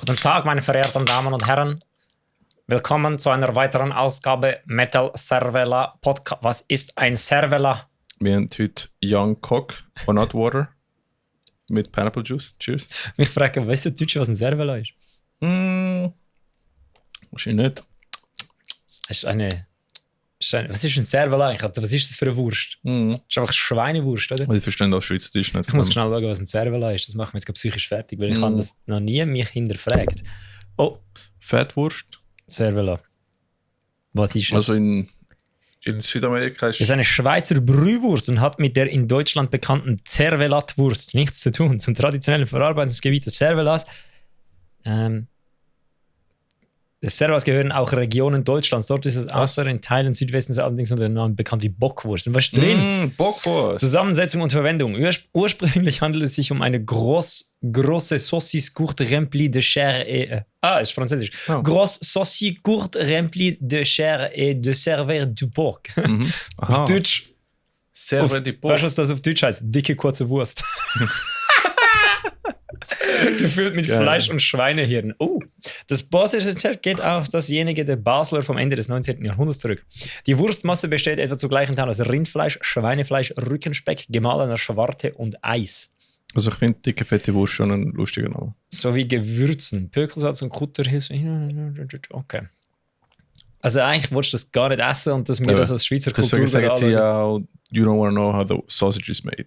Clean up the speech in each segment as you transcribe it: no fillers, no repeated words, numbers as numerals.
Guten Tag, meine verehrten Damen und Herren. Willkommen zu einer weiteren Ausgabe Metal Cervella Podcast. Was ist ein Cervella? Wir haben heute Young Cock or Not Water mit Pineapple Juice. Cheers. Mich fragen, weißt du Deutsch, was ein Cervella ist? Wahrscheinlich nicht. Was ist ein Cervella eigentlich? Was ist das für eine Wurst? Das ist einfach Schweinewurst, oder? Ich verstehe das Schweizerdeutsch nicht. Ich muss schnell schauen, was ein Cervella ist. Das macht mich jetzt gerade psychisch fertig, weil ich habe das noch nie mich hinterfragt. Oh, Fettwurst. Cervella. Was ist es? Also in Südamerika ist Es ist eine Schweizer Brühwurst und hat mit der in Deutschland bekannten Cervelat-Wurst nichts zu tun. Zum traditionellen Verarbeitungsgebiet des Cervelas des Cervelas gehören auch Regionen Deutschlands. Dort ist es außer in Teilen Südwestens allerdings unter dem Namen bekannt wie Bockwurst. Und was ist drin? Bockwurst. Zusammensetzung und Verwendung. Ursprünglich handelt es sich um eine grosse saucisse courte remplie de chair et... ist französisch. Oh. Grosse saucisse courte remplie de chair et de cervelle du porc. Auf Deutsch... Cervelle du porc. Weißt du, was das auf Deutsch heißt? Dicke, kurze Wurst. Gefüllt mit Fleisch und Schweinehirn. Das Basisrezept geht auf dasjenige der Basler vom Ende des 19. Jahrhunderts zurück. Die Wurstmasse besteht etwa zu gleichen Teilen aus Rindfleisch, Schweinefleisch, Rückenspeck, gemahlener Schwarte und Eis. Also ich finde dicke, fette Wurst schon ein lustiger Name. Sowie Gewürzen, Pökelsalz und Kutterhilfe. Okay. Also eigentlich willst du das gar nicht essen und dass wir das als Schweizer Kultur deswegen sagen sie ja, you don't want to know how the sausage is made.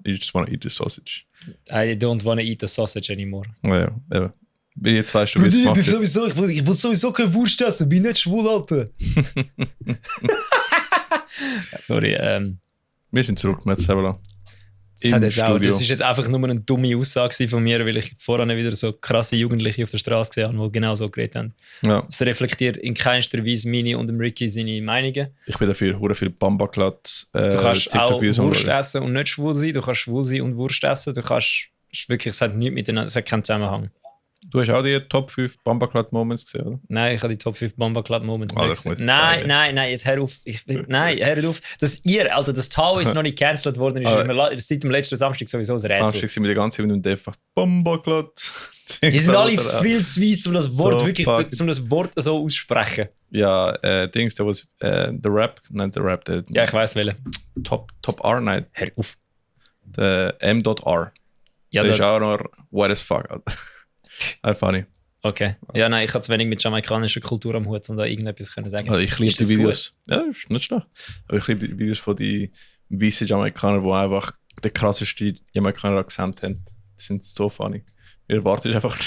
You just want to eat the sausage. I don't want to eat the sausage anymore. Ja, eben. Wie jetzt weißt du, wie es gemacht wird. Ich will sowieso keine Wurst essen, bin nicht schwul, Alter. Sorry, Wir sind zurück mit Cervella. das ist jetzt einfach nur eine dumme Aussage von mir, weil ich vorhin wieder so krasse Jugendliche auf der Straße gesehen habe, die genau so geredet haben. Ja. Das reflektiert in keinster Weise meine und dem Ricky seine Meinungen. Ich bin dafür hure viel Bambaklat. Du kannst auch Wurst essen und nicht schwul sein. Du kannst schwul sein und Wurst essen. Du kannst wirklich, es hat nichts miteinander, es hat keinen Zusammenhang. Du hast auch die Top 5 Bambaklat-Moments gesehen, oder? Nein, ich habe die Top 5 Bambaklat-Moments Oh, nicht gesehen. Nein, jetzt hör auf. Hör auf. Das Tau ist noch nicht cancelled worden, ist seit dem letzten Samstag sowieso ein Rätsel. Samstag sind wir die ganze Zeit mit dem einfach Bambaklat. Die sind alle viel zu weiss, um das Wort So wirklich, um das Wort so aussprechen. Ja, Dings, da was The Rap, nicht The Rap, der Ja, ich weiss welchen. Top R Night. Hör auf. Der M.R. Ja, der ist auch noch what as fuck. Funny. Okay. Ja, nein, ich habe zu wenig mit jamaikanischer Kultur am Hut, um da irgendetwas können sagen. Also ich liebe die Videos. Gut? Ja, ist nicht schlecht. Aber ich liebe die Videos von den weißen Jamaikanern, die einfach den krassesten Jamaikaner Akzent haben. Die sind so funny. Mir erwartet einfach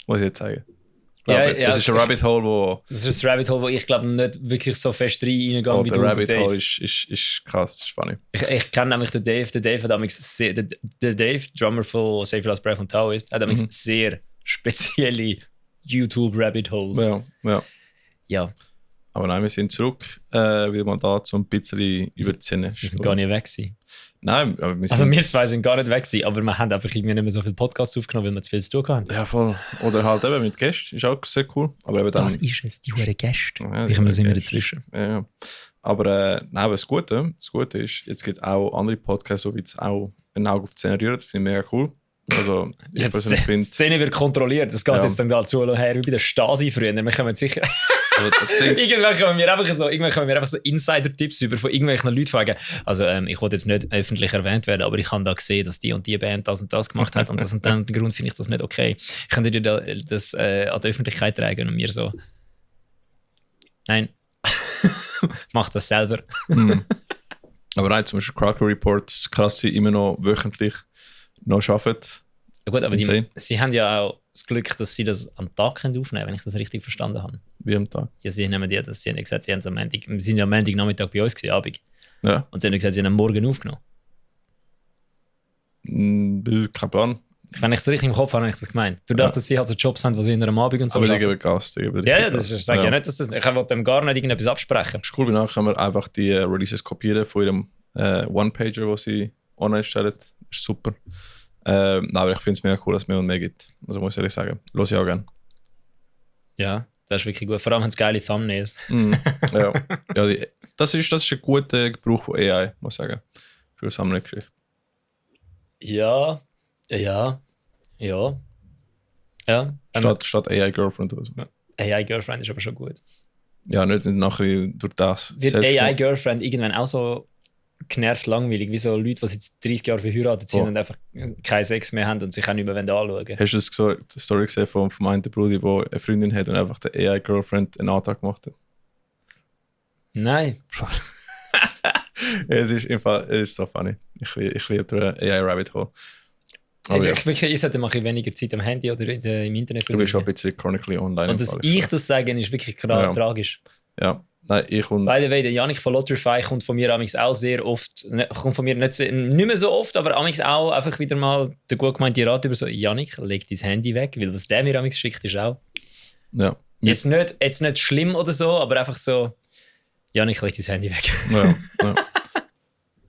muss ich jetzt sagen. Das ist ein Rabbit Hole, Das ist ein Rabbit Hole, wo ich glaube nicht wirklich so fest reingehe wie der du. Rabbit Hole ist krass, ist funny. Ich kenne nämlich den Dave. Der Dave hat der Dave, Drummer von Save Your Last Breath und Taoist, hat sehr spezielle YouTube Rabbit Holes. Ja. Aber nein, wir sind zurück, wieder mal da, um ein bisschen über die Szene. Wir sind gar nicht weg gewesen. Nein, aber wir zwei sind gar nicht weg gewesen, aber wir haben einfach irgendwie nicht mehr so viele Podcasts aufgenommen, weil wir zu viel zu tun hatten. Ja, voll. Oder halt eben mit Gästen, ist auch sehr cool. Aber eben dann, das ist es, die hure Gäste. Ja, die kommen immer dazwischen. Ja. Aber nein, das Gute ist, jetzt gibt es auch andere Podcasts, so wie es auch ein Auge auf die Szene rühren. Das finde ich mega cool. Also, ich persönlich finde... Die Szene wird kontrolliert. Das geht jetzt dann da zu her wie bei der Stasi früher. Wir kommen sicher... irgendwann kommen wir einfach so Insider-Tipps über von irgendwelchen Leuten fragen. Also, ich wollte jetzt nicht öffentlich erwähnt werden, aber ich habe da gesehen, dass die und die Band das und das gemacht hat und das und dem Grund finde ich das nicht okay. Ich könnte dir das an die Öffentlichkeit tragen und mir so... Nein. Mach das selber. Aber nein, zum Beispiel Cracker Reports, krass, sie immer noch wöchentlich noch arbeiten. Ja gut, aber sie haben ja auch das Glück, dass sie das am Tag aufnehmen können, wenn ich das richtig verstanden habe. Wie am Tag? Ja, sie haben gesagt, sie haben es am Montag. Wir sind ja am Montagnachmittag bei uns gewesen, Abend. Ja. Und sie haben gesagt, sie haben am Morgen aufgenommen. Kein Plan. Wenn ich es richtig im Kopf habe, habe ich das gemeint. Du darfst, dass sie halt so Jobs haben, die sie in einem Abend und so aber die geben Gas. Ja, das sage ich ja nicht. Ich will dem gar nicht irgendetwas absprechen. Das ist cool, danach können wir einfach die Releases kopieren von ihrem One-Pager, den sie online stellen. Das ist super. Aber ich finde es mega cool, dass es mehr und mehr gibt. Also muss ich ehrlich sagen. Los ich auch gerne. Ja, das ist wirklich gut. Vor allem haben es geile Thumbnails. Ja, das ist ein guter Gebrauch von AI, muss ich sagen. Für Sammlergeschichte. Ja. Ja. Statt AI-Girlfriend oder so. Ja. AI-Girlfriend ist aber schon gut. Ja, nicht nachher durch das. Wird AI-Girlfriend irgendwann auch so genervt langweilig, wie so Leute, die seit 30 Jahren verheiratet sind und einfach keinen Sex mehr haben und sich auch nicht mehr anschauen wollen. Hast du die Story gesehen von meinem Bruder, der eine Freundin hat und einfach der AI-Girlfriend einen Antrag gemacht hat? Nein. Es ist so funny. Ich liebe den AI-Rabbit Hole. Ich sollte mal weniger Zeit am Handy oder im Internet. Du bist schon ein bisschen chronically online. Und dass ich das sage, ist wirklich tragisch. Ja. Nein, ich und... By the way, der Janik von Lotrify kommt von mir amigs auch sehr oft, kommt von mir nicht mehr so oft, aber amigs auch einfach wieder mal der gut gemeinte Rat über so, Janik, leg dein Handy weg, weil was der mir amigs schickt, ist auch... Ja. Jetzt nicht schlimm oder so, aber einfach so, Janik, leg dein Handy weg. Ja.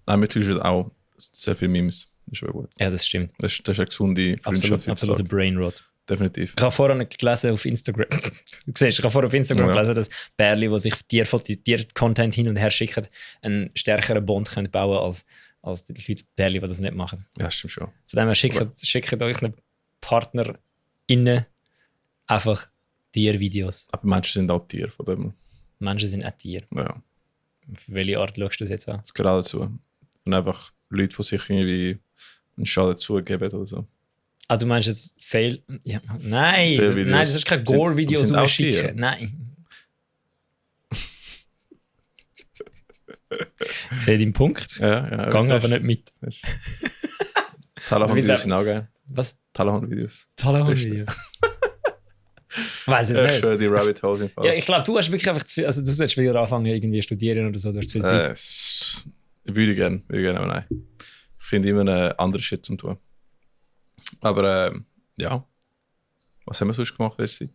Nein, wir tun auch sehr viele Memes. Das ist schon gut. Ja, das stimmt. Das ist eine gesunde Freundschaft. Absoluter Brainrot. Definitiv. Ich habe vorhin gelesen auf Instagram, du siehst, ich habe vorhin auf Instagram gelesen, dass Bärli, die sich Tier-Content hin und her schicken, einen stärkeren Bond können bauen als die Leute Bärli, die das nicht machen. Ja, stimmt schon. Von dem her schickt euch einen PartnerInnen einfach Tiervideos. Aber Menschen sind auch Tiere von dem. Menschen sind auch Tiere. Ja. Auf welche Art schaust du das jetzt an? Das gehört dazu. Und einfach Leute, die sich irgendwie einen Schaden zugeben oder so. Ah, du meinst jetzt Fail? Ja, nein, Fail-Videos. das ist kein Gore-Video, so auch schicken. Tiere. Nein. Ich sehe deinen Punkt. Ja. Gang aber nicht mit. Talahorn-Videos sind auch geil. Was? Talahorn-Videos. Talahorn-Videos. Weiß es nicht. Schon die Rabbit Holes im Fall. Ja, ich glaube, du hast wirklich einfach zu viel, also du solltest wieder anfangen, irgendwie studieren oder so, du hast zu viel Zeit. Würde ich gerne, aber nein. Ich finde immer einen anderen Shit zum tun. Aber ja, was haben wir sonst gemacht letzte Zeit?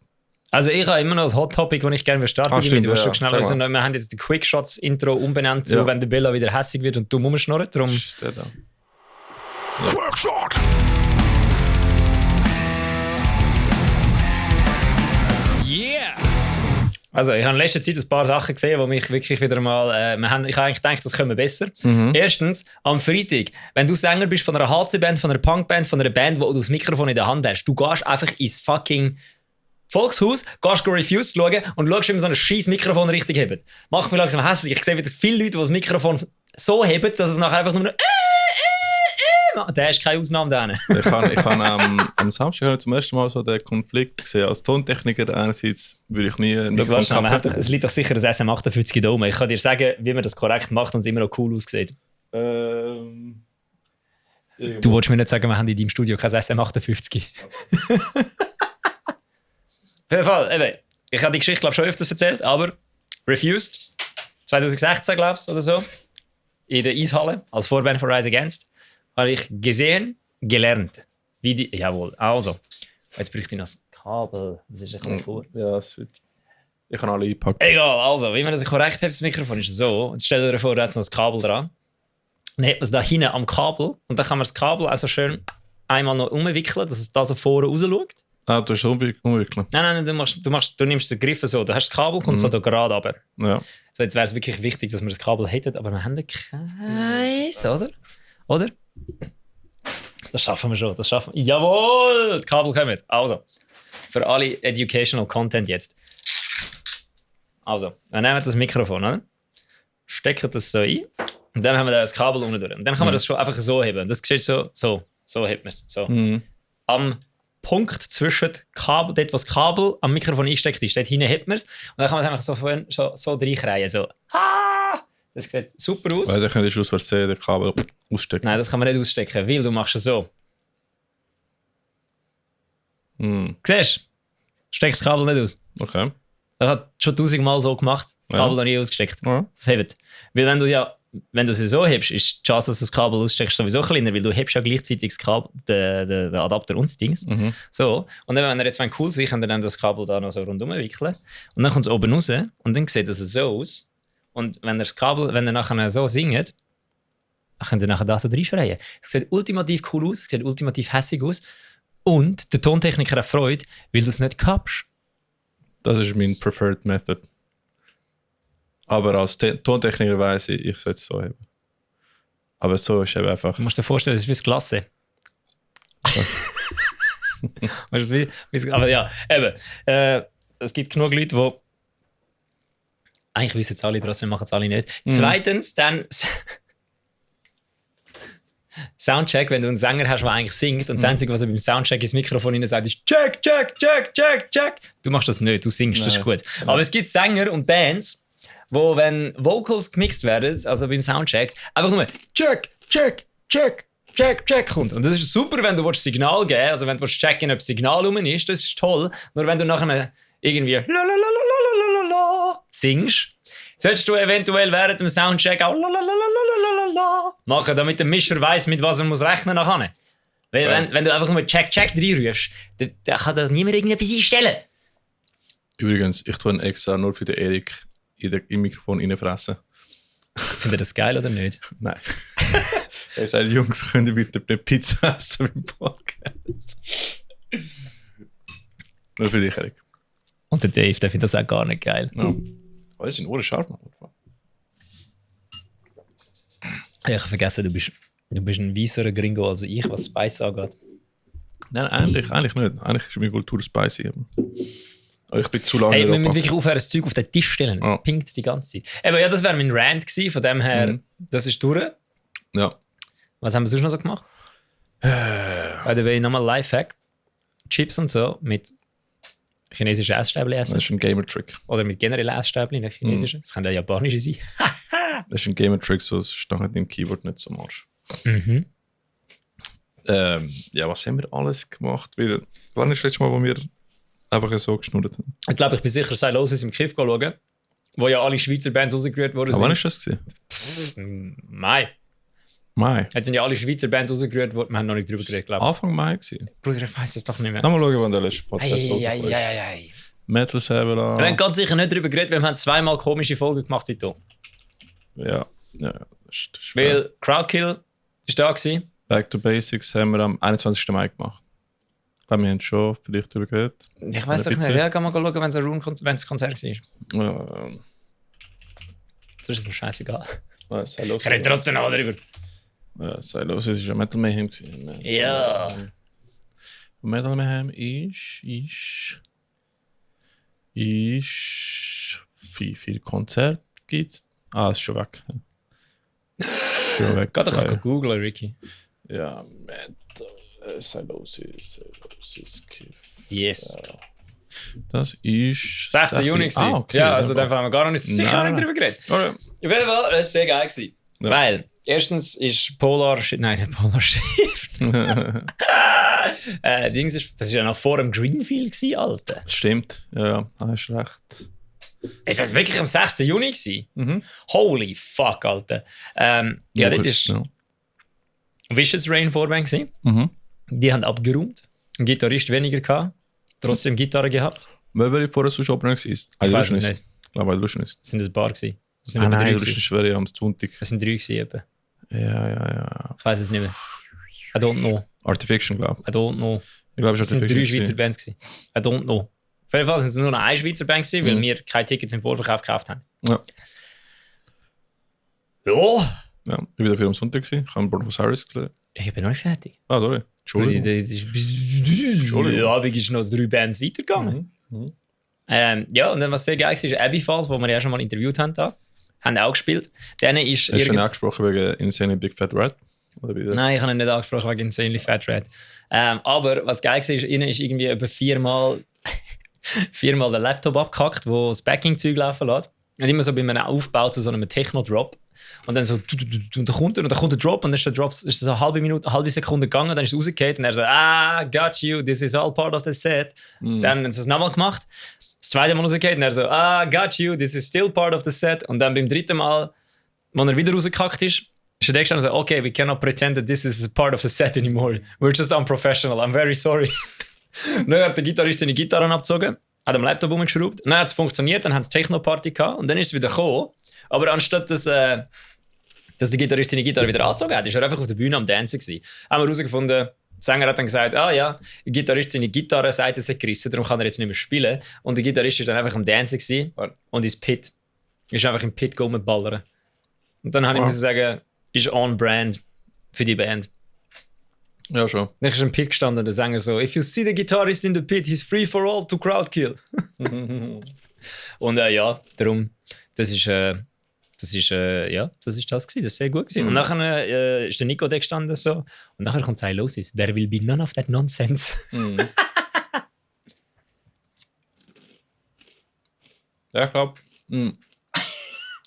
Also ich habe immer noch das Hot Topic, das ich gerne starten stimmt, will. ja, Schnell also, wir haben jetzt die Quick Shots Intro umbenannt, so wenn der Bella wieder hässig wird und dumm rumschnurrt. Darum... Quick Shot! Yeah! Also ich habe in letzter Zeit ein paar Sachen gesehen, die mich wirklich wieder mal... ich habe eigentlich gedacht, das können wir besser. Erstens, am Freitag, wenn du Sänger bist von einer HC-Band, von einer Punkband, von einer Band, wo du das Mikrofon in der Hand hast, du gehst einfach ins fucking Volkshaus, gehst Refused schauen und schaust, wie man so ein scheiß Mikrofon richtig hebt. Macht mich langsam hässlich. Ich sehe wieder viele Leute, die das Mikrofon so heben, dass es nachher einfach nur der ist keine Ausnahme da. Ich habe am Samstag zum ersten Mal so den Konflikt gesehen. Als Tontechniker einerseits würde ich nie es liegt doch sicher das SM58 da oben. Ich kann dir sagen, wie man das korrekt macht und es immer noch cool aussieht. Du wolltest mir nicht sagen, wir haben in deinem Studio kein SM58. Auf jeden Fall, eben, ich habe die Geschichte glaube schon öfters erzählt, aber Refused, 2016 glaube ich oder so, in der Eishalle als Vorband von Rise Against, habe ich gesehen, gelernt. Jawohl, also, jetzt bräuchte ich noch das Kabel, das ist ein bisschen kurz. Ja, ich kann alle einpacken. Egal, also, wie man das korrekt hat, das Mikrofon ist so, jetzt stell dir vor, da hat noch das Kabel dran, dann hat man es da hinten am Kabel und dann kann man das Kabel also schön einmal noch umwickeln, dass es da so vorne raus schaut. Ah, du hast es umwickeln? Nein, du nimmst den Griff so, du hast das Kabel, kommt so da gerade runter. Ja. So, jetzt wäre es wirklich wichtig, dass wir das Kabel hätten, aber wir haben keins, oder? Das schaffen wir schon, Jawohl, das Kabel kommt jetzt. Also, für alle Educational Content jetzt. Also, wir nehmen das Mikrofon, oder? Stecken das so ein und dann haben wir das Kabel unten durch. Und dann kann man das schon einfach so heben. Das sieht so hebt man es. So. Am Punkt zwischen Kabel, dort wo das Kabel am Mikrofon eingesteckt ist, dort hinten hebt man es und dann kann man es einfach so reinkreien. So. Das sieht super aus. Weil dann könntest du aus Versehen das Kabel ausstecken. Nein, das kann man nicht ausstecken, weil du machst es so. Siehst du? Steckst das Kabel nicht aus. Okay. Das hat schon 1000-mal so gemacht. Das Kabel noch nie ausgesteckt. Ja. Das hebt. Weil wenn du sie so hebst, ist die Chance, dass du das Kabel aussteckst, sowieso kleiner, weil du hebst ja gleichzeitig das Kabel, den Adapter und das Dings. So. Und dann, wenn er jetzt cool sein kann, dann das Kabel da noch so rundum wickeln. Und dann kommt es oben raus und dann sieht es so aus. Und wenn er nachher so singt, dann könnt ihr nachher da so reinschreien. Es sieht ultimativ cool aus, es sieht ultimativ hässig aus. Und der Tontechniker hat Freude, weil du es nicht kappst. Das ist mein preferred method. Aber als Tontechniker weiss ich sollte es so haben. Aber so ist eben einfach... Du musst dir vorstellen, das ist wie das Klasse. Aber ja, eben. Es gibt genug Leute, die eigentlich wissen es alle, trotzdem machen es alle nicht. Zweitens, dann Soundcheck, wenn du einen Sänger hast, der eigentlich singt und das Einzige, was er beim Soundcheck ins Mikrofon hinein sagt, ist Check, Check, Check, Check, Check. Du machst das nicht, du singst, das ist gut. Aber es gibt Sänger und Bands, wo, wenn Vocals gemixt werden, also beim Soundcheck, einfach nur Check, Check, Check, Check, Check kommt. Und das ist super, wenn du ein Signal geben willst, also wenn du checken willst, ob das Signal rum ist, das ist toll. Nur wenn du nachher irgendwie singst, solltest du eventuell während dem Soundcheck auch machen, damit der Mischer weiss, mit was er muss rechnen nachher. Weil wenn du einfach nur Check, Check reinrufst, dann kann da niemand irgendetwas einstellen. Übrigens, ich tue extra nur für den Erik im Mikrofon reinfressen. Findet ihr das geil oder nicht? Nein. Er sagt, Jungs, könnt ihr bitte eine Pizza essen beim Podcast? Nur für dich, Erik. Und der Dave, der findet das auch gar nicht geil. Ja. Oh, das ist ein Ohren scharf, Mann. Ich habe vergessen, du bist ein weißerer Gringo als ich, was Spice angeht. Nein, eigentlich nicht. Eigentlich ist meine Kultur spicy. Aber ich bin zu lange wir müssen wirklich aufhören, das Zeug auf den Tisch stellen. Es pinkt die ganze Zeit. Aber ja, das wäre mein Rant gewesen. Von dem her, das ist durch. Ja. Was haben wir sonst noch so gemacht? By the way, nochmal Lifehack. Chips und so mit chinesischen Essstäbchen essen. Das ist ein Gamer-Trick. Oder mit generell Essstäbchen, nicht chinesischen. Das kann ja japanische sein. Das ist ein Gamer-Trick, so steht im Keyboard nicht so marsch. Ja, was haben wir alles gemacht? Weil, wann ist das letzte Mal, wo wir einfach so geschnurrt haben? Ich glaube, ich bin sicher Silosis im Kiff schauen, wo ja alle Schweizer Bands rausgerührt worden sind. Wann ist das gewesen? Mai. Jetzt sind ja alle Schweizer Bands rausgerührt worden. Wir haben noch nicht drüber geredet, glaube ich. Anfang Mai gewesen. Bruder, ich weiss es doch nicht mehr. Mal schauen, wann der letzte Podcast Ei. Metal Saber. Wir haben ganz sicher nicht darüber geredet, weil wir haben zweimal komische Folgen gemacht seitdem. Ja. Das ist weil Crowdkill war da gewesen. Back to Basics haben wir am 21. Mai gemacht. Ich glaube, wir haben schon vielleicht darüber geredet. Ich weiss doch nicht. Ja, kann man schauen, wenn es Konzert war. Das ist mir scheißegal. Ich rede trotzdem noch darüber. Sei los, es war ein Metal Mayhem. Ja. Metal Mayhem ist 4 Konzerte gibt's. Es ist schon weg. Geh doch googeln, Ricky. Ja, Metal. Sei los, Kiff. Yes. Ja. Das ist 6. Juni. Okay, ja, also da haben wir gar nicht sicher nicht drüber geredet. Okay. Auf jeden Fall, das war sehr geil gewesen. Ja. Weil, erstens ist nicht Polar Shift. Das ist ja noch vor dem Greenfield gewesen, Alter. Das stimmt, ja, hast recht. Ist das wirklich am 6. Juni gewesen? Holy fuck, Alter. Ja, das war Vicious Rain Vorband gewesen. Die haben abgeräumt. Ein Gitarrist weniger gehabt. Trotzdem Gitarre gehabt. Wer wäre vorher so Opener gewesen? Ich weiß es nicht. Ich glaube, du ist. Das sind ein paar gewesen. Das sind nein, das wäre ja am Sonntag. Das sind 3 gewesen eben. Ja. Ich weiß es nicht mehr. I don't know. Artifiction, glaube ich. I don't know. Ich glaube, es sind 3 Schweizer Bands gewesen. I don't know. Auf jeden Fall sind es nur noch eine Schweizer Band gewesen, weil wir keine Tickets im Vorverkauf gekauft haben. Ja. Ja. Ja, ich war dafür am Sonntag gewesen. Ich habe Born of Osiris gelernt. Ich bin noch nicht fertig. Sorry. Entschuldigung. Der Abend ist noch 3 Bands weitergegangen. Ja, und dann was sehr geil war, ist Abyfalls, wo wir ja schon mal interviewt haben, da. Haben auch gespielt. Denen ist Hast du schon angesprochen wegen Insanely Big Fat Rat? Nein, ich habe ihn nicht angesprochen wegen Insanely Fat Rat. Aber was geil war, ihnen ist irgendwie etwa 4-mal der Laptop abgehackt, wo das Backing-Zeug laufen lässt. Und immer so bei einem Aufbau zu so einem Techno-Drop. Und dann so, und dann kommt der Drop und dann ist der Drop ist so eine halbe Sekunde gegangen und dann ist es rausgefallen und er so, got you, this is all part of the set. Dann haben sie es nochmal gemacht. Das zweite Mal rausgefallen und er so, got you, this is still part of the set. Und dann beim dritten Mal, als er wieder rausgekackt ist er gestanden und so, okay, we cannot pretend that this is part of the set anymore. We're just unprofessional, I'm very sorry. Dann hat der Gitarrist seine Gitarren abgezogen, hat am Laptop umgeschraubt. Und dann hat es funktioniert, dann haben sie Techno-Party gehabt und dann ist es wieder gekommen. Aber anstatt dass der Gitarrist seine Gitarre wieder angezogen hat, ist er einfach auf der Bühne am Dancen gewesen. Haben wir herausgefunden, der Sänger hat dann gesagt, der Gitarrist seine Gitarre seit er gerissen, darum kann er jetzt nicht mehr spielen. Und der Gitarrist ist dann einfach am Dancen gewesen und ins Pit. Ist einfach im Pit rumballern. Und dann habe ich müssen sagen, ist on brand für die Band. Ja, schon. Dann ist ein Pit gestanden, der Sänger so: If you see the guitarist in the pit, he's free for all to crowdkill. Und ja, darum, das ist das gewesen. Das ist sehr gut gewesen. Und nachher ist der Nico da gestanden so, und nachher kommt sein los ist. There will be none of that nonsense. Ja, ich glaube.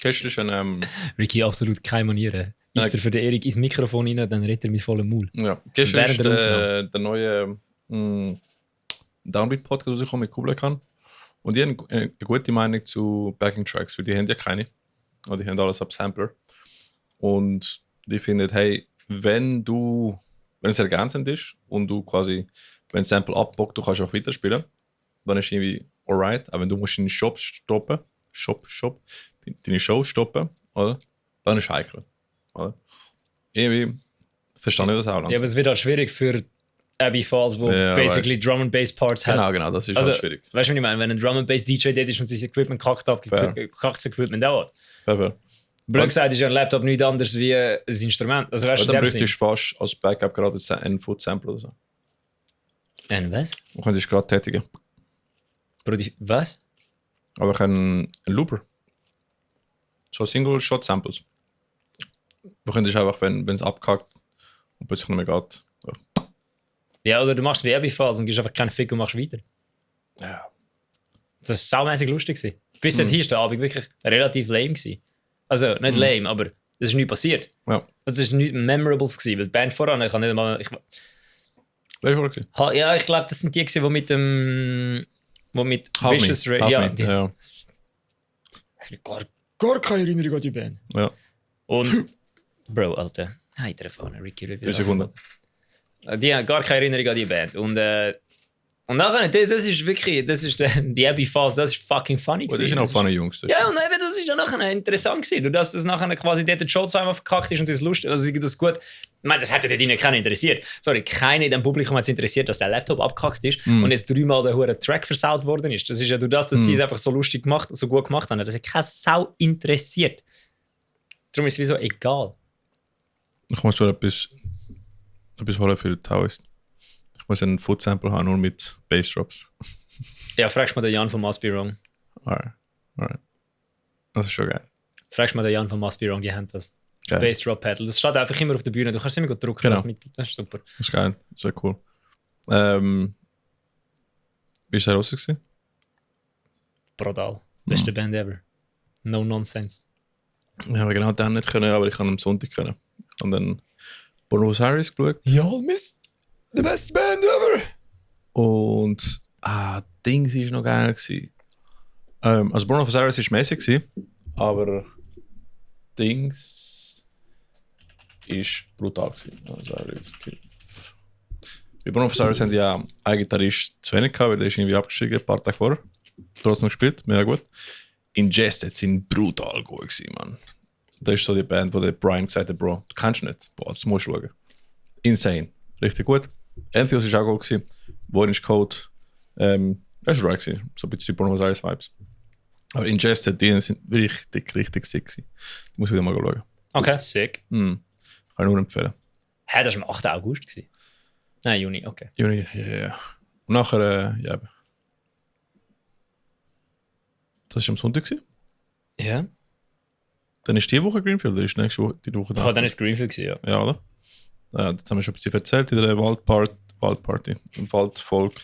Gestern ist ein. Ricky, absolut keine Manieren. Ist er für den Erik ins Mikrofon rein, dann redet er mit vollem Maul. Ja, gestern ist der neue Downbeat-Podcast rausgekommen mit Kublai Khan. Und die haben eine gute Meinung zu Backing-Tracks, weil die haben ja keine. Und die haben alles ab Sampler. Und die finden, hey, wenn es ergänzend ist und du quasi, wenn ein Sample abbockt, du kannst auch weiterspielen, dann ist irgendwie alright. Aber wenn du musst deine Show stoppen, oder? Dann ist es heikel. Oder? Irgendwie verstehe ich das auch langsam. Ja, aber es wird halt schwierig für Abbey Falls, wo basically Drum and Bass Parts hat. Genau, das ist halt schwierig. Weißt du, was ich meine? Wenn ein Drum and Bass DJ dort ist und sein Equipment kackt das Equipment auch. Blöd gesagt ist ja ein Laptop nichts anderes wie ein Instrument. Also, weißt du, dann bräuchtest du fast als Backup gerade einen Foot-Sample oder so. Ein was? Du könntest gerade tätigen. Was? Aber ich ein Looper. So Single-Shot-Samples. Du könntest einfach, wenn es abkackt und plötzlich nicht mehr geht. Ja, oder du machst wie Abbey Falls und gibst einfach keinen Fick und machst weiter. Ja. Das war saumässig lustig. Bis hier ist der Abend wirklich relativ lame gewesen. Also nicht lame, aber es ist nichts passiert. Ja. Es ist nichts Memorables gewesen, weil die Band voran, ich kann nicht mal... Ja, ich glaube, das sind die, die mit dem... mit Vicious Ray... Ja, gar keine Erinnerung an die Band. Ja. Und... Bro, Alter. Heitere Fahne, Ricky Rivera. 3 Sekunden. Die haben gar keine Erinnerung an die Band. Und nachher, das ist wirklich, die Abbey Falls, das ist fucking funny gewesen. Das sind auch funny Jungs. Ja, und eben, das ist ja nachher interessant gewesen. Durch das nachher quasi dort der Show zweimal verkackt ist und das ist lustig, also das ist gut. Ich meine, das hätte dort keinen interessiert. Sorry, keiner in dem Publikum hat es interessiert, dass der Laptop abgekackt ist und jetzt 3-mal der hure Track versaut worden ist. Das ist ja durch das, dass sie es einfach so lustig gemacht, so gut gemacht haben. Das hat keine Sau interessiert. Darum ist es wieso egal. Ich muss schon etwas holen für den Taoist. Ich muss einen Foot-Sample haben, nur mit Bassdrops. Ja, fragst mal den Jan von Must Be Wrong. Alright. Das ist schon geil. Fragst mal den Jan von Must Be Wrong, die haben das. Das Bassdrop-Pedal. Das steht einfach immer auf der Bühne. Du kannst es immer drücken. Genau. Das ist super. Das ist geil. Das wäre cool. Wie ist der rausgesehen? Brutal. Beste Band ever. No nonsense. Ja, aber genau dann nicht können, aber ich kann am Sonntag können. Und dann Buenos Aires geschaut. Ja, Mist. The best band ever! Und Dings war noch geil. Also Buenos Aires war mäßig, aber Dings ist brutal. Also, bei Buenos Aires haben die ja einen Gitarrist zu wenig gehabt, weil der ist irgendwie abgestiegen, ein paar Tage vorher. Trotzdem gespielt, mega gut. Ingested sind brutal gut gewesen, Mann. Das ist so die Band, wo der Brian gesagt hat, Bro, du kennst nicht. Boah, das musst du schauen. Insane. Richtig gut. Entheos war auch gut gewesen. Orange Code. Das war right gewesen. So ein bisschen Buenos Aires Vibes. Aber Ingested, die sind richtig sick gewesen. Ich muss wieder mal schauen. Okay, sick. Kann ich nur empfehlen. Hä, das war am 8. August gewesen? Nein, Juni, okay. Juni, ja. Und nachher, ja. Das war am Sonntag gewesen? Ja. Dann ist die Woche Greenfield, oder ist nächste Woche die Woche da? Dann ist Greenfield gewesen, ja. Ja, oder? Das haben wir schon ein bisschen erzählt in der Waldparty, im Waldvolk.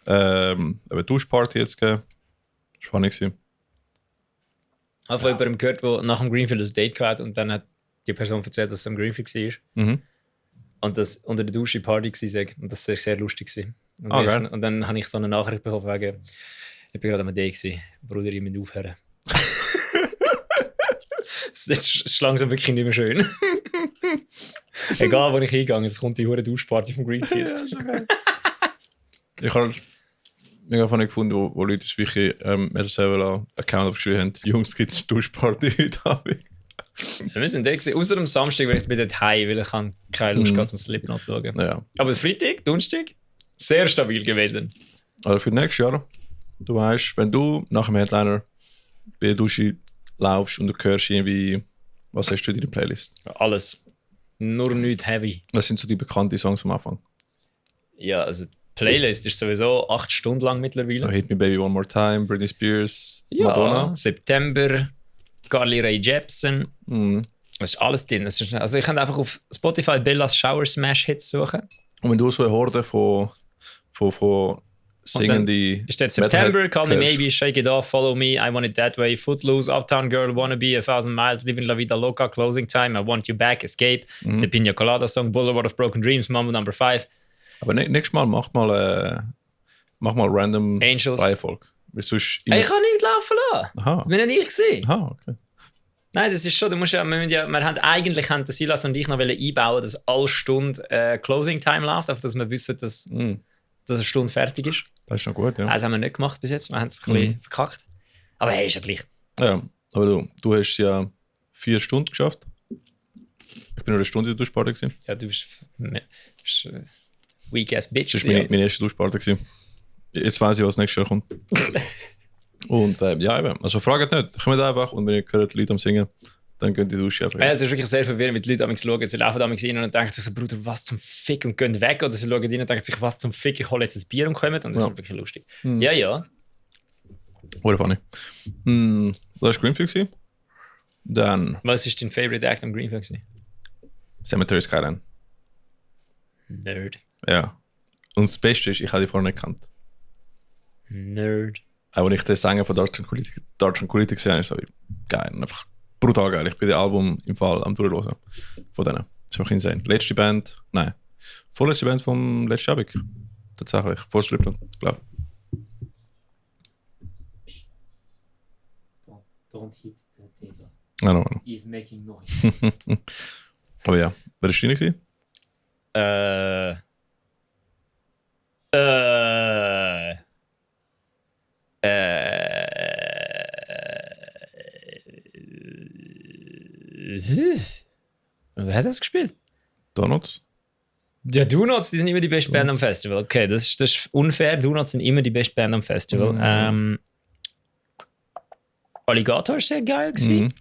Eine Duschparty jetzt gegeben. Das war funny. Ich habe von jemandem gehört, der nach dem Greenfield ein Date hatte und dann hat die Person erzählt, dass es am Greenfield war. Und das unter der Dusche Party war. Und das war sehr lustig. Und dann habe ich so eine Nachricht bekommen, wegen, ich bin gerade am Date gewesen. Bruder, ich muss aufhören. Das ist langsam wirklich nicht mehr schön. Egal, wo ich hingehe, es kommt die hure Duschparty vom Greenfield. Ja, schon geil. Ich habe mega funny gefunden, wo Leute wirklich selber einen Account aufgeschrieben haben. Jungs, gibt es eine Duschparty heute Abend? Wir sind da gewesen. Außer am Samstag, weil ich bin dort heim, weil ich keine Lust hatte, zum Slipknot zu schauen. Ja. Aber Freitag, Donnerstag, sehr stabil gewesen. Also für nächstes Jahr, du weißt, wenn du nach dem Headliner bei der Dusche laufst und du hörst irgendwie, was hast du in deiner Playlist? Alles. Nur nicht heavy. Was sind so die bekannten Songs am Anfang? Ja, also die Playlist ist sowieso 8 Stunden lang mittlerweile. Hit Me Baby One More Time, Britney Spears, Ja, Madonna. September, Carly Rae Jepsen. Mhm. Das ist alles drin. Also ich kann einfach auf Spotify Bellas Shower Smash Hits suchen. Und wenn du so eine Horde von singende... Ist der September, Call Me Maybe, Shake It Off, Follow Me, I Want It That Way, Footloose, Uptown Girl, Wannabe, 1000 Miles, Living La Vida Loca, Closing Time, I Want You Back, Escape, The Pina Colada Song, Boulevard of Broken Dreams, Mambo No. 5. Aber nächstes Mal mach mal random Angels. Reihenfolge. Sonst Hey, ich kann nicht laufen lassen. Aha. Das bin nicht ich gewesen. Aha, okay. Nein, das ist schon, wir haben eigentlich Silas und ich noch einbauen, dass alle Stunden Closing Time läuft, einfach dass wir wissen, dass eine Stunde fertig ist. Das ist schon gut, ja. Das haben wir nicht gemacht bis jetzt, wir haben es ein bisschen verkackt. Aber hey, ist ja gleich. Ja, aber du hast ja 4 Stunden geschafft. Ich bin nur eine Stunde in der Duschparty gewesen. Ja, du bist weak-ass Bitch. Das war meine erste Duschparty gewesen. Jetzt weiss ich, was nächstes Jahr kommt. Und ja, eben. Also fragt nicht, kommt einfach und wenn ihr hört Leute am Singen, dann könnt ihr duschen. Ja, es ist wirklich sehr verwirrend, wenn die Leute schauen. Sie laufen rein und denken sich so, Bruder, was zum Fick, und gehen weg. Oder sie schauen rein und denken sich, was zum Fick, ich hole jetzt ein Bier und kommen. Und das ist wirklich lustig. Ja, ja. Oder funny. Das war Greenfield gewesen. Dann Was ist dein Favorite Act am Greenfield? Cemetery Skyline. Nerd. Ja. Und das Beste ist, ich habe die vorher nicht gekannt. Nerd. Auch wenn ich den Sänger von Dark Tranquility gesehen habe, ist so geil. Einfach brutal geil. Ich bin das Album im Fall am durchhören. Von denen. Das ist einfach insane. Letzte Band, nein. Vorletzte Band vom letzten Abend. Tatsächlich. Vor Slipknot, glaube ich. Don't hit the table. No. He's making noise. Aber ja, wer war deine gewesen? Wer hat das gespielt? Donuts? Ja, Donuts, die sind immer die beste Band am Festival. Okay, das ist unfair. Donuts sind immer die beste Band am Festival. Alligator ist sehr geil gewesen.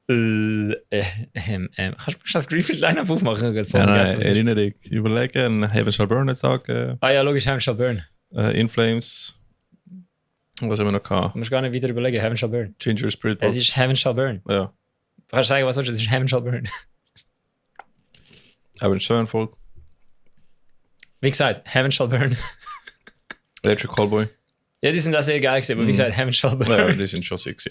Kannst du das Greenfield Line-Up aufmachen? Nein, Erinnerung. Überlegen, Heaven Shall Burn nicht sagen. Ah ja, logisch, Heaven Shall Burn. In Flames. Was haben wir noch gehabt? Du musst gar nicht wieder überlegen, Heaven Shall Burn. Ginger Spirit Es ist Heaven Shall Burn. Ja. Du kannst sagen, was sonst, es ist Heaven Shall Burn. Heaven Sevenfold. Wie gesagt, Heaven Shall Burn. Electric Callboy. Ja, die sind auch sehr geil gewesen, aber wie gesagt, Heaven Shall Burn. Ja, die sind schon sexy.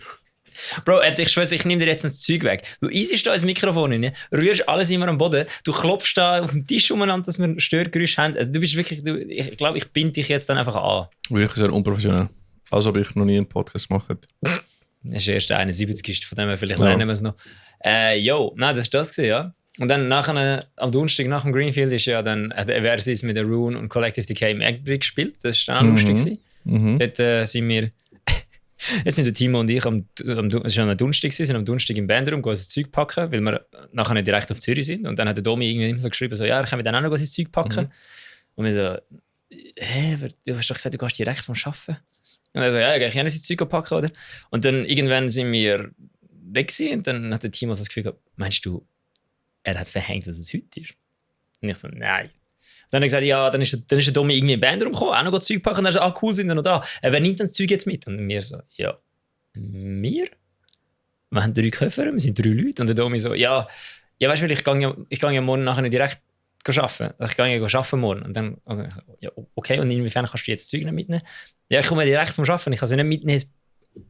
Bro, ich schwöre, ich nehme dir jetzt das Zeug weg. Du eisest da ins Mikrofon rein, rührst alles immer am Boden, du klopfst da auf dem Tisch umeinander, dass wir Störgeräusche haben. Also du bist wirklich, ich glaube, ich binde dich jetzt dann einfach an. Wirklich sehr unprofessionell. Als ob ich noch nie einen Podcast gemacht hätte. Das ist erst der 71. Von dem her vielleicht lernen wir es noch. Nein, das war das gewesen, ja. Und dann nachher, am Donnerstag nach dem Greenfield ist ja dann der Versus mit der Rune und Collective Decay im Eggbrick gespielt. Das war dann auch lustig gewesen. Dort sind wir... Jetzt sind der Timo und ich es war am Donnerstag, sind am Donnerstag im Bandraum das Zeug packen, weil wir nachher nicht direkt auf Zürich sind. Und dann hat der Domi irgendwie immer so geschrieben, so, ja, können wir dann auch noch sein Zeug packen? Und wir so, du hast doch gesagt, du gehst direkt vom Arbeiten. Und er so, ja, ich kann auch sein Zeug packen, oder? Und dann irgendwann sind wir weg gewesen, und dann hat der Timo so das Gefühl gehabt, meinst du, er hat verhängt, dass es heute ist? Und ich so, nein. Dann hat er gesagt, ja, dann ist der Domi irgendwie in den Bandraum gekommen, auch noch Zeug packen. Und er so, cool, sind wir noch da. Wer nimmt denn das Zeug jetzt mit? Und wir so, ja, wir? Wir haben 3 Koffer, wir sind 3 Leute. Und der Domi so, ja, weißt du, ich gehe ja morgen nachher nicht direkt arbeiten. Ich gehe ja arbeiten morgen. Und dann, also, ja, okay, und inwiefern kannst du jetzt das Zeug nicht mitnehmen? Ja, ich komme direkt vom Arbeiten, ich kann sie nicht mitnehmen ins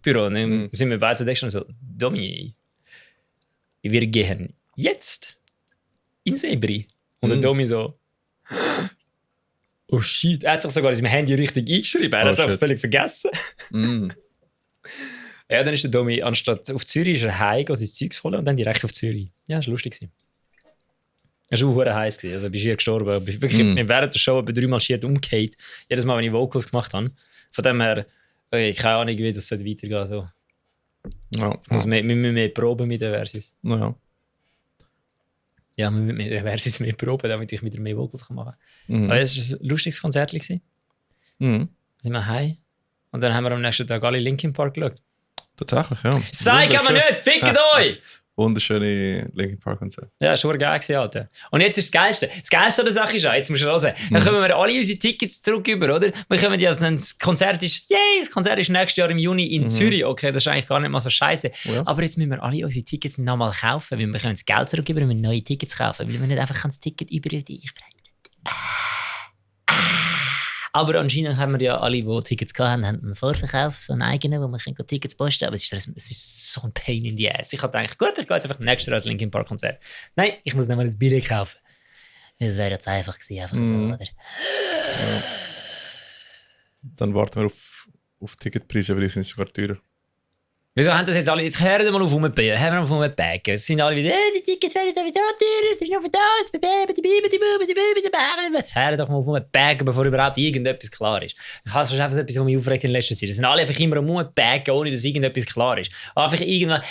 Büro. Und dann sind wir beide so, so, Domi, wir gehen jetzt ins Ebri. Und der Domi so, oh shit, er hat sich sogar in seinem Handy richtig eingeschrieben, er hat es auch völlig vergessen. Ja, dann ist der Domi, anstatt auf Zürich, ist er heim, sein Zeug zu holen und dann direkt auf Zürich. Ja, das war lustig. Es war auch verdammt heiß, also bist hier gestorben. Wirklich, während der Show etwa 3-mal schier umgekehrt. Jedes Mal, wenn ich Vocals gemacht habe. Von dem her, ich keine Ahnung, wie das weitergehen soll. So. Ja. Also, wir müssen mehr proben mit den Versus. Ja, wir müssen mit den Versus mehr proben, damit ich wieder mehr Vocals machen kann. Aber es war ein lustiges Konzert. Dann sind wir heim. Und dann haben wir am nächsten Tag alle Linkin Park geschaut. Tatsächlich, ja. Sei kann man nicht, fickt euch! wunderschöne Linkin Park Konzert. Ja, schon geil gewesen, Alter. Und jetzt ist das Geilste. Das Geilste an der Sache ist auch, jetzt musst du hören, dann kommen wir alle unsere Tickets zurück über, oder? Wir kommen ja, das Konzert ist nächstes Jahr im Juni in Zürich. Okay, das ist eigentlich gar nicht mal so scheiße. Ja. Aber jetzt müssen wir alle unsere Tickets nochmal kaufen, weil wir können das Geld zurück über, um neue Tickets kaufen, weil wir nicht einfach das Ticket über die Aber anscheinend haben wir ja alle, die Tickets hatten, haben einen Vorverkauf, so einen eigenen, wo man Tickets posten kann. Aber es ist so ein Pain in the ass. Ich habe gedacht, gut, ich gehe jetzt einfach nächstes Jahr als Linkin Park Konzert. Nein, ich muss nicht mal ein Billett kaufen. Das wäre jetzt einfach gewesen, einfach so, oder? Ja. Dann warten wir auf Ticketpreise, weil die sind sogar teurer. Wieso haben das jetzt alle? Jetzt hören wir mal auf rumbagen. Es sind alle wieder, die Tickets werden wieder teurer, das ist noch da, jetzt hören doch mal auf rumbagen, bevor überhaupt irgendetwas klar ist. Ich habe es einfach etwas, was mich aufregt in letzter Zeit. Es sind alle einfach immer rumbagen, ohne dass irgendetwas klar ist. Einfach irgendwann,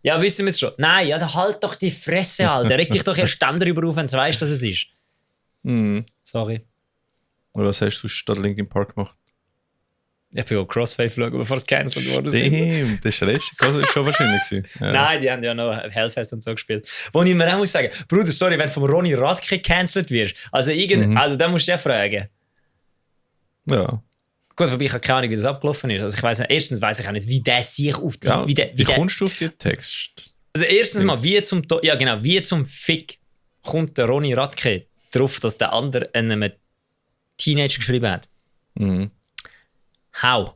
ja, wissen wir es schon. Nein, also halt doch die Fresse, Alter. Reg dich doch erst dann darüber auf, wenn du weißt, dass es ist. Sorry. Und was hast du statt Linkin Park gemacht? Ich bin auch Crossfade schauen, bevor es gecancelt wurde. Stimmt, das war schon wahrscheinlich. Ja. Nein, die haben ja noch Hellfest und so gespielt. Wo ich mir auch muss sagen, Bruder, sorry, wenn du vom Ronny Radke gecancelt wirst, also dann musst du dich fragen. Ja. Gut, wobei ich habe keine Ahnung, wie das abgelaufen ist. Also ich weiss nicht, erstens weiss ich auch nicht, wie der sich auf die... Ja, wie kommst du auf den Text? Also erstens mal, wie zum Fick kommt der Ronny Radke drauf, dass der andere einem Teenager geschrieben hat? How?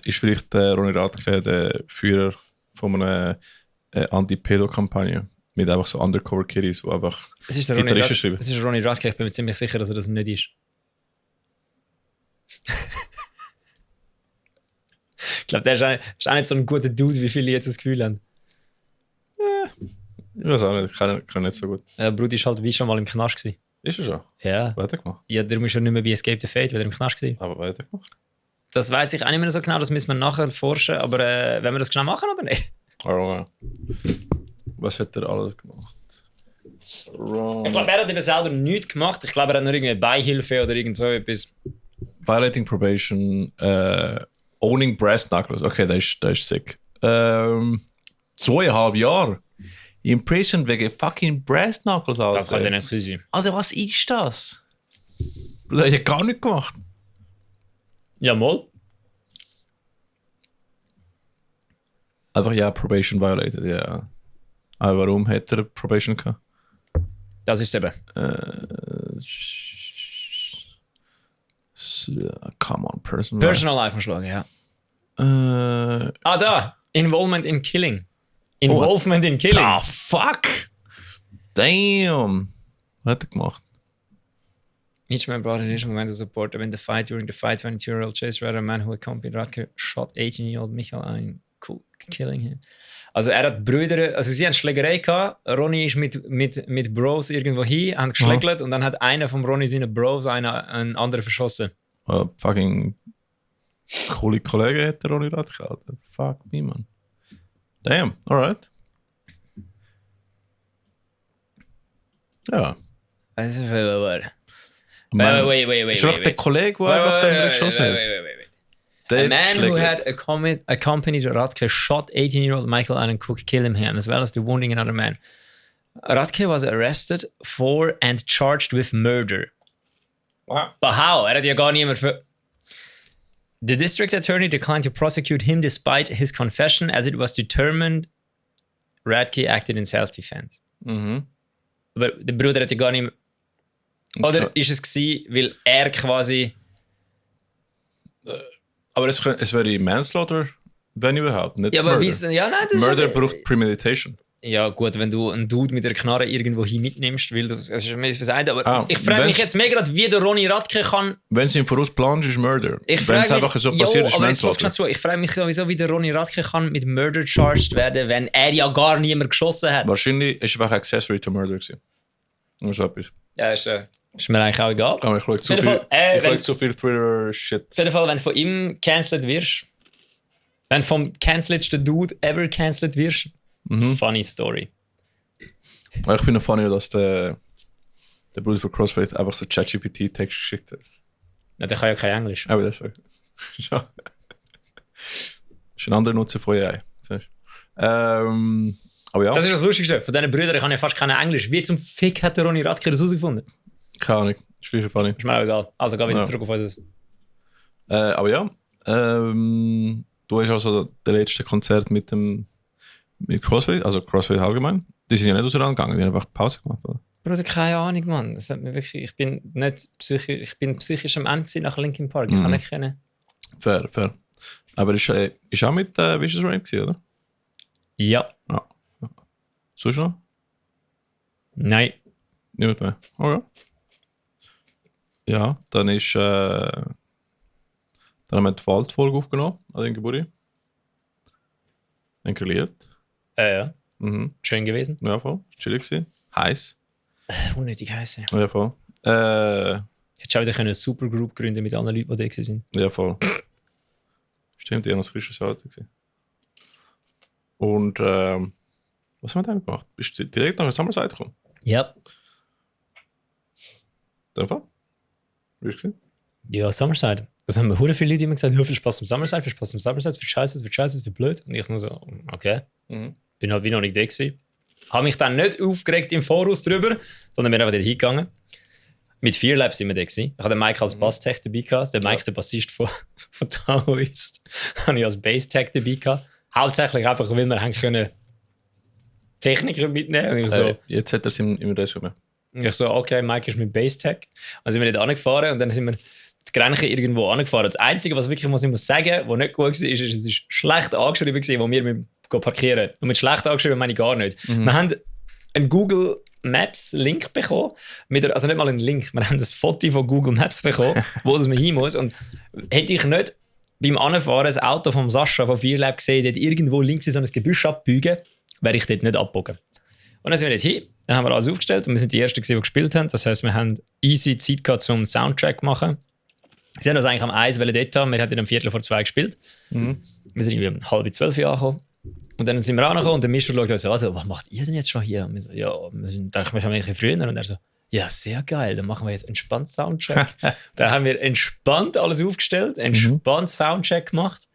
Ist vielleicht Ronny Radke der Führer von einer Anti-Pedo-Kampagne mit einfach so Undercover-Kiddies, die einfach Gitarristen schreiben? Es ist Ronny Radke, ich bin mir ziemlich sicher, dass er das nicht ist. Ich glaube, der ist auch nicht so ein guter Dude, wie viele jetzt das Gefühl haben. Ich weiß auch nicht, ich kann nicht so gut. Brudi ist halt wie schon mal im Knast gewesen. Ist er schon? Ja. Weitergemacht? Ja, der muss schon nicht mehr bei Escape the Fate, weil er im Knast war. Aber weitergemacht? Das weiss ich auch nicht mehr so genau, das müssen wir nachher forschen, aber wenn wir das genau machen oder nicht? Oh, was hat er alles gemacht? Ich glaube, er hat eben selber nichts gemacht. Ich glaube, er hat nur irgendwie Beihilfe oder irgend so etwas. Violating Probation, Owning Brass Knuckles. Okay, das ist sick. 2,5 Jahre. Imprisoned wegen fucking Brass Knuckles, Alter. Das kann ja nicht sein. Alter, was ist das? Das hat ja gar nicht gemacht. Ja, mal. Einfach ja, Probation violated, ja. Aber warum hat er Probation gehabt? Das ist es eben. Come on, Personal Life verschlagen, ja. Da! Involvement in Killing. Involvement in Killing. Ah, fuck! Damn! Was hat er gemacht? Each man brought initial momentum support when the fight. During the fight, 22-year-old Chase Rider, a man who accompanied Radke, shot 18-year-old Michael Ein, killing him. Also er hat Brüder, also sie haben Schlägerei gehabt. Ronny ist mit Bros irgendwo hin, haben geschlägelt und dann hat einer von Ronny seinen Bros einen anderen verschossen. Fucking coole Kollege hat der Ronny Radke, Alter. Fuck me, man. Damn, alright. Ja. Also, wait. Ist doch der Kollege, der einfach den geschossen hat? A man who had accompanied Radke shot 18-year-old Michael Allen Cook, killing him, as well as the wounding another man. Radke was arrested for and charged with murder. Wow. But how? Er hat ja gar niemand für... The district attorney declined to prosecute him despite his confession, as it was determined Radke acted in self-defense. Aber der Bruder hat ja gar nicht mehr... Oder ist es gewesen, weil er quasi... Aber es wäre Manslaughter, wenn überhaupt, nicht ja, aber Murder. Ja, nein, das Murder ist braucht Premeditation. Ja gut, wenn du einen Dude mit der Knarre irgendwo hin mitnimmst, weil du... Es ist mir versagt, aber ich frage mich jetzt mehr gerade, wie der Ronny Radke kann... Wenn es ihm voraus planst, ist Murder. Wenn es einfach so passiert, ist Manslaughter. Ich frage mich sowieso, wie der Ronny Radke kann mit Murder charged werden, wenn er ja gar niemand geschossen hat. Wahrscheinlich ist es einfach Accessory to Murder gewesen. Oder so etwas. Ja, ist mir eigentlich auch egal. Aber ich schaue zu viel Thriller-Shit. Auf jeden Fall, wenn du von ihm cancelled wirst, wenn du vom cancelledsten Dude ever cancelled wirst, funny Story. Ich finde es funny, dass der Bruder von Crossfade einfach so ChatGPT-Text geschickt hat. Ja, der kann ja kein Englisch. Aber das ist ein anderer Nutzer von AI. Aber ja. Das ist das Lustigste. Von diesen Brüdern kann ich fast kein Englisch. Wie zum Fick hat der Ronny Radke das herausgefunden? Keine Ahnung. Ist vielleicht funny. Ist mir auch egal. Also geh wieder zurück auf uns. Aber ja. Du hast also das letzte Konzert mit CrossFit, also CrossFit allgemein. Die sind ja nicht auseinandergegangen, die haben einfach Pause gemacht, oder? Bruder, keine Ahnung, Mann. Das hat mir wirklich, ich bin psychisch am Ende nach Linkin Park. Ich kann nicht kennen. Fair. Aber ist auch mit Vicious Rain gewesen, oder? Ja. Sonst noch? Nein. Niemand mehr. Okay. Ja, dann haben wir die Waldfolge aufgenommen an den Geburt. Dann grilliert. Ja. Schön gewesen. Ja, voll. Chillig gewesen. Heiß. Unnötig heiß. Ja, voll. Hättest du auch wieder eine Supergroup gründen mit anderen Leuten, die da waren. Ja, voll. Stimmt, die haben noch das frische Salate gesehen. Und was haben wir dann gemacht? Bist du direkt nach der Summerside gekommen? Ja. In dem Fall? Wie hast du gesehen? Ja, Summerside. Das haben mir hure viele Leute immer gesagt, viel Spaß am Summerside, es wird scheiße, es wird blöd. Und ich nur so, okay. Bin halt wie noch nicht da gewesen. Habe mich dann nicht aufgeregt im Voraus drüber, sondern bin einfach dort hingegangen. Mit Fear Lab sind wir da gewesen. Ich hatte den Mike als Bass-Tech dabei gehabt. Der Mike, der Bassist von Taoist, habe ich als Bass-Tech dabei gehabt. Hauptsächlich einfach, weil wir haben können Techniker mitnehmen. Und ich so, jetzt hat er es im Resümee. Ich so, okay, Mike ist mit Bass-Tech. Dann sind wir nicht angefahren und dann sind wir das Grenchen irgendwo angefahren. Das Einzige, was wirklich, was ich muss sagen, was nicht gut war, ist, es ist schlecht angeschrieben gewesen, wo wir parkieren. Und mit schlecht angeschrieben meine ich gar nicht. Wir haben einen Google Maps Link bekommen. Also nicht mal einen Link, wir haben ein Foto von Google Maps bekommen, wo man hin muss. Und hätte ich nicht beim Anfahren das Auto vom Sascha von Fear Lab gesehen, dort irgendwo links in so ein Gebüsch abbiegen, wäre ich dort nicht abgebogen. Und dann sind wir dort hin, dann haben wir alles aufgestellt und wir sind die Ersten, die gespielt haben. Das heisst, wir haben easy Zeit gehabt, zum Soundcheck zu machen. Sie haben uns eigentlich am 1 dort haben. Wir haben um 1:45 gespielt. Wir sind irgendwie um 11:30 angekommen. Und dann sind wir angekommen und der Mischer schaut uns so, also, was macht ihr denn jetzt schon hier? Und wir so, ja, wir dachten, wir kommen ein bisschen früher. Und er so, ja, sehr geil, dann machen wir jetzt entspannt Soundcheck. Dann haben wir entspannt alles aufgestellt, entspannt Soundcheck gemacht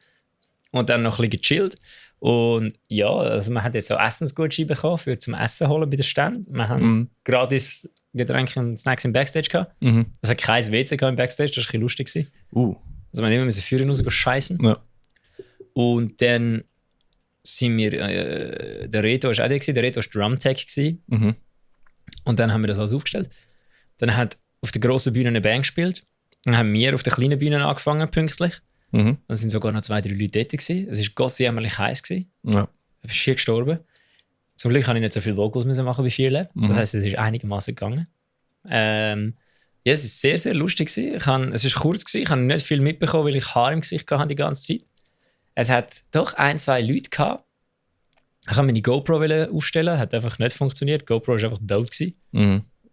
und dann noch ein bisschen gechillt. Und ja, also wir haben jetzt so Essensgutscheine bekommen für zum Essen holen bei den Ständen. Wir haben gratis Getränke und Snacks im Backstage gehabt. Es hat kein WC im Backstage, das war ein bisschen lustig. Also wir haben immer Führer raus scheißen. Ja. Und dann sind wir, der Reto war auch da, der Reto war Drumtech. Und dann haben wir das alles aufgestellt. Dann hat auf der grossen Bühne eine Band gespielt. Dann haben wir auf der kleinen Bühne angefangen, pünktlich. Dann sind sogar noch 2-3 Leute dort gewesen. Es war gossenjämmerlich heiß. Ja. Ich bin schier gestorben. Zum Glück habe ich nicht so viele Vocals machen wie Fear Lab. Das heisst, es ist einigermaßen gegangen. Ja, es war sehr, sehr lustig. Es war kurz. Ich habe nicht viel mitbekommen, weil ich Haar im Gesicht hatte die ganze Zeit. Es hat doch 1-2 Leute gehabt. Ich wollte meine GoPro aufstellen, hat einfach nicht funktioniert. Die GoPro war einfach tot.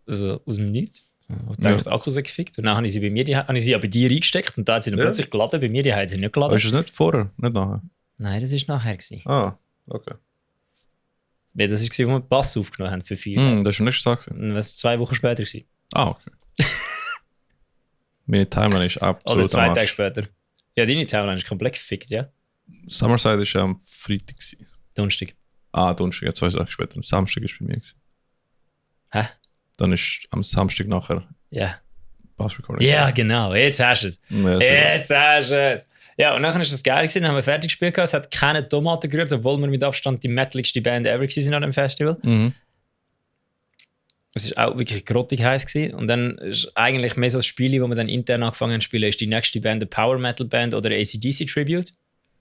Also aus dem Nichts. Ich dachte, der Akku ist gefickt. Und dann habe ich sie bei dir eingesteckt und da hat sie dann plötzlich geladen. Bei mir hat sie nicht geladen. Aber ist das nicht vorher, nicht nachher? Nein, das war nachher. Ah, okay. Ja, das war, wo wir den Bass aufgenommen haben für 4. Das war am nächsten Tag. Und das war 2 Wochen später. Ah, okay. Meine Timeline ist absolut oder 2 Tage später. Ja, deine Timeline ist komplett gefickt, ja? Summerside war am Freitag. Donnerstag. Ah, Donnerstag, ja, 2 Tage später. Samstag war bei mir. Hä? Dann ist am Samstag nachher Bass-Recording. Ja, genau. Jetzt hast du es. Ja, und dann war das geil gewesen. Dann haben wir fertig gespielt. Es hat keine Tomaten gerührt, obwohl wir mit Abstand die metaligste Band ever waren an dem Festival. Es war auch wirklich grottig heiß gewesen. Und dann ist eigentlich mehr so das Spiel, das wir dann intern angefangen haben zu spielen, ist die nächste Band eine Power Metal Band oder eine AC/DC Tribute.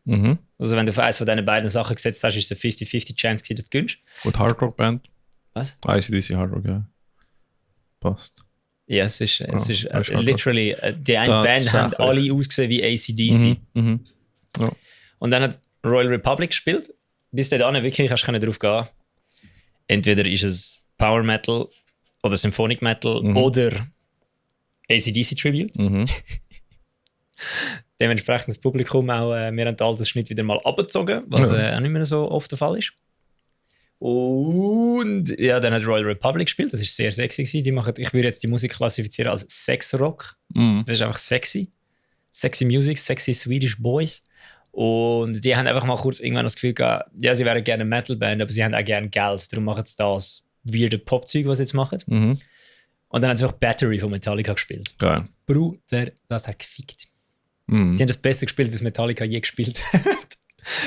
Also wenn du auf eines von diesen beiden Sachen gesetzt hast, ist es eine 50-50 Chance gewesen, dass du gewinnst. Und Hard Rock Band? Was? AC/DC Hard Rock, ja. Passt. Ja, es ist literally, die eine Band haben alle ausgesehen wie AC/DC. Ja. Und dann hat Royal Republic gespielt. Bis dahin wirklich hast du darauf gehen. Entweder ist es Power Metal oder Symphonic Metal oder AC/DC Tribute. Dementsprechend das Publikum auch, wir haben den Altersschnitt wieder mal abgezogen, was auch nicht mehr so oft der Fall ist. Und ja, dann hat Royal Republic gespielt, das war sehr sexy gewesen. Ich würde jetzt die Musik klassifizieren als Sex-Rock. Das ist einfach sexy. Sexy Music, sexy Swedish Boys. Und die haben einfach mal kurz irgendwann das Gefühl gehabt, ja, sie wären gerne eine Metal-Band, aber sie haben auch gerne Geld. Darum machen sie das weirde Pop-Zeug, was sie jetzt machen. Mhm. Und dann haben sie auch Battery von Metallica gespielt. Geil. Bruder, das hat gefickt. Mhm. Die haben das besser gespielt, was Metallica je gespielt hat.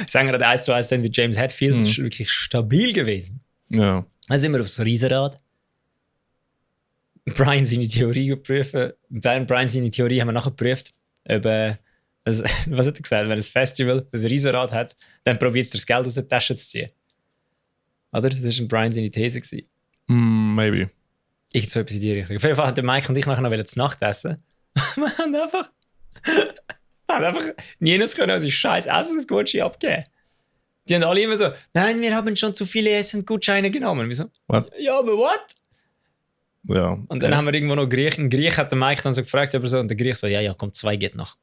Sänger hat 1:1 dann wie James Hetfield. Das ist wirklich stabil gewesen. Ja. Dann sind wir aufs Riesenrad. Brian seine Theorie geprüft. Brian seine Theorie haben wir nachher geprüft. Ob, was hat er gesagt? Wenn ein Festival ein Riesenrad hat, dann probiert es das Geld aus der Tasche zu ziehen. Oder? Das war Brian seine These. Maybe. Ich so etwas in die Richtung. Auf jeden Fall hat der Mike und ich nachher noch zu Nacht essen. Wir haben einfach niemals können unsere scheiß Essensgutscheine abgeben. Die haben alle immer so, nein, wir haben schon zu viele Essensgutscheine genommen. Und wir so, What? ja, aber what? Ja. Und dann haben wir irgendwo noch Griech. Ein Griech hat der Mike dann so gefragt, aber so, und der Griech so, ja, komm, 2 geht noch.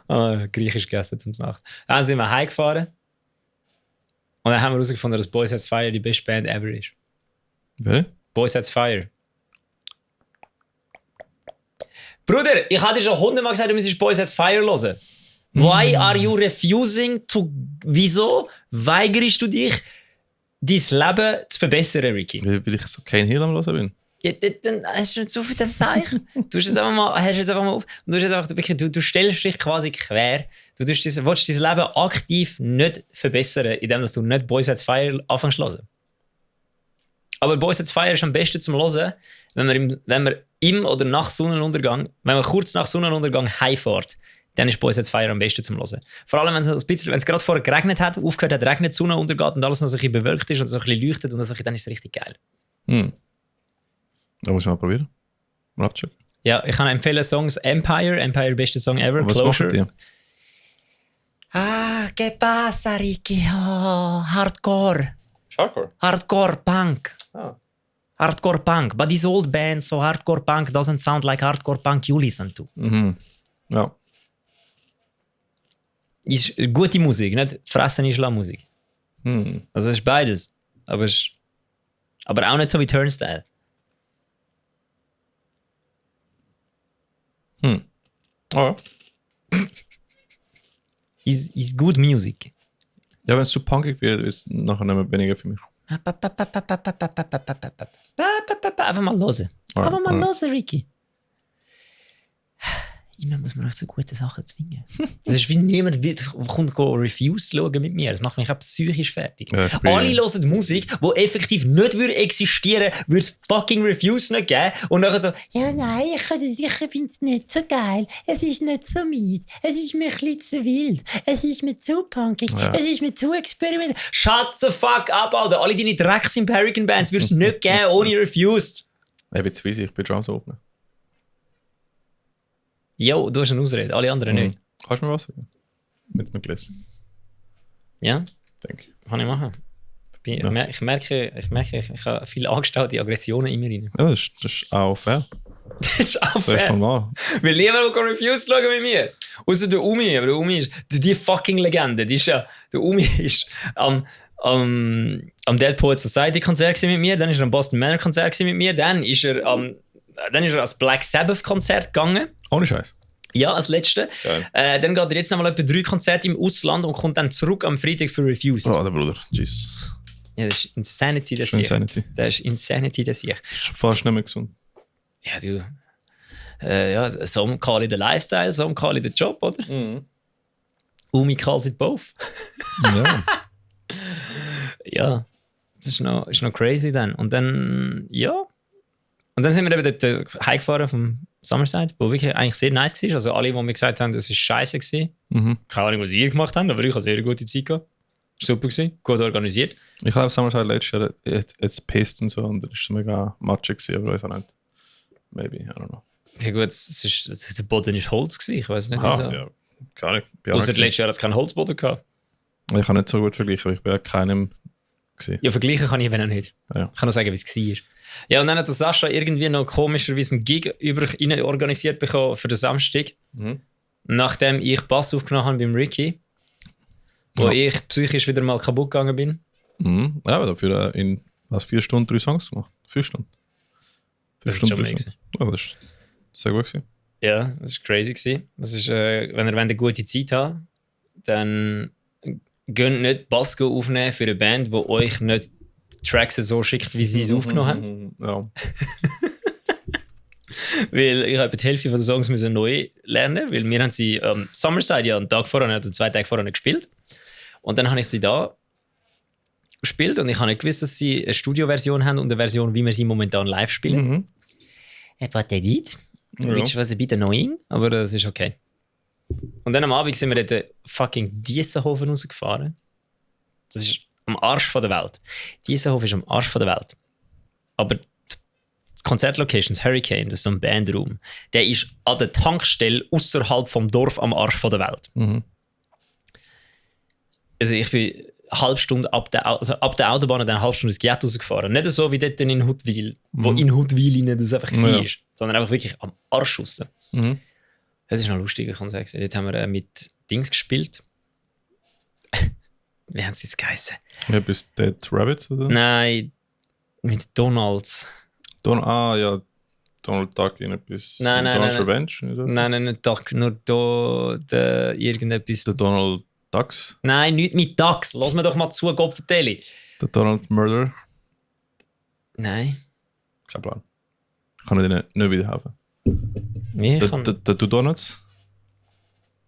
Griechisch gegessen zum Nacht. Dann sind wir heimgefahren. Und dann haben wir herausgefunden, dass Boys Sets Fire die beste Band ever ist. Wer? Boys Sets Fire. Bruder, ich hatte dir schon 100-mal gesagt, du müsstest Boys Sets Fire hören. Why are you refusing to... Wieso weigerst du dich, dein Leben zu verbessern, Ricky? Weil ich so kein Hill am Hören bin. Ja, dann hast du nicht so viel auf Zeichen. Du hast jetzt einfach mal auf. Und du stellst dich quasi quer. Du willst dein Leben aktiv nicht verbessern, indem du nicht Boys Sets Fire anfängst zu hören. Aber Boys Sets Fire ist am besten zum Hören, wenn man im oder nach Sonnenuntergang, wenn man kurz nach Sonnenuntergang heimfährt, dann ist Boys Sets Fire am besten zum Hören. Vor allem, wenn es gerade vorher geregnet hat, aufgehört hat, regnet, die Sonne untergeht und alles noch so ein bisschen bewölkt ist und so ein bisschen leuchtet und dann ist es richtig geil. Da muss ich mal probieren. Mal abchecken. Ja, ich kann empfehlen Songs Empire, beste Song ever, Was Closure. macht Ah, que pasa, Ricky? Oh, Hardcore. Hardcore? Hardcore Punk. Ah. Hardcore Punk. But this old band, so Hardcore Punk doesn't sound like Hardcore Punk you listen to. Mhm. Ja. Ist gute Musik, nicht fressen ist Musik. Also es ist beides. Aber auch nicht so wie Turnstile. Oh ja. Ist good music. Ja, wenn es zu punkig wird, ist es nachher nicht mehr weniger für mich. Einfach mal hören. Einfach mal hören, Ricky. Immer muss man euch so gute Sachen zwingen. Das ist wie niemand kommt Reviews schauen mit mir. Das macht mich auch psychisch fertig. Ja, alle hören Musik, die effektiv nicht existieren würde, würde es fucking Reviews nicht geben. Und dann so, ja nein, ich finde es nicht so geil. Es ist nicht so meins. Es ist mir ein bisschen zu wild. Es ist mir zu punkig. Ja. Es ist mir zu experimentell. Shut the fuck up, Alter. Alle deine Drecks-Imperican-Bands würde es nicht geben ohne Reviews. Ich bin zu weise, ich bin Drums open. Jo, du hast eine Ausrede, alle anderen nicht. Kannst du mir was sagen? Mit einem Gläschen. Ja? Denke ich. Kann ich machen. Ich merke, ich habe viele angestellte Aggressionen immer rein. Ja, das ist auch fair. Das ist auch fair. Das ist normal. Weil niemand will Reviews schauen mit mir. Außer der Umi. Aber der Umi ist die fucking Legende. Der Umi ist am Dead Poets Society Konzert mit mir, dann ist er am Boston Manor Konzert mit mir, dann ist er ans Black Sabbath Konzert gegangen. Ohne Scheiß. Ja, als letzte. Dann geht er jetzt nochmal etwa 3 Konzerte im Ausland und kommt dann zurück am Freitag für Reviews. Oh, der Bruder. Jesus. Ja, das ist Insanity, das hier. Das ist Insanity, das hier. Das ist fast nicht mehr gesund. Ja, du. Some call it the lifestyle, some call it the job, oder? Umi calls it both. Ja. Ja. Das ist noch crazy dann. Und dann, ja. Und dann sind wir eben dort heimgefahren vom Summerside, wo wirklich eigentlich sehr nice war. Also alle, die mir gesagt haben, das war scheiße gewesen. Keine Ahnung, was ihr gemacht habt, aber ich hatte sehr gute Zeit gehabt. Super gewesen, gut organisiert. Ich glaube, Summerside letztes Jahr jetzt pisst und so und dann ist es mega matschig gewesen, aber ich weiß auch nicht. Maybe, I don't know. Ja gut, der Boden war Holz gewesen, ich weiß nicht wieso. Ja, gar nicht. Außer letztes Jahr hat es keinen Holzboden gehabt. Ich kann nicht so gut vergleichen, weil ich bin ja keinem gewesen. Ja, vergleichen kann ich eben auch nicht. Ja. Ich kann nur sagen, wie es war. Ja, und dann hat der Sascha irgendwie noch komischerweise einen Gig organisiert bekommen für den Samstag. Nachdem ich Bass aufgenommen habe beim Ricky, wo ich psychisch wieder mal kaputt gegangen bin. Ja, aber dafür in 4 Stunden 3 Songs gemacht. 5 Stunden. 4 Das Stunden ist schon 3 Songs. Ja, das ist sehr gut gewesen. Ja, das war crazy gewesen. Das ist, wenn ihr eine gute Zeit habt, dann gönnt nicht Bass aufnehmen für eine Band, die euch nicht die Tracks so schickt, wie sie es aufgenommen haben. Ja. Weil ich habe die Hälfte der Songs müssen neu lernen, weil wir haben sie am Summerside ja einen Tag vorher oder 2 Tage vorher gespielt. Und dann habe ich sie da gespielt und ich habe nicht gewusst, dass sie eine Studioversion haben und eine Version, wie wir sie momentan live spielen. Was der dit? Willst du was bitte neu in? Aber das ist okay. Und dann am Abend sind wir dort fucking Diessenhofen rausgefahren. Das ist am Arsch von der Welt. Diessenhofen ist am Arsch von der Welt. Aber die Konzertlocation, das Hurricane, das ist so ein Bandraum, der ist an der Tankstelle außerhalb vom Dorf am Arsch von der Welt. Also ich bin eine halbe Stunde ab der Autobahn und dann eine halbe Stunde ins Ghetto rausgefahren. Nicht so wie dort in Huttwil, wo in Huttwil das einfach war, sondern einfach wirklich am Arsch raus. Das ist noch lustig, ich kann sagen. Jetzt haben wir mit Dings gespielt. Wie haben sie jetzt geheißen? Ja, bis Dead Rabbits, oder? Nein, mit Donalds. Donald Duck in etwas. Donald's Revenge? Oder? Nein, nicht Duck, nur irgendetwas. Der Donald Ducks? Nein, nicht mit Ducks. Lass mir doch mal zu, Gott vertelle. Der Donald Murder? Nein. Kein Plan. Ich kann dir nicht wieder helfen. Nee, der Donuts?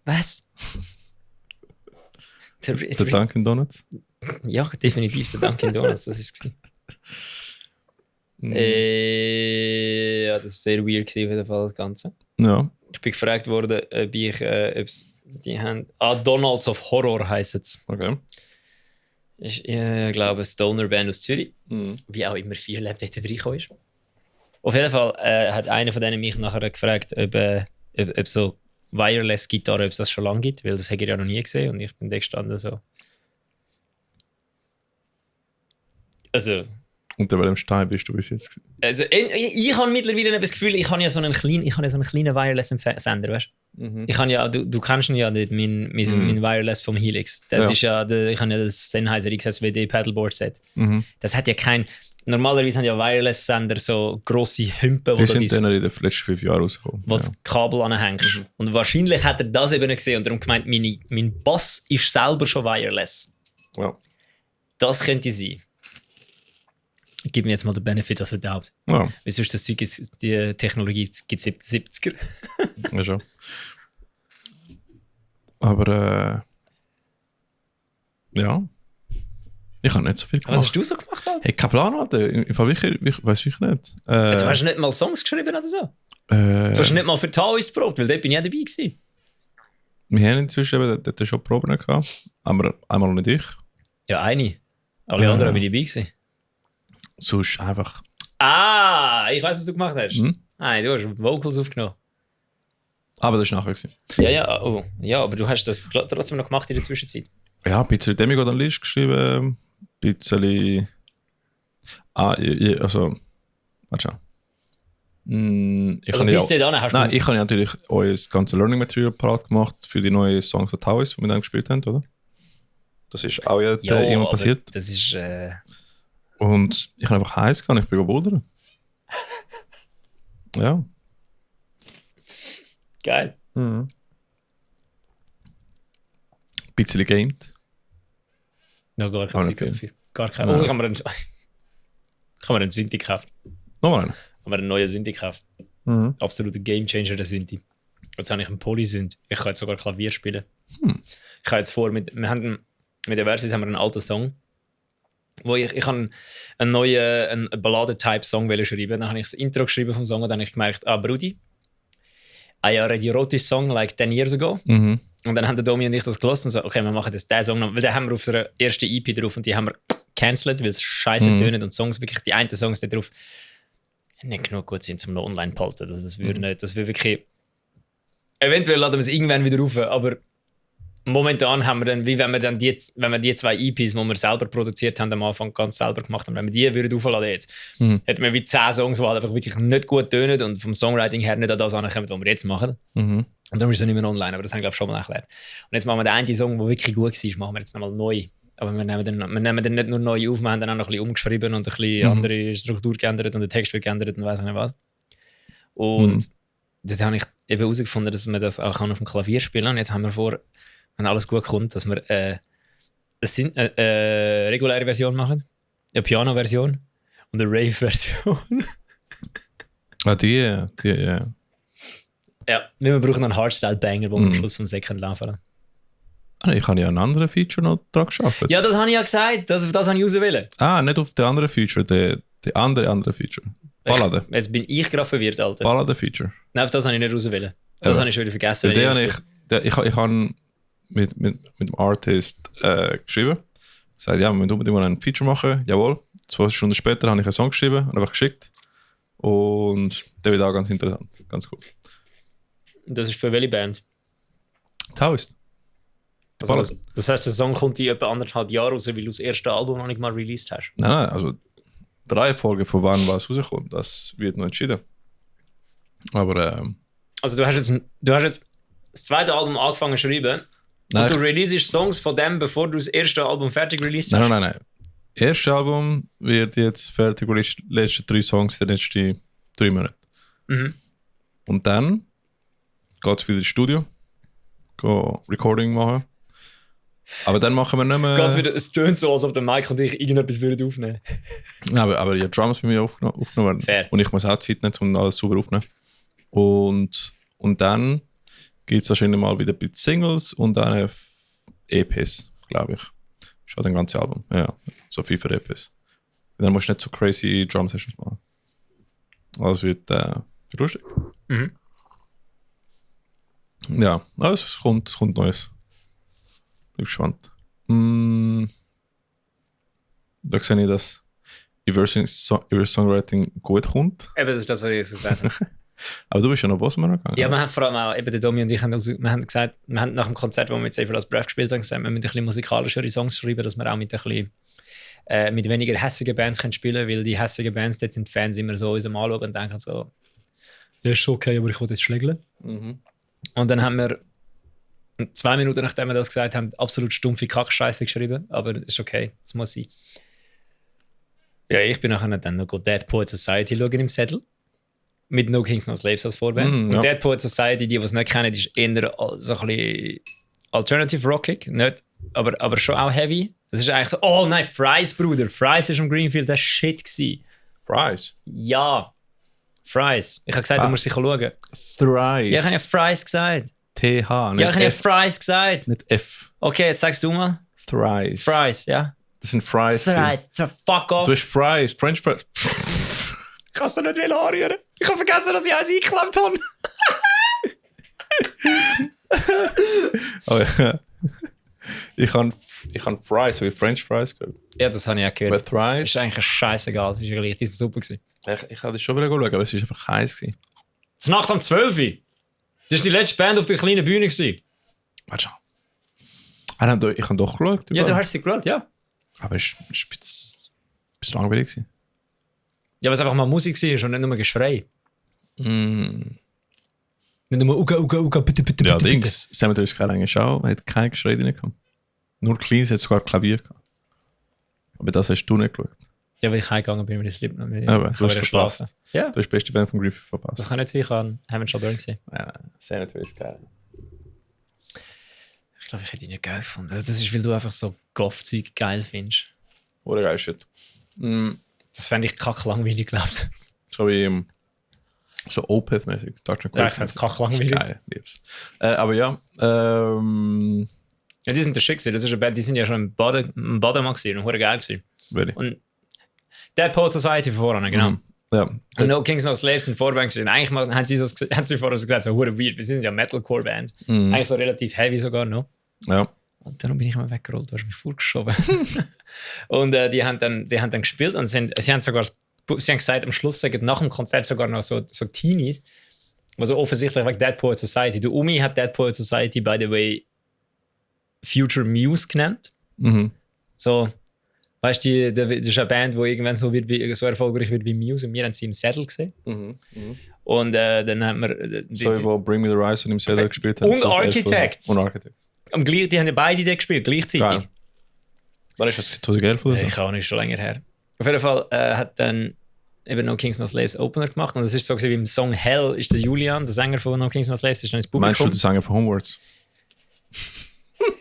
Was? Der Dunkin' Donuts? Ja, definitiv der Dunkin' Donuts, das ist es. Ja, das war sehr weird auf jeden Fall, das Ganze. Ja. Ich bin gefragt worden, ob ich die haben. Donalds of Horror heisst es. Okay. Ich glaube, eine Stoner-Band aus Zürich. Wie auch immer viel dort reingekommen ist. Auf jeden Fall hat einer von denen mich nachher gefragt, ob so Wireless-Gitarre, ob es das schon lange gibt, weil das habe ich ja noch nie gesehen und ich bin da gestanden so. Also. Unter welchem Stein bist du bis jetzt? Also, ich habe mittlerweile das Gefühl, ich habe ja so einen kleinen Wireless-Sender, weißt du? Ich habe ja, du kennst ihn ja nicht, mein Wireless vom Helix. Das ist ja, ich habe ja das Sennheiser XSWD Paddleboard Set. Das hat ja kein. Normalerweise haben ja Wireless-Sender so grosse Hümpen, die sind dann in den letzten 5 Jahren rausgekommen. Wo du das Kabel anhängst. Und wahrscheinlich hat er das eben nicht gesehen und darum gemeint, mein Bass ist selber schon wireless. Ja. Das könnte sein. Gib mir jetzt mal den Benefit, dass er glaubt. Ja. Weil sonst das Zeug, die Technologie gibt es 70er. Ja schon. Aber ja. Ich habe nicht so viel gemacht. Was hast du so gemacht, Alter? Hey, kein Plan, Alter. Im Fall ich weiß ich nicht. Du hast nicht mal Songs geschrieben oder so? Du hast nicht mal für Taoist geprobt, weil dort bin ich ja dabei gewesen. Wir haben inzwischen eben dort schon Proben gehabt, aber einmal nicht ich. Ja, eine. Alle anderen waren dabei gewesen. Sonst einfach... Ich weiß, was du gemacht hast. Nein, du hast Vocals aufgenommen. Aber das war nachher gewesen. Ja, aber du hast das trotzdem noch gemacht in der Zwischenzeit. Ja, ein bisschen Demigod-List geschrieben, ein bisschen... also... Warte schon. Ich habe natürlich euer das ganze Learning Material parat gemacht für die neuen Songs von Taoist, die wir dann gespielt haben, oder? Das ist auch irgendwann passiert. Das ist... Und ich habe einfach heiß gehabt, ich bin bouldern. Ja. Geil. Ein bisschen gamed. No, gar kein Zeit dafür. Gar kein. Ich habe mir einen Synthi gekauft. Nochmal einen? Ich habe mir einen neuen Synthi gekauft. Absoluter Gamechanger, der Synthi. Jetzt habe ich einen Polysynth. Ich kann jetzt sogar Klavier spielen. Ich habe jetzt vor, mit der Versis haben wir einen alten Song, wo ich habe einen neuen Balladen-Type-Song schreiben. Dann habe ich das Intro geschrieben vom Song und dann habe ich gemerkt, Brudi, I already wrote this song like 10 years ago. Und dann haben der Domi und ich das gelassen und so, okay, wir machen das den Song noch, weil den haben wir auf der ersten EP drauf und die haben wir cancelled, weil es scheiße tönt und Songs wirklich, die einen Songs da drauf nicht genug gut sind, um noch online zu behalten. Das würde nicht, das würde wirklich, eventuell laden wir es irgendwann wieder rauf, aber momentan haben wir dann, wie wenn wir die 2 EPs, die wir selber produziert haben, am Anfang ganz selber gemacht haben, wenn wir die würden aufladen jetzt, hätten wir wie 10 Songs, die halt einfach wirklich nicht gut tönen und vom Songwriting her nicht an das ankommen, was wir jetzt machen. Und dann ist es nicht mehr online, aber das haben wir glaube ich schon mal erklärt. Und jetzt machen wir den einen Song, der wirklich gut war, machen wir jetzt nochmal neu. Aber wir nehmen dann nicht nur neu auf, wir haben dann auch noch ein bisschen umgeschrieben und ein bisschen andere Struktur geändert und der Text wird geändert und weiss ich nicht was. Und das habe ich eben herausgefunden, dass man das auch auf dem Klavier spielen kann. Und jetzt haben wir vor, wenn alles gut kommt, dass wir eine reguläre Version machen, eine Piano-Version und eine Rave-Version. Die. Ja, wir brauchen einen Hardstyle-Banger, den wir am Schluss vom Second laufen lassen. Ich habe ja einen anderen Feature noch dran geschafft. Ja, das habe ich ja gesagt, das habe ich auswählen. Nicht auf den anderen Feature, die andere Feature. Ballade. Jetzt bin ich gerade verwirrt, Alter. Ballade-Feature. Nein, auf das habe ich nicht auswählen. Das habe ich schon wieder vergessen. Ich habe mit dem Artist geschrieben. Gesagt, ja, wir müssen unbedingt mal ein Feature machen. Jawohl. 2 Stunden später habe ich einen Song geschrieben und einfach geschickt. Und der wird auch ganz interessant. Ganz cool. Das ist für welche Band? Taoist. Also, das heißt, der Song kommt in etwa 1,5 Jahre raus, weil du das erste Album noch nicht mal released hast? Nein, also 3 Folgen von wann was rauskommt, das wird noch entschieden. Aber also du hast jetzt das zweite Album angefangen zu schreiben und du releasest Songs von dem, bevor du das erste Album fertig released hast? Nein. Das erste Album wird jetzt fertig released, die letzten 3 Songs der letzten 3 Monate. Mhm. Und dann geht es wieder ins Studio, Recording machen. Aber dann machen wir nicht mehr... Es tönt so, als ob der Mike und ich irgendetwas aufnehmen würden. aber ja, Drums bei mir aufgenommen werden. Fair. Und ich muss auch Zeit nehmen, um alles sauber aufzunehmen. Und dann gibt es wahrscheinlich mal wieder ein bisschen Singles und dann EPs, glaube ich. Schon ein ganzes Album. Ja, so 5 EPs. Und dann musst du nicht so crazy Drum Sessions machen. Also wird lustig. Mhm. Ja, also es kommt Neues. Bin gespannt. Da sehe ich, dass Reverse Songwriting gut kommt. Eben, das ist das, was ich jetzt gesagt habe. Aber du bist ja noch Bossmann gegangen. Ja, wir haben vor allem auch, eben der Domi und ich haben gesagt, wir haben nach dem Konzert, wo wir mit Safer als Breath gespielt haben, gesagt, wir müssen ein bisschen musikalischere Songs schreiben, dass wir auch mit weniger hässigen Bands können spielen, weil die hässigen Bands, dort sind die Fans immer so uns anschauen und denken so, ja, ist schon okay, aber ich will jetzt schlägeln. Mhm. Und dann haben wir 2 Minuten, nachdem wir das gesagt haben, absolut stumpfe Kackscheiße geschrieben, aber ist okay, das muss sein. Ja, ich bin nachher dann noch Dead Poets Society schauen im Sättel. Mit No Kings No Slaves als Vorband. Und Dead Poets Society, die es nicht kennen, ist eher so ein bisschen Alternative Rockig, nicht, aber schon auch heavy. Es ist eigentlich so, oh nein, Fries, Bruder. Fries ist am Greenfield der Shit gewesen. Fries? Ja, Fries. Ich habe gesagt, du musst dich schauen. Thrice. Ja, ich habe ja Fries gesagt. TH, nicht Ja, ich habe ja F. Fries gesagt. Nicht F. Okay, jetzt sagst du mal. Thrice. Fries, ja. Das sind Fries. Fries, fuck off. Du hast Fries, French Fries. Ich kann es dir nicht anrühren. Ich habe vergessen, dass ich eins eingeklemmt habe. Oh, ja. Ich habe Fries, so wie French Fries gehört. Ja, das habe ich auch gehört. Aber Thrice? Das ist eigentlich scheißegal. Das ist ja gleich. Das ist super gewesen. Ich hatte schon wieder schauen, aber es war einfach heiß gewesen. Es Nacht um 12 Uhr. Das war die letzte Band auf der kleinen Bühne gewesen. Warte schon. Ich habe doch geschaut. Ja, du hast sie geschaut, ja. Aber es war ein bisschen langweilig gewesen. Ja, weil es einfach mal Musik war und nicht nur Geschrei. Mm. Nicht nur Uga, bitte, bitte, Ja, bitte. Dings. Cemetery Skyline Schau hat kein Geschrei drin gehabt. Nur Cleans hat sogar Klavier gehabt. Aber das hast du nicht geschaut. Ja, weil ich heimgegangen bin, weil ich Slipknot mit Aber ich du hast wieder verpasst. schlafen. Ja, Du hast die beste Band von Griffith verpasst. das kann nicht sein, ich habe Heaven Shall Burn gesehen. Ja, Cemetery Skyline. Ich glaube, ich hätte ihn nicht geil gefunden. Das ist, weil du einfach so Goff-Zeug geil findest. Oder geil Shit. Das fände ich kacklangweilig, glaubst du? So wie so Opeth-mäßig. Ja, ich fände es kacklangweilig. Geil, lieb's. Aber ja, Ja, die sind der Shit gewesen. Das ist eine Band, die sind ja schon im Baden mal gewesen und geil gewesen. really. Und Dead Poets Society voran, genau. Mhm. Ja. Und No Kings No Slaves sind Vorband gewesen. Eigentlich haben sie vorher so gesagt, so weird, wir sind ja Metalcore-Band. Eigentlich so relativ heavy sogar noch. Ja. Und darum bin ich mal weggerollt, du hast mich vorgeschoben. Und die haben dann gespielt und sie haben gesagt, am Schluss sagen nach dem Konzert sogar noch so Teenies, also offensichtlich wegen Dead Poets Society. Der Umi hat Dead Poets Society, by the way, Future Muse genannt. Mhm. So, weißt du, das ist eine Band, die irgendwann so erfolgreich wird wie Muse und wir haben sie im Saddle gesehen. Mhm. Mhm. Und dann haben wir... So, wo Bring Me the Horizon im Zelda gespielt haben. Und so Architects. Und Architects. Die haben ja beide dort gespielt, gleichzeitig. Geil. Wann ist das? 2011 oder so? Ich auch nicht, schon länger her. Auf jeden Fall hat dann eben No Kings No Slaves Opener gemacht. Und es ist so wie im Song Hell ist der Julian, der Sänger von No Kings No Slaves, ist noch ins Publikum. Meinst du den Sänger von Homewards?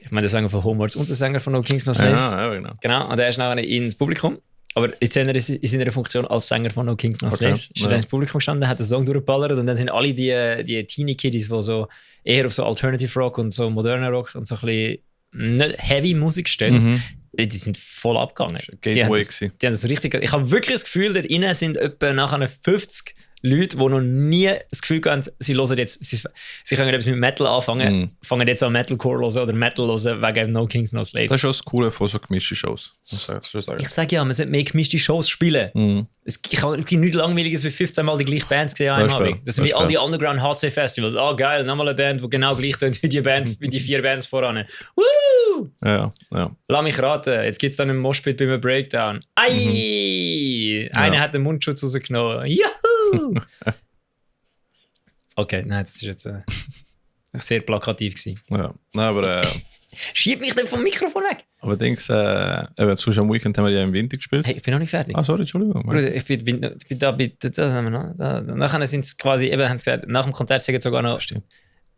Ich meine, der Sänger von Homewards und der Sänger von No Kings No Slaves. Ja, genau. Genau, und er ist nachher ins Publikum. Aber jetzt in seiner Funktion als Sänger von No Kings No Slaves ist er ins Publikum gestanden, hat den Song durchgeballert und dann sind alle die Teenie-Kiddies, die so eher auf so Alternative Rock und so moderner Rock und so ein bisschen nicht heavy Musik stehen, die sind voll abgegangen. Die haben das richtig. Ich habe wirklich das Gefühl, dort innen sind etwa nachher 50 Leute, die noch nie das Gefühl haben, sie hören jetzt, sie können etwas mit Metal anfangen, fangen jetzt an Metalcore hören oder Metal hören wegen No Kings No Slaves. Das ist schon das Coole von so gemischten Shows. Ich sage ja, man sollte mehr gemischte Shows spielen. Es gibt nichts Langweiliges wie 15 Mal die gleiche Band gesehen an einem Abend. Das sind wie all die Underground HC Festivals. Oh geil, nochmal eine Band, die genau gleich tönt wie die Band, wie die 4 Bands voran. Woo! Ja. Lass mich raten, jetzt gibt es dann einen Moshpit bei einem Breakdown. Ei! Einer hat den Mundschutz rausgenommen. Juhu! Okay, nein, das ist jetzt sehr plakativ gewesen. Ja, nein, aber... Schieb mich nicht vom Mikrofon weg! Aber denkst du, sonst am Weekend haben wir ja im Winter gespielt. Hey, ich bin noch nicht fertig. Ah, sorry, Entschuldigung. Bruder, ich bin da bei... Nachher sind es quasi, eben haben sie gesagt, nach dem Konzert sagen sogar noch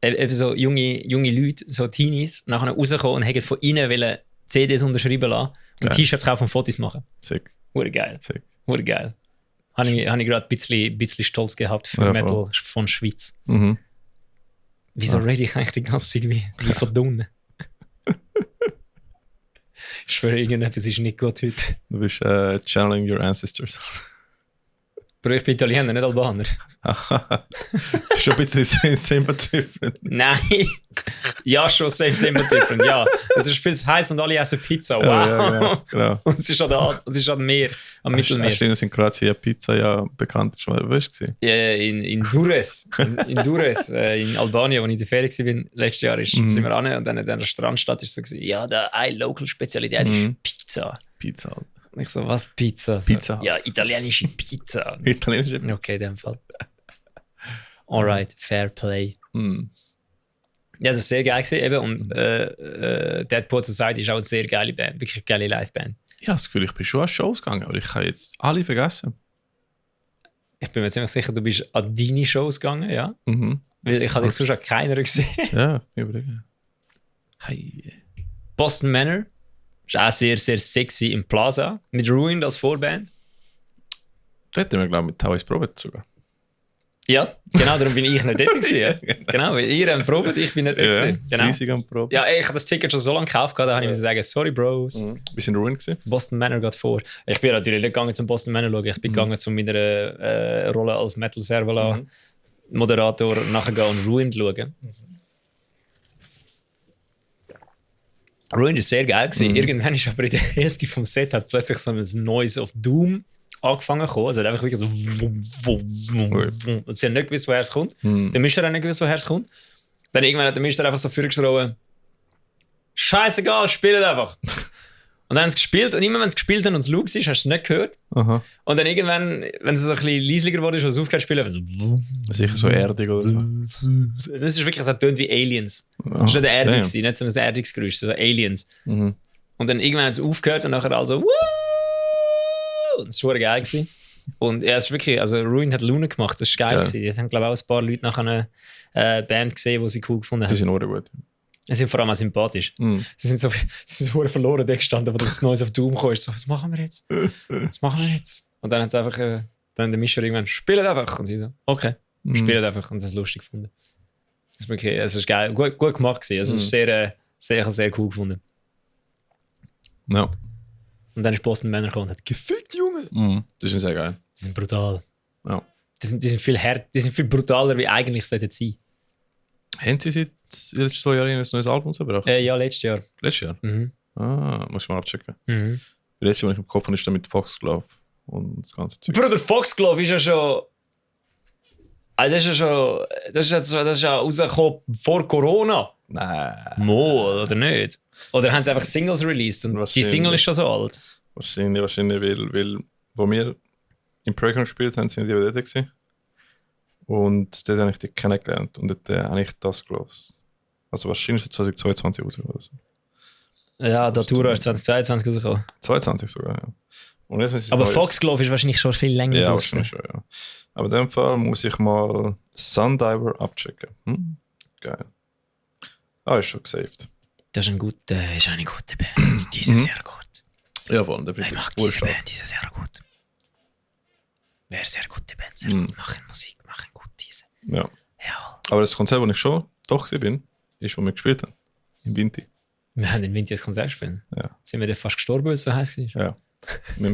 eben so junge Leute, so Teenies, nachher rauskommen und haben von ihnen wollen CDs unterschreiben lassen und T-Shirts kaufen und Fotos machen. Sick. Wurde geil. Sick. Wurde geil. Habe ich gerade ein bisschen stolz gehabt für Metal von Schweiz. Wieso rede ich eigentlich die ganze Zeit wie verdammt? Ich schwöre, irgendetwas ist nicht gut heute. Du bist channeling your ancestors. Aber ich bin Italiener, nicht Albaner. Schon ein bisschen same but different. Nein. Ja, schon same but different. Ja. Es ist viel zu heiß und alle essen Pizza. Wow. Ja, genau. Und es ist am Meer, am Mittelmeer. Hast du in Kroatien Pizza ja bekannt? Wo warst du? In Durres. In Durres, in Albanien, wo ich in der Ferie war, letztes Jahr, sind wir an und dann in der Strandstadt ist so gewesen, ja, eine Local-Spezialität ist Pizza. Pizza. Und ich so, was Pizza? Pizza. Ja, italienische Pizza. Italienische Pizza. Okay, in dem Fall. Alright, fair play. Ja, das war sehr geil gewesen, eben. Und Dead Poets Society ist auch eine sehr geile Band, wirklich geile Liveband. Ich habe das Gefühl, ich bin schon an Shows gegangen, aber ich habe jetzt alle vergessen. Ich bin mir ziemlich sicher, du bist an deine Shows gegangen, ja? Weil ich habe dich sonst an keiner gesehen. Ja, überlege. Hey. Boston Manor ist auch sehr, sehr sexy im Plaza, mit Ruined als Vorband. Da hätten wir, glaube ich, mit Tauis probiert sogar. Ja, genau, darum bin ich nicht dort gewesen. Ja. Genau, weil ihr habt probiert, ich bin nicht dort gewesen. Genau. Riesig am Proben. Ja, ich habe das Ticket schon so lange gekauft, da habe ich sagen, sorry Bros. Bist du in Ruin gewesen? Boston Manor geht vor. Ich bin natürlich nicht gegangen zum Boston Manor schauen, ich bin gegangen zu meiner Rolle als Metal Servala Moderator nachher gehen und Ruined schauen. Ruined war sehr geil gewesen. Irgendwann ist aber in der Hälfte vom Set hat plötzlich so ein Noise of Doom angefangen zu kommen. Also einfach wirklich so und sie haben nicht gewusst, woher es kommt. Der Mischer hat nicht gewusst, woher es kommt. Dann irgendwann hat der Mischer einfach so vorgeschrien, scheißegal, spielt einfach. Und dann haben sie gespielt und immer wenn sie gespielt haben und es laut ist, hast du es nicht gehört. Aha. Und dann irgendwann, wenn es so ein bisschen leislicher wurde, ist es aufgehört zu spielen. Sicher so erdig oder so. Es ist wirklich so tönt wie Aliens. Das ist nicht erdig, nicht so ein erdiges Geräusch, so Aliens. Und dann irgendwann hat es aufgehört und nachher also Woo! Und es war geil gewesen. Und ja, es ist wirklich, also Ruin hat Luna gemacht, das ist geil gewesen. Die haben, glaube ich, auch ein paar Leute nach einer Band gesehen, die sie cool gefunden haben. Die sind auch gut. Sie sind vor allem auch sympathisch. Sie sind so verloren da gestanden, wo das Neues auf Doom kam. So, was machen wir jetzt? Was machen wir jetzt? Und dann hat es einfach, dann der Mischer irgendwann, spielt einfach. Und sie so, okay, spielt einfach. Und das ist lustig gefunden. Das ist wirklich, es ist geil, gut gemacht gewesen. Also, es ist sehr cool gefunden. Ja. Und dann ist Boston Manor gekommen und hat gefickt, Junge! Das ist sehr geil. Die sind brutal. Ja. Die sind viel brutaler, wie eigentlich sollten sie. Haben sie seit den letzten 2 Jahren ein neues Album gebracht? Ja, letztes Jahr. Letztes Jahr? Muss ich mal abchecken. Letztes Jahr, was ich im Kopf habe, ist dann mit Foxglove und das ganze Zeug. Bruder, Foxglove ist ja schon... Also das ist ja rausgekommen vor Corona. Nein. Mo, oder nicht? Oder haben sie einfach Singles released und die Single ist schon so alt? Wahrscheinlich, weil wo wir im Programm gespielt haben, sind die dort gewesen. Und dort habe ich die kennengelernt und dort habe ich das gelesen. Also wahrscheinlich ist es 2022 rausgekommen. Ja, Datura ist 2022 rausgekommen. 22 sogar, ja. Und jetzt ist aber Foxglove ist wahrscheinlich schon viel länger. Ja, wahrscheinlich schon, ja. Aber in dem Fall muss ich mal Sundiver abchecken. Geil. Ist schon gesaved. Das ist eine gute Band. Die ist sehr gut. Jawohl, der ich mag diese Band, die ist sehr gut. Wäre sehr gute Band, sehr gut. Machen Musik, machen gut diese. Ja. Aber das Konzert, wo ich schon doch bin, ist, wo wir gespielt haben. Im Winter. Wir haben im Winter das Konzert gespielt. Ja. Sind wir dann fast gestorben, weil es so heiß war? Ja. wir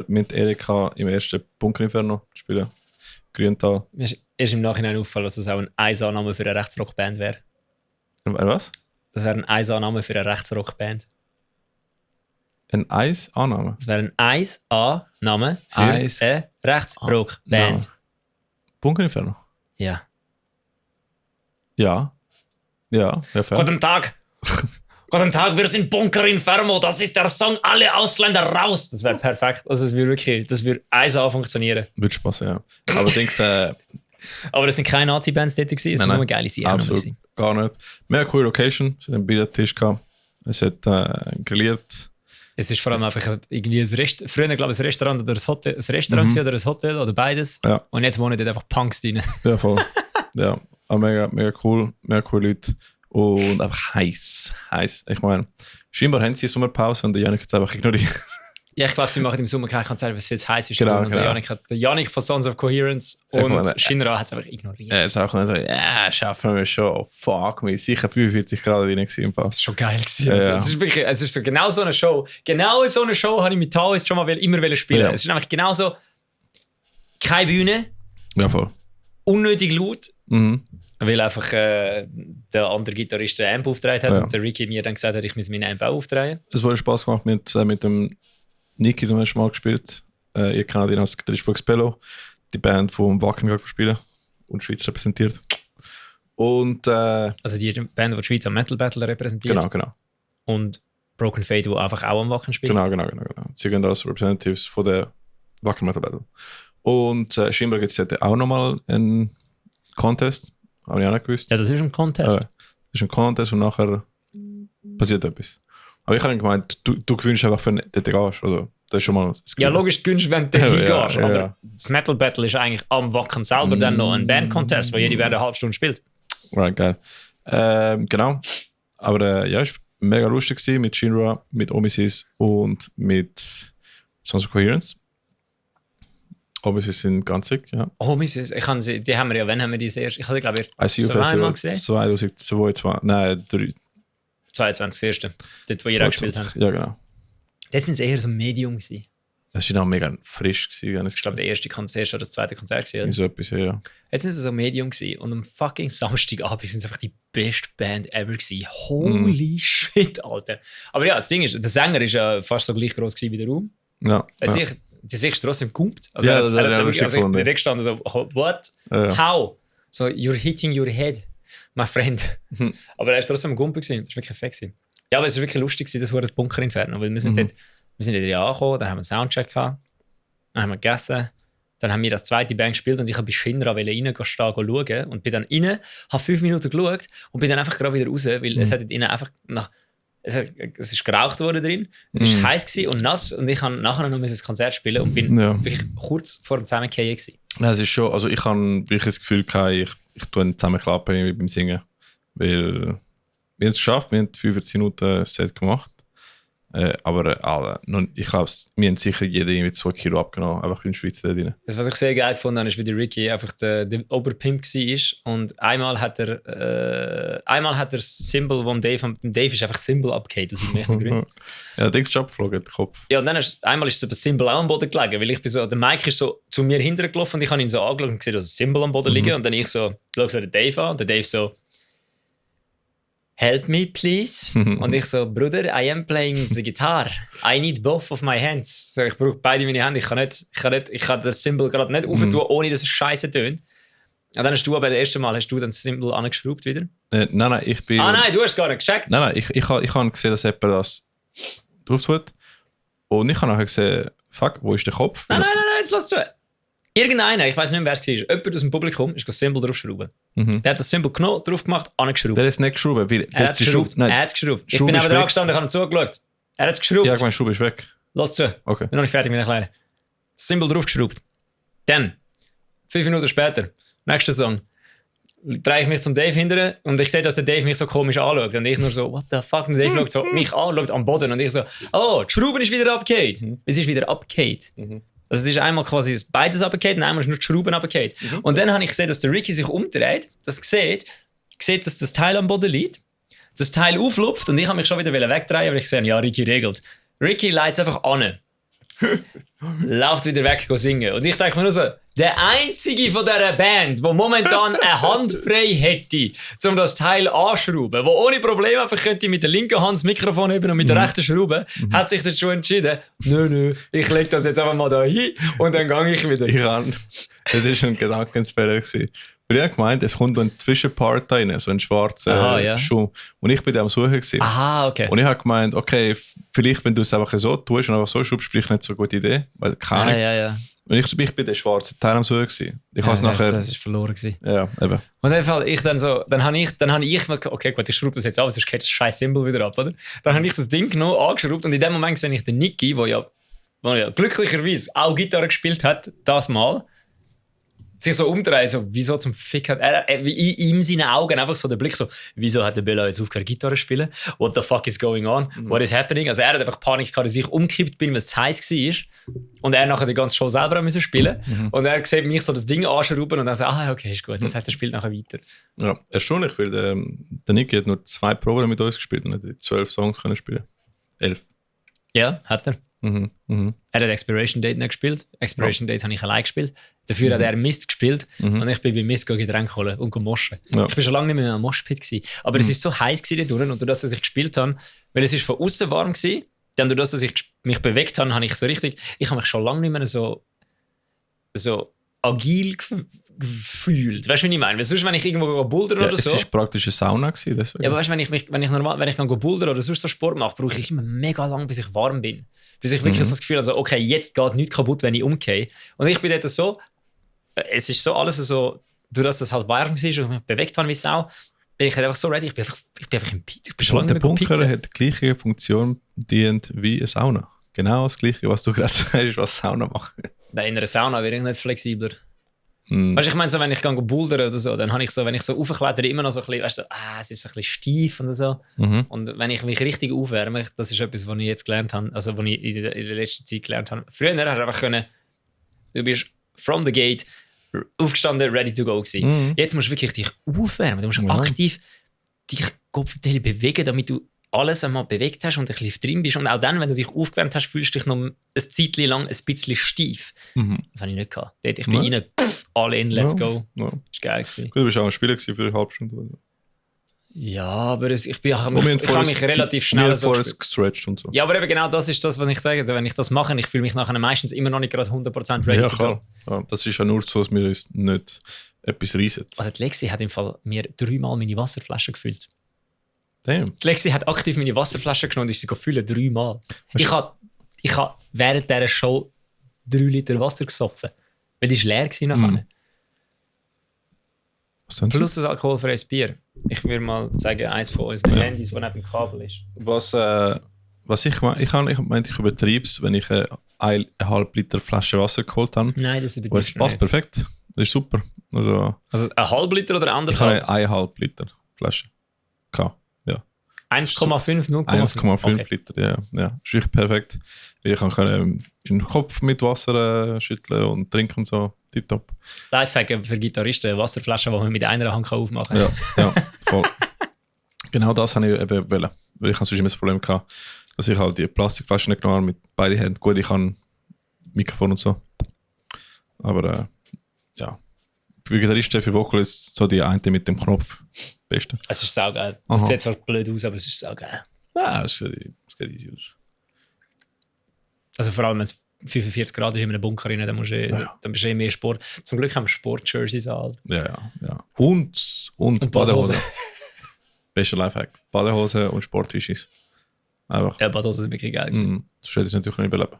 mit Erika im ersten Bunker-Inferno spielen. Grüntal. Mir ist erst im Nachhinein aufgefallen, dass es auch ein 1A-Name für eine Rechtsrockband wäre. Was? Das wäre ein 1A-Name für eine Rechtsrockband. Ein Eis-Annahme? Das wäre ein 1A-Name für eine Rechtsrockband. Bunker-Inferno? Ja. Ja. Ja, fair. Guten Tag! Guten Tag, wir sind Bunker Inferno, das ist der Song Alle Ausländer raus! Das wäre perfekt. Also das würde 1A funktionieren. Würde Spaß, ja. Aber Dings, aber das sind keine Nazi-Bands dort gewesen, es sind nur geile Sachen. Absolut, gar nicht. Mehr coole Location, es hat einen Billardtisch gehabt, es hat grilliert. Es ist vor allem einfach irgendwie früher glaube ich ein Restaurant oder ein Hotel, oder ein Hotel oder beides. Ja. Und jetzt wohnen dort einfach Punks drin. Ja, voll. Ja, aber mega cool, mega coole Leute. Und einfach heiß. Ich meine, scheinbar haben sie eine Sommerpause und der Janik hat es einfach ignoriert. Ja, ich glaube, sie machen im Sommer kein Konzert, weil es viel zu heiß ist. Genau, und der Janik von Sons of Coherence und Shinra hat es einfach ignoriert. Er ist auch so, schaffen wir schon. Oh, fuck me. Sicher 45 Grad drin gewesen. Das ist schon geil gewesen. Ja. Es ist wirklich, es ist so genau so eine Show. Genau so eine Show habe ich mit Taoist schon mal immer spielen. Ja. Es ist einfach genau so, keine Bühne. Ja, voll. Unnötig laut. Weil einfach der andere Gitarrist den Amp aufgetragen hat und der Ricky mir dann gesagt hat, ich muss meinen Amp auch auftragen. Es wurde Spaß gemacht mit dem Niki zum ersten Mal gespielt. Ihr kennt ihn als Gitarrist von Expello, die Band vom Wacken spielen und die Schweiz repräsentiert. Und, also die Band, die die Schweiz am Metal Battle repräsentiert. Genau. Und Broken Fate, die einfach auch am Wacken spielt. Genau. Sie gehen als Representatives von der Wacken Metal Battle. Und scheinbar gibt es auch nochmal einen Contest. Habe ich auch nicht gewusst. Ja, das ist ein Contest. Das ist ein Contest und nachher passiert etwas. Aber ich habe gemeint, du gewünscht einfach, wenn du dort gehst. Also, das ist schon mal ja, logisch, du gewünscht, wenn du dort hingehst. Aber das Metal Battle ist eigentlich am Wacken selber dann noch ein Band-Contest, wo jede Band eine halbe Stunde spielt. Right, geil. Genau. Aber ja, es war mega lustig gewesen mit Shinra, mit Omisis und mit Sons of Coherence. Omisis sind ganz sick, ja. Omisis, die haben wir ja, wann haben wir die erst? Ich hatte, glaube ich, zweimal gesehen. 2022, nein, 22. Dort, wo ihr auch gespielt habt. Ja, genau. Dort sind es eher so ein Medium gewesen. Das war auch mega frisch gewesen. Ich glaube, der erste Konzert oder das zweite Konzert gewesen. So etwas, ja. Jetzt sind sie so Medium gewesen und am fucking Samstagabend sind es einfach die beste Band ever gewesen. Holy shit, Alter. Aber ja, das Ding ist, der Sänger ist ja fast so gleich groß gewesen wie der Raum. Ja. Die sich trotzdem gepumpt. Also ja, ich direkt stand so, what? How? So, you're hitting your head, my friend. Aber er ist trotzdem am Gumpen gewesen. Das war wirklich perfekt gewesen. Ja, aber es war wirklich lustig gewesen, das war das Bunker Inferno. Weil wir sind dort angekommen, dann haben wir einen Soundcheck gehabt, dann haben wir gegessen, dann haben wir das zweite Band gespielt und ich habe bei Shinra reingehen schauen und bin dann rein, habe 5 Minuten geschaut und bin dann einfach gerade wieder raus, weil es hat innen einfach es ist geraucht worden drin, es war heiß gewesen und nass und ich habe nachher noch ein Konzert spielen und bin wirklich kurz vor dem Zusammenfallen gewesen. Ja, es ist schon, also ich habe wirklich das Gefühl gehabt, ich tue einen zusammenklappen beim Singen, weil wir haben es geschafft, wir haben 45 Minuten ein Set gemacht, aber ich glaube, wir haben sicher jeder irgendwie 2 Kilo abgenommen, einfach in der Schweiz da drin. Das, was ich sehr geil fand, ist, wie der Ricky einfach der Oberpimp war und einmal hat er das Symbol, wo Dave ist einfach das Symbol abgehakt aus irgendwelchen Gründen. Ja, der ist schon abgeflogen, der Kopf. Ja, und dann einmal ist das Symbol auch am Boden gelegen, weil der Mike ist so zu mir hintergelaufen und ich habe ihn so angeschaut und gesehen, dass das Symbol am Boden liegt und dann ich so, schaue so den Dave an und der Dave so, help me, please. Und ich so, Bruder, I am playing the guitar. I need both of my hands. So, ich brauche beide meine Hände. Ich kann das Symbol gerade nicht aufentun, ohne dass es scheiße tönt. Und dann hast du aber das erste Mal dann das Symbol angeschraubt wieder? Nein, ich bin... nein, du hast es gar nicht gecheckt. Nein, ich habe gesehen, dass jemand das drauf tut. Und ich habe nachher gesehen, fuck, wo ist der Kopf? Nein, jetzt lass zu. Irgendeiner, ich weiß nicht mehr, wer es war, jemand aus dem Publikum ist das Symbol draufschrauben. Der hat das Symbol genommen, drauf gemacht, angeschraubt. Der hat es nicht geschraubt, weil er hat es geschraubt. Ich bin aber dran gestanden, ich habe ihm zugeschaut. Er hat es geschraubt. Ja, ich meine, Schraube ist weg. lass zu. Okay. Ich bin noch nicht fertig mit erklären. Das Symbol draufgeschraubt. Dann, 5 Minuten später, nächster Song, drehe ich mich zum Dave hinterher und ich sehe, dass der Dave mich so komisch anschaut. Und ich nur so, what the fuck? Und Dave schaut so mich an, schaut am Boden und ich so, oh, die Schraube ist wieder abgekehrt. Es ist wieder abgekehrt. Also es ist einmal quasi beides abgekehrt und einmal ist nur die Schrauben abgekehrt. Und dann habe ich gesehen, dass der Ricky sich umdreht, das sieht, dass das Teil am Boden liegt, das Teil auflupft und ich habe mich schon wieder wegdrehen, aber ich sehe, ja, Ricky regelt. Ricky leitet es einfach an. Läuft wieder weg, singen. Und ich denke mir nur so, der einzige von dieser Band, der momentan eine Hand frei hätte, um das Teil anzuschrauben, der ohne Probleme einfach könnte mit der linken Hand das Mikrofon heben und mit der rechten Schraube, hat sich dazu entschieden, nö, ich lege das jetzt einfach mal da hin und dann gehe ich wieder. Das war ein Gedankensfehler. Ich habe gemeint, es kommt ein Zwischenpart rein, so ein schwarzer Schuh. Und ich bin da am Suchen gewesen. Aha, okay. Und ich habe gemeint, okay, vielleicht, wenn du es einfach so tust und einfach so schraubst, vielleicht nicht so eine gute Idee. Weil keine. Ja. Und ich bin der schwarze Teil am Suchen gewesen. Das war verloren gewesen. Ja, eben. Und in dem Fall, dann habe ich, okay, gut, ich schraube das jetzt ab, sonst geht das scheiß Symbol wieder ab, oder? Dann habe ich das Ding genommen, angeschraubt und in dem Moment sehe ich den Nicky, der ja glücklicherweise auch Gitarre gespielt hat, das Mal, sich so umdrehen, so, wieso zum Fick hat er, in ihm seinen Augen einfach so der Blick so, wieso hat der Bella jetzt aufgehört Gitarre zu spielen? What the fuck is going on? What is happening? Also er hat einfach Panik gehabt, dass ich umgekippt bin, weil es zu heiß war und er nachher die ganze Show selber müssen spielen und er sieht mich so das Ding anschrauben und dann so, okay, ist gut, das heisst, er spielt nachher weiter. Ja, erstaunlich, weil der Nicky hat nur 2 Proben mit uns gespielt und hat 12 Songs können spielen. 11. Ja, hat er. Er hat Expiration Date nicht gespielt. Expiration Date habe ich allein gespielt. Dafür hat er Mist gespielt und ich bin bei Mist Getränke holen und moschen. Ja. Ich war schon lange nicht mehr im Moshpit gewesen. Aber es war so heiß dort und durch das, dass ich gespielt habe, weil es von außen warm war, dann durch das, dass ich mich bewegt habe, habe ich so richtig, ich habe mich schon lange nicht mehr so agil gefühlt. Weißt du, wie ich meine? Weil sonst, wenn ich irgendwo bouldern oder so... Es war praktisch eine Sauna gewesen, deswegen. Ja, aber weißt du, wenn ich bouldern oder sonst so Sport mache, brauche ich immer mega lang, bis ich warm bin. Bis ich wirklich so das Gefühl habe, also, okay, jetzt geht nichts kaputt, wenn ich umgehe. Und ich bin dort so, es ist so alles so, durch das es halt warm war und mich bewegt habe wie Sau, bin ich halt einfach so ready, ich bin einfach im Pit. Ich bin schon lange der Bunker hat die gleiche Funktion dient wie eine Sauna. Genau das Gleiche, was du gerade sagst, was Sauna macht. In einer Sauna wäre ich nicht flexibler. Weißt du, ich meine, so, wenn ich bouldern oder so, dann habe ich so, wenn ich so aufklettere, immer noch so ein bisschen, weißt du, es ist so ein bisschen steif und so. Und wenn ich mich richtig aufwärme, das ist etwas, was ich jetzt gelernt habe, also was ich in der letzten Zeit gelernt habe. Früher hast du einfach können, du bist from the gate, aufgestanden, ready to go gewesen. Jetzt musst du wirklich dich aufwärmen, du musst aktiv dich kopfverteilen bewegen, damit du alles einmal bewegt hast und ein bisschen drin bist. Und auch dann, wenn du dich aufgewärmt hast, fühlst du dich noch ein Zeitchen lang ein bisschen steif. Das habe ich nicht gehabt. Ich bin rein, alle in, let's go. Das war geil gewesen. Du bist auch ein Spieler für eine halbe Stunde. Oder? Ja, aber ich habe mich relativ schnell so gestretched und so. Ja, aber eben genau das ist das, was ich sage. Wenn ich das mache, ich fühle mich nachher meistens immer noch nicht gerade 100% ready to go. Ja, das ist ja nur so, dass wir uns nicht etwas reisen. Also die Lexi hat im Fall mir 3-mal meine Wasserflasche gefüllt. Damn. Die Lexi hat aktiv meine Wasserflasche genommen und ist sie gefüllt 3-mal. Ich habe während dieser Show 3 Liter Wasser gesoffen. Weil die war leer nachher. Plus ein alkoholfreies Bier. Ich würde mal sagen, eins von unseren Handys, das neben dem Kabel ist. Was ich meinte, ich übertreibe es, wenn ich eine 1,5 Liter Flasche Wasser geholt habe. Nein, das übertreibe ich nicht. Es passt perfekt. Das ist super. Also 1,5 Liter oder 1,5? Ich habe eine 1,5 Liter Flasche. Ja. 1,5, 0,5? 1,5 Liter, ja. Das ist wirklich perfekt. Ich kann den Kopf mit Wasser schütteln und trinken und so. Tipptopp. Lifehack für Gitarristen, Wasserflaschen, die man mit einer Hand aufmachen kann. Ja, voll. Genau das habe ich eben wollen. Weil ich sonst immer das Problem gehabt, dass ich halt die Plastikflaschen nicht genommen habe mit beiden Händen. Gut, ich kann Mikrofon und so. Aber ja. Für Gitarristen, für Vocalist, so die eine mit dem Knopf. Beste. Es ist saugeil. Es sieht zwar blöd aus, aber es ist saugeil. Ja, es geht easy aus. Also vor allem, wenn es 45 Grad ist in einem Bunker rein, dann bist du mehr Sport. Zum Glück haben wir Sport-Jerseys halt. Ja. Und Badehose. Bester Lifehack. Badehose und Sport-T-Shirts. Einfach. Ja, Badehose sind wirklich geil. Das hätte ich natürlich nicht überleben.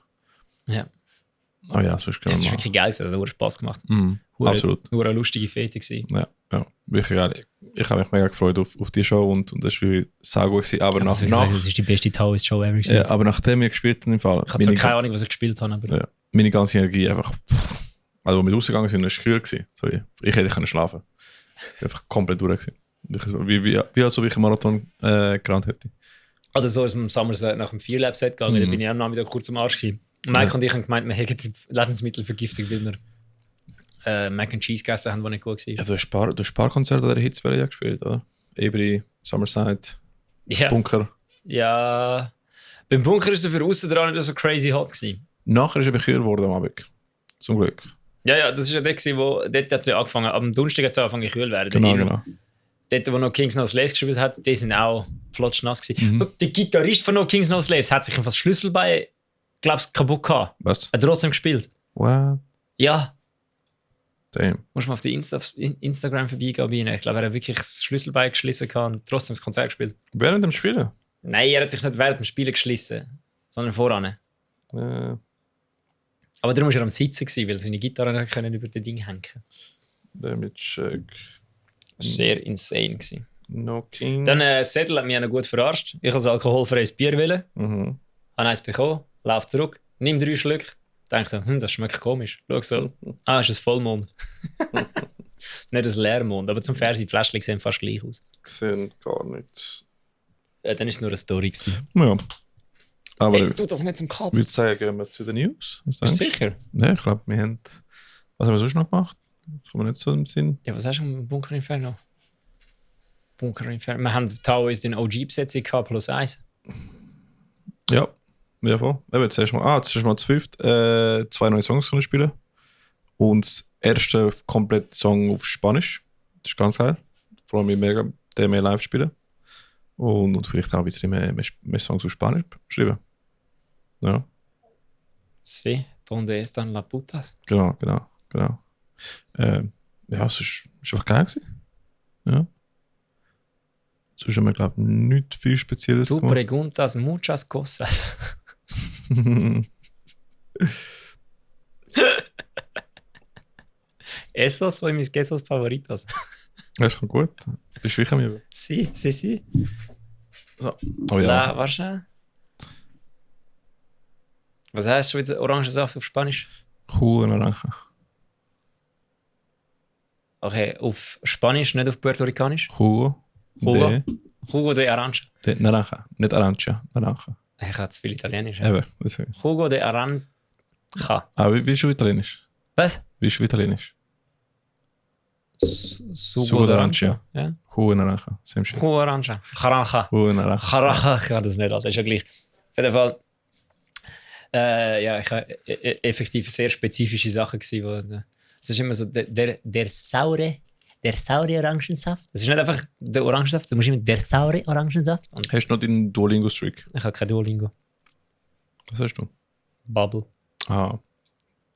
Ja. Oh ja, sonst das ist wirklich geil, das hat Spaß gemacht. Absolut. Nur eine lustige Fete gewesen. Ja, wirklich geil. Ich habe mich mega gefreut auf die Show und das war sau gut gewesen. Aber das ist die beste Taoist-Show ever gewesen. Ja, aber nachdem wir gespielt haben im Fall... Ich habe zwar keine Ahnung, was ich gespielt habe, aber... Ja, meine ganze Energie einfach... Also, als wir rausgegangen sind, war es kühl gewesen. So, ich hätte schlafen können. Ich war einfach komplett durch gewesen. Wie als ob ich einen Marathon gerannt hätte. Also so ist es im Sommer nach dem 4-Lab-Set gegangen, da bin ich am Nachmittag kurz am Arsch gewesen. Mike und ich haben gemeint, wir hätten Lebensmittelvergiftung, weil wir Mac and Cheese gegessen haben, die nicht gut war. Ja, du hast ein paar Konzerte der Hitzwelle ja gespielt, oder? Ebri, Summerside, Bunker. Ja, beim Bunker ist er für aussen dran nicht so crazy hot gewesen. Nachher ist er kühl geworden am Abend. Zum Glück. Ja, das war ja der, wo dort hat es ja angefangen, am Donnerstag hat es angefangen kühl werden. Genau. Dort, wo noch Kings No Slaves gespielt hat, die sind auch flotschnass gewesen. Der Gitarrist von noch Kings No Slaves hat sich einfach das Schlüsselbein, glaubst du, kaputt gehabt. Was? Hat trotzdem gespielt. What? Ja. Damn. Musst du mal auf die Instagram vorbeigehen. Ich glaube, er hat wirklich das Schlüsselbein geschlissen und trotzdem das Konzert gespielt. Während dem Spielen? Nein, er hat sich nicht während dem Spielen geschlissen, sondern voran. Aber darum war er am Sitzen, weil seine Gitarre nicht können über das Ding hängen. Damage. Sehr insane gewesen. No King. Dann Sädel hat mich noch gut verarscht. Ich wollte alkoholfreies Bier wollen. Habe eins bekommen, laufe zurück, nimm 3 Schlücke. Denke so, das schmeckt komisch. Schau so, ist ein Vollmond. Nicht ein Leermond, aber zum Fernsehen, die Fläschchen sehen fast gleich aus. Sehen gar nicht. Dann war es nur eine Story gewesen. Ja. Aber jetzt tut das nicht zum Kabel. Ich würde sagen, gehen wir zu den News. Bist du sicher? Ja, ich glaube, wir haben... Was haben wir sonst noch gemacht? Das kommt mir nicht so im Sinn. Ja, was hast du im Bunker Inferno? Bunker Inferno. Wir haben Taoist in OG-Besetzung gehabt, +1. Ja, voll. Eben, zuerst mal zu 5 2 neue Songs können spielen. Und das erste komplette Song auf Spanisch. Das ist ganz geil. Freue mich mega, den mehr live spielen. Und vielleicht auch ein bisschen mehr Songs auf Spanisch schreiben. Ja. Sí, donde están las putas? Genau. Ja, es ist einfach geil gewesen. Ja. Sonst haben wir, glaube ich, nichts viel Spezielles gemacht. Du preguntas muchas cosas. Esos son mis quesos favoritos. Das kommt gut. Bist du sicher mir? Sí. So. Oh ja. Warte. Was heißt schon wieder Orangensaft auf Spanisch? Jugo de Naranja. Okay, auf Spanisch, nicht auf Puerto Ricanisch? Jugo de Aranja. De Naranja, nicht Aranja, Naranja. Ich habe zu viel Italienisch. Eben, deswegen. Jugo de Aranja. Wie ist du Italienisch? Was? Wie ist du Italienisch? Sugo de Aranja. Ja. Jugo de Naranja. Jugo de Aranja. Jugo de Naranja. Ich kann das nicht, Alter. Ist ja gleich. Auf jeden Fall. Ich habe effektiv sehr spezifische Sachen gesehen. Es ist immer so, der saure Orangensaft. Es ist nicht einfach der Orangensaft, du musst immer der saure Orangensaft. Und hast du noch deinen Duolingo-Streak? Ich habe kein Duolingo. Was hast du? Bubble.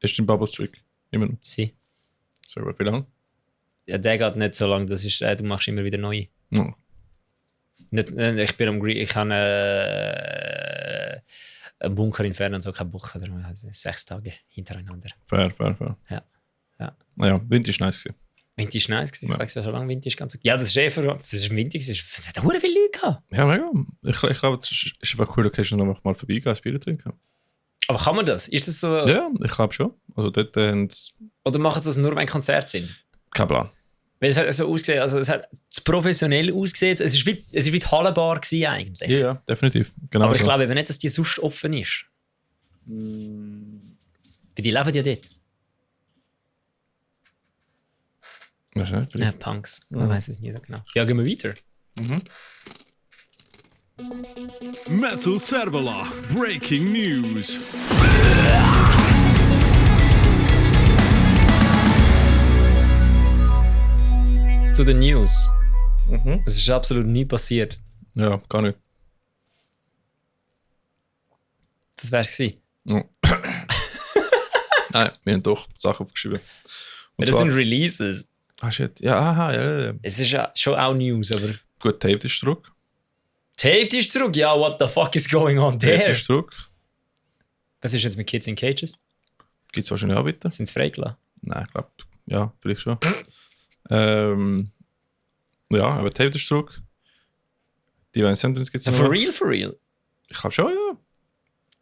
Ist dein Bubble-Streak? Immer noch? Si. So, wie lange? Ja, der geht nicht so lange, das ist, du machst immer wieder neue. No. Ich bin am ich habe einen Bunker Inferno und so keinen Bock. 6 Tage hintereinander. Fair. Ja. Naja, Winter ist nice gewesen. Winter ist nice gewesen. Ich sage es ja schon lange, Winter ist ganz okay. Ja, das ist das ist Winter gewesen. Es hat auch viele Leute gehabt. Ja, mega. Ich glaube, es ist einfach cool, dass du einfach mal vorbeigehen, ein Bier trinken. Aber kann man das? Ist das so? Ja, ich glaube schon. Also dort oder machen sie das nur, wenn Konzerte sind? Kein Plan. Weil es hat so ausgesehen, also es hat zu professionell ausgesehen. Es ist wie die Hallenbar gewesen eigentlich. Ja, definitiv. Genau. Aber ich glaube eben nicht, dass die sonst offen ist. Weil die leben ja dort. Das ist nicht ja, Punks. Man weiß es nie so genau. Ja, gehen wir weiter. Metal Servola, Breaking News. Zu den News. Es ist absolut nie passiert. Ja, gar nicht. Das wär's gewesen. Ja. Nein, wir haben doch Sachen aufgeschrieben. Ja, das sind Releases. Shit. Ja, ja. Es ist ja schon auch News, aber... Gut, Taped ist zurück. Taped ist zurück? Ja, what the fuck is going on there? Taped ist zurück. Was ist jetzt mit Kids in Cages? Gibt es wahrscheinlich auch bitte. Sind sie freigelassen? Nein, ich glaube, ja, vielleicht schon. Ja, aber Tape ist zurück. Divine Sentence gibt es So for real? Ich glaube schon, ja.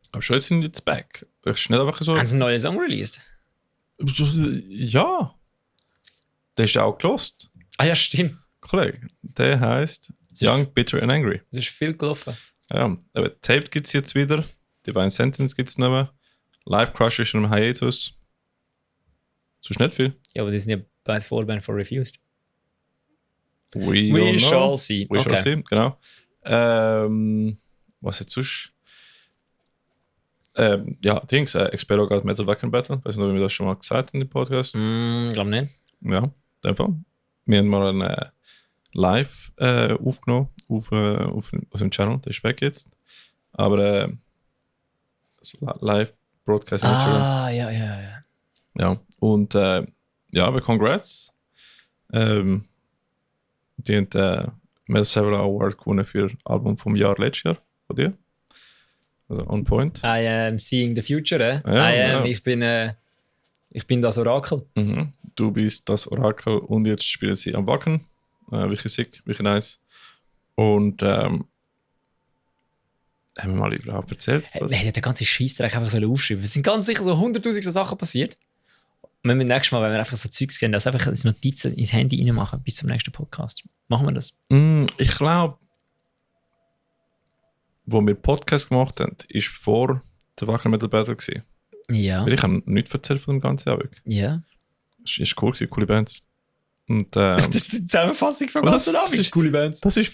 Ich glaube schon, jetzt sind jetzt back. Ich schnell einfach so. Haben sie einen neuen Song released? Ja. Der ist ja auch gelost. Ah ja, stimmt. Kollege, der heisst Young, Bitter and Angry. Es ist viel gelaufen. Ja, aber Tape gibt es jetzt wieder. Divine Sentence gibt es nicht mehr. Live Crush ist in einem Hiatus. So ist nicht viel. Ja, aber die sind ja beide Vorband for Refused. We shall see. We shall see, genau. Was jetzt sonst? Ja, Dings, Expero geht Metal Wacken Battle. Weiß nicht, ob wir das schon mal gesagt haben in dem Podcast. Glaube nicht. Ja, in dem Fall. Wir haben mal ein Live aufgenommen auf dem Channel, der ist weg jetzt. Aber Live-Broadcast Instagram. Ja. Ja, und ja, aber Congrats. Die haben den Metal Server Award gewonnen für Album vom Jahr letztes Jahr von dir. Also on point. I am seeing the future, Ja. ich bin das Orakel. Mhm. Du bist das Orakel und jetzt spielen sie am Wacken. Wirklich sick, wirklich nice. Und haben wir mal überhaupt erzählt? Wir hätten den ganzen Scheissdreck einfach aufschreiben. Es sind ganz sicher so 100'000 Sachen passiert. Und wenn wir nächstes Mal, wenn wir einfach so Zeugs sehen, das einfach als Notizen ins Handy reinmachen, bis zum nächsten Podcast. Machen wir das? Ich glaube, wo wir Podcast gemacht haben, war vor der Wacken Metal Battle gewesen. Ja. Weil ich habe nichts erzählt von dem ganzen Abend. Ja. Es war cool, coole Bands. Und, das ist die Zusammenfassung von ganzen Abend. Coole Bands. Das war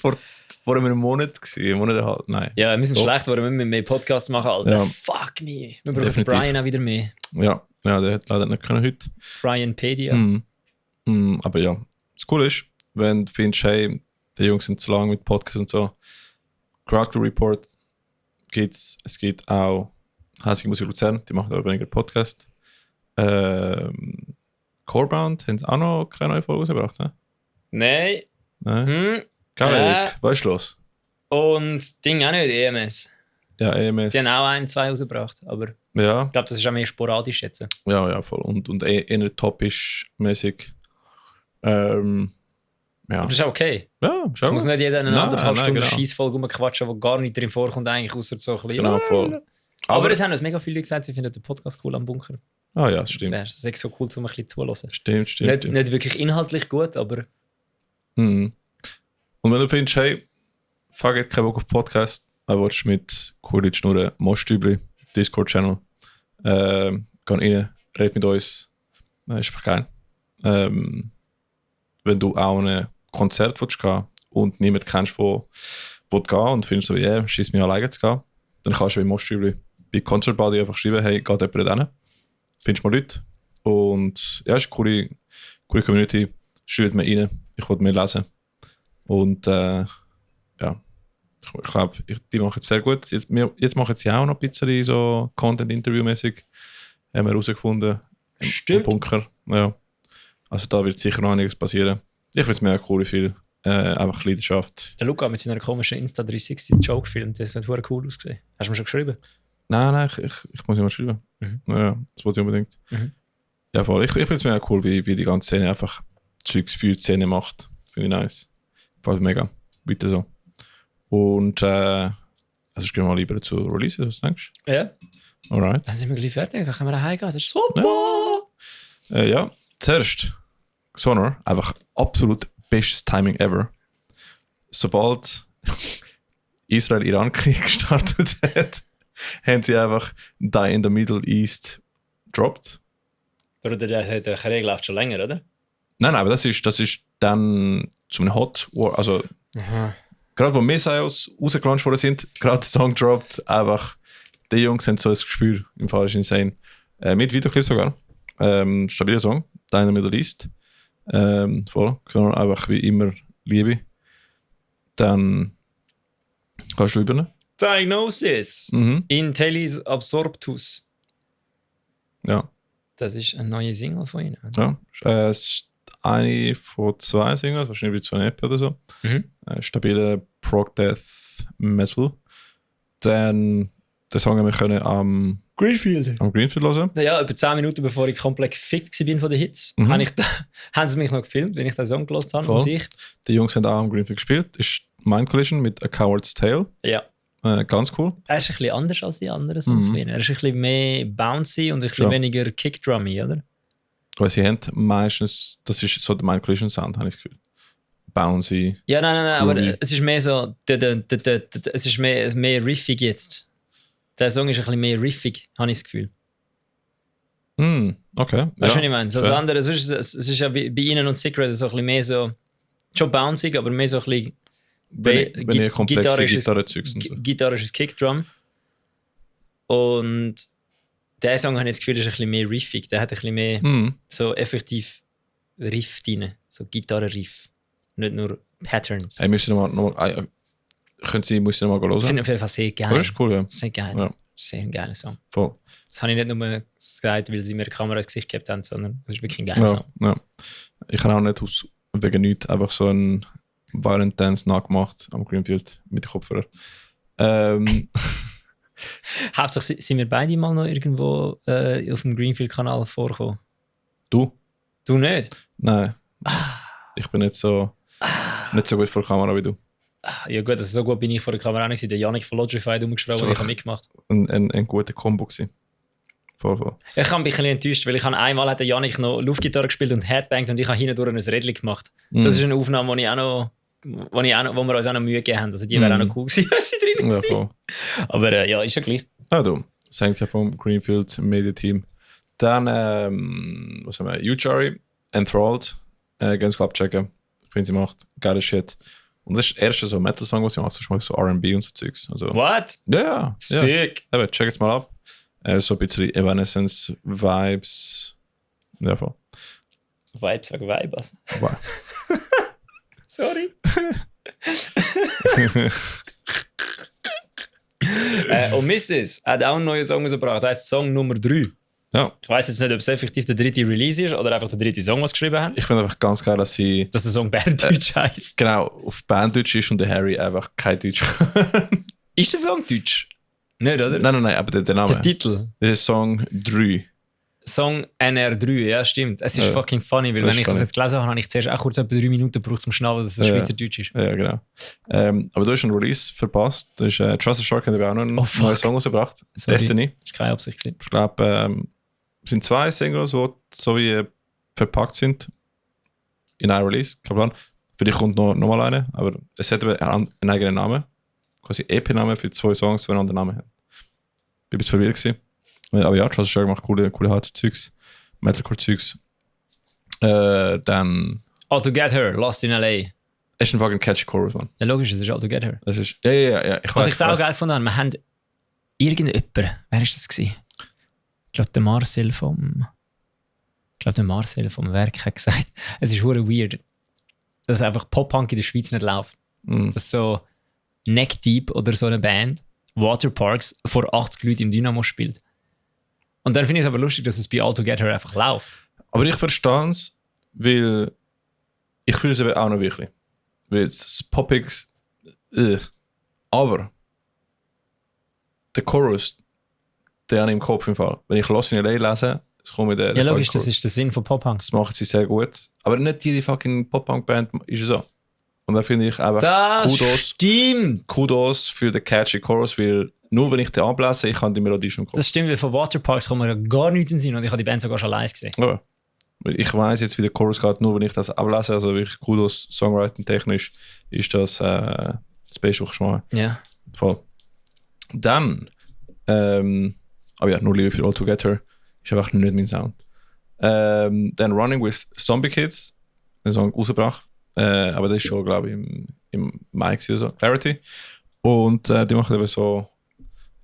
vor einem Monat gewesen, einen Monat halt, nein. Ja, wir sind Doch. Schlecht geworden, wir müssen mehr Podcasts machen, Alter. Ja. Fuck me. Wir brauchen Definitiv. Brian auch wieder mehr. Ja, der hat leider nicht können heute. Brian Pedia. Aber ja, das Coole ist, wenn du findest, hey, die Jungs sind zu lang mit Podcasts und so, Crowdcrew Report gibt's. Es gibt auch Hässliche Musik Luzern, die machen auch weniger Podcast. Corebound haben auch noch keine neue Folge rausgebracht, ne? Nein. Nein. Geil, was ist los? Und Ding auch nicht, EMS. Ja, EMS. Die haben auch 1, 2 rausgebracht, aber Ja, ich glaube, das ist auch mehr sporadisch jetzt. ja, voll. Und eher topisch-mäßig. Ja. Aber das ist auch okay. Ja, Es muss nicht jeder eine Nein, 1,5 Stunden genau. Scheissfolge rumquatschen, wo gar nicht drin vorkommt, eigentlich, außer so ein bisschen. Genau, voll. Aber es haben uns mega viele Leute gesagt, sie finden den Podcast cool am Bunker. Ah ja, stimmt. Es ist so cool, um ein bisschen zuzuhören. Stimmt. Nicht wirklich inhaltlich gut, aber Mhm. Und wenn du findest, hey, fuck it, kein Bock auf Podcast, aber willst mit coolen Schnurren, Mostübli, Discord-Channel, geh rein, red mit uns, ist einfach geil. Wenn du auch an ein Konzert willst gehen und niemanden kennst, wo gehen und findest so, yeah, schieß mich alleine zu gehen, dann kannst du bei Mostübli, bei Concert Buddy einfach schreiben, hey, geht jemand hin, findest mal Leute und ja, ist eine coole Community, schreibt mir rein, ich will mehr lesen und ja, ich glaube, die machen es sehr gut. Jetzt machen sie auch noch ein bisschen so Content-Interview-mäßig, haben wir herausgefunden. Im Bunker. Ja. Also da wird sicher noch einiges passieren. Ich finde es mega cool, viel einfach Leidenschaft. der Luca mit seiner komischen Insta360-Joke gefilmt, das hat verdammt cool ausgesehen. Hast du mir schon geschrieben? Nein, ich muss ihn mal schreiben. Ja, das wollte ich unbedingt. Ja, voll. Ich finde es mega cool, wie die ganze Szene einfach Zeugs für die Szene macht. Finde ich nice. Gefällt mir mega. Weiter so. Und also ich gehe mal lieber zu Releases, was denkst du? Ja. Alright. Dann sind wir gleich fertig, dann können wir heimgehen. Das ist super! Ja, zuerst Sonor, einfach absolut bestes Timing ever. Sobald Israel-Iran-Krieg gestartet hat, haben sie einfach Die in the Middle East dropped. Oder der Krieg läuft schon länger, oder? Nein, aber das ist dann zum Hot War, also gerade wo Missiles rausgelauncht worden sind, gerade der Song droppt, einfach die Jungs haben so ein Gespür, im Fall ist insane. Mit Videoclip sogar. Stabiler Song, Die in the Middle East. Voll, einfach wie immer Liebe. Dann kannst du übernehmen. Diagnosis. Intellis Absorptus. Ja. Das ist eine neue Single von ihnen. Oder? Ja, es ist eine von 2 Singles, wahrscheinlich wie 2 EP oder so. Stabile Prog Death Metal. Dann den Song haben wir können am Greenfield. Am Greenfield hören. Ja, über 10 Minuten bevor ich komplett gefickt war von den Hits, haben sie mich noch gefilmt, wenn ich den Song gehört habe. Voll. Und ich. Die Jungs haben auch am Greenfield gespielt. Ist Mind Collision mit A Coward's Tale. Ja. Ganz cool. Er ist ein bisschen anders als die anderen Songs. Er ist ein bisschen mehr bouncy und ein bisschen weniger Kickdrummy, oder? Weil sie haben meistens, das ist so der Mind Collision Sound, habe ich das Gefühl. Bouncy. Ja, nein, aber es ist mehr so, es ist mehr riffig jetzt. Der Song ist ein bisschen mehr riffig, habe ich das Gefühl. Okay. Weißt du, was ich meine? So das andere, es ist ja bei Ihnen und Secret so ein bisschen mehr so, schon bouncy, aber mehr so ein bisschen wenn ihr komplexe Gitarre-Zeugs und so. Gitarrisches Kickdrum. Und der Song, habe ich das Gefühl, ist ein bisschen mehr riffig. Der hat ein bisschen mehr so effektiv Riff drin, so Gitarre-Riff. Nicht nur Patterns. Hey, müssen wir mal hören. Ich noch mal hören. Ich finde auf jeden Fall sehr geil. Das ist cool, ja. Sehr geil. Ja. Sehr ein geiler Song. Voll. Das habe ich nicht nur gesagt, weil sie mir die Kamera ins Gesicht gehabt haben, sondern das ist wirklich ein geiler Song. Ja. Ich habe auch nicht wegen nichts einfach so einen Violent Dance nachgemacht am Greenfield mit Kopfhörer. Hauptsächlich sind wir beide mal noch irgendwo auf dem Greenfield-Kanal vorgekommen. Du? Du nicht? Nein. Ich bin nicht so gut vor der Kamera wie du. Ja gut, also so gut bin ich vor der Kamera auch nicht. Der Yannick von Lodgify rumgeschraubt und ich habe mitgemacht. Ein guter Kombo gewesen. Voll. Ich bin ein bisschen enttäuscht, weil einmal hat der Yannick noch Luftgitarre gespielt und Headbanged und ich habe hinten durch ein Rädchen gemacht. Das ist eine Aufnahme, wo wir uns auch noch Mühe gegeben haben. Also die wäre auch noch cool gewesen, wenn sie drin Ja, waren. Aber ja, ist ja gleich. Ja, du. Das hängt ja vom Greenfield Media Team. Dann, was haben wir? Ujari, Enthralled. Ganz gut abchecken. Ich finde, sie macht geile Shit. Und das ist der erste so Metal-Song, was sie macht. Das ist so R&B und so Zeugs. Also, What? Ja. Sick. Aber check es mal ab. So ein bisschen Evanescence-Vibes. Ja, voll. Vibes, sag Vibes. Wow. Sorry. Und Mrs. hat auch einen neuen Song rausgebracht. Das heißt Song Nummer 3. Ja. Ich weiss jetzt nicht, ob es effektiv der 3. Release ist oder einfach der 3. Song, was sie geschrieben haben. Ich finde einfach ganz geil, dass sie... Dass der Song Banddeutsch heisst. Genau, auf Banddeutsch ist und der Harry einfach kein Deutsch. Ist der Song Deutsch? Nicht, oder? Nein, aber der Name. Der Titel. Der ist Song 3. Song NR3, ja, stimmt. Es ist fucking funny, weil wenn ich das jetzt gelesen habe, habe ich zuerst auch kurz etwa 3 Minuten gebraucht zum Schnallen, dass es Schweizerdeutsch ist. Ja, genau. Aber du hast einen Release verpasst. Da ist Trust the Shark, haben wir auch noch einen neuen Song rausgebracht. Destiny. Das ist keine Absicht. Ich glaube, es sind 2 Singles, die so wie verpackt sind in einem Release. Kein Plan. Für dich kommt noch mal eine, aber es hat einen eigenen Namen. Quasi EP-Name für 2 Songs, die einen anderen Namen haben. Ich bin ein bisschen verwirrt gewesen. Aber ja, Trust the Shark macht coole harte Zeugs. Metalcore-Zeugs. Dann... All to Get Her, Lost in L.A. Es ist ein fucking catchy Chorus, man. Ja, logisch, das ist All to Get Her. Das ist... Ja. Was ich auch geil fand, wir haben irgendjemand... Wer war das gewesen? Ich glaube, der Marcel vom Werk hat gesagt, es ist hure weird, dass einfach Pop-Punk in der Schweiz nicht läuft. Dass so Neck Deep oder so eine Band Waterparks vor 80 Leuten im Dynamo spielt. Und dann finde ich es aber lustig, dass es bei All to Get Her einfach läuft. Aber ich verstehe es, weil ich fühle es eben auch noch wirklich. Weil das Poppix... Aber der Chorus, der habe ich im Kopf im Fall. Wenn ich Lost in L.A. lese, kommt mir der... Ja, logisch, das ist der Sinn von Pop-Punk. Das machen sie sehr gut. Aber nicht jede fucking Pop-Punk-Band ist es so. Und da finde ich einfach Kudos für den catchy Chorus, weil nur wenn ich den ablese, ich kann die Melodie schon kommen. Das stimmt, weil von Waterparks kommt mir ja gar nichts in den Sinn und ich habe die Band sogar schon live gesehen. Ja. Ich weiss jetzt, wie der Chorus geht, nur wenn ich das ablese. Also wirklich Kudos, Songwriting-technisch ist das das Beste, was ich schon mache. Ja. Voll. Dann, aber ja, nur Liebe für All to Get Her ist einfach nicht mein Sound. Dann Running with Zombie Kids, einen Song rausgebracht. Aber das ist schon, glaube ich, im Mai oder so. Clarity. Und die machen eben so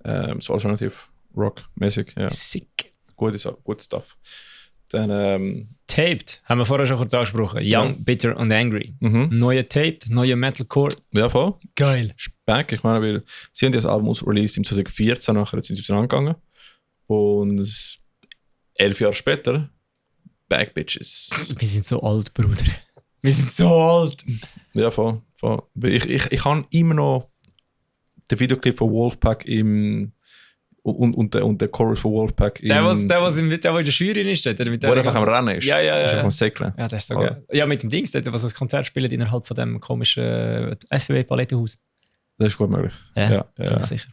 Alternative Rock-mäßig. Ja. Sick. Gutes Stuff. Dann Taped, haben wir vorher schon kurz angesprochen. Young, Bitter und Angry. Neue Taped, neue Metalcore. Ja, voll. Geil. Speck. Ich meine, weil sie haben das Album released im 2014, nachher sind sie auseinandergegangen. Und 11 Jahre später, Back Bitches. Wir sind so alt, Bruder. Wir sind so alt. Ja, voll. Ich habe immer noch den Videoclip von Wolfpack im Und der Chorus von Wolfpack. Der, was in der Jury ist, der mit wo er einfach am Rennen ist. Ja. Ist am Säckeln. Ja, das ist so geil. Ja, mit dem Dings, dort, was das Konzert spielt innerhalb von dem komischen SBB-Palettenhaus. Das ist gut möglich. Ja, ziemlich sicher.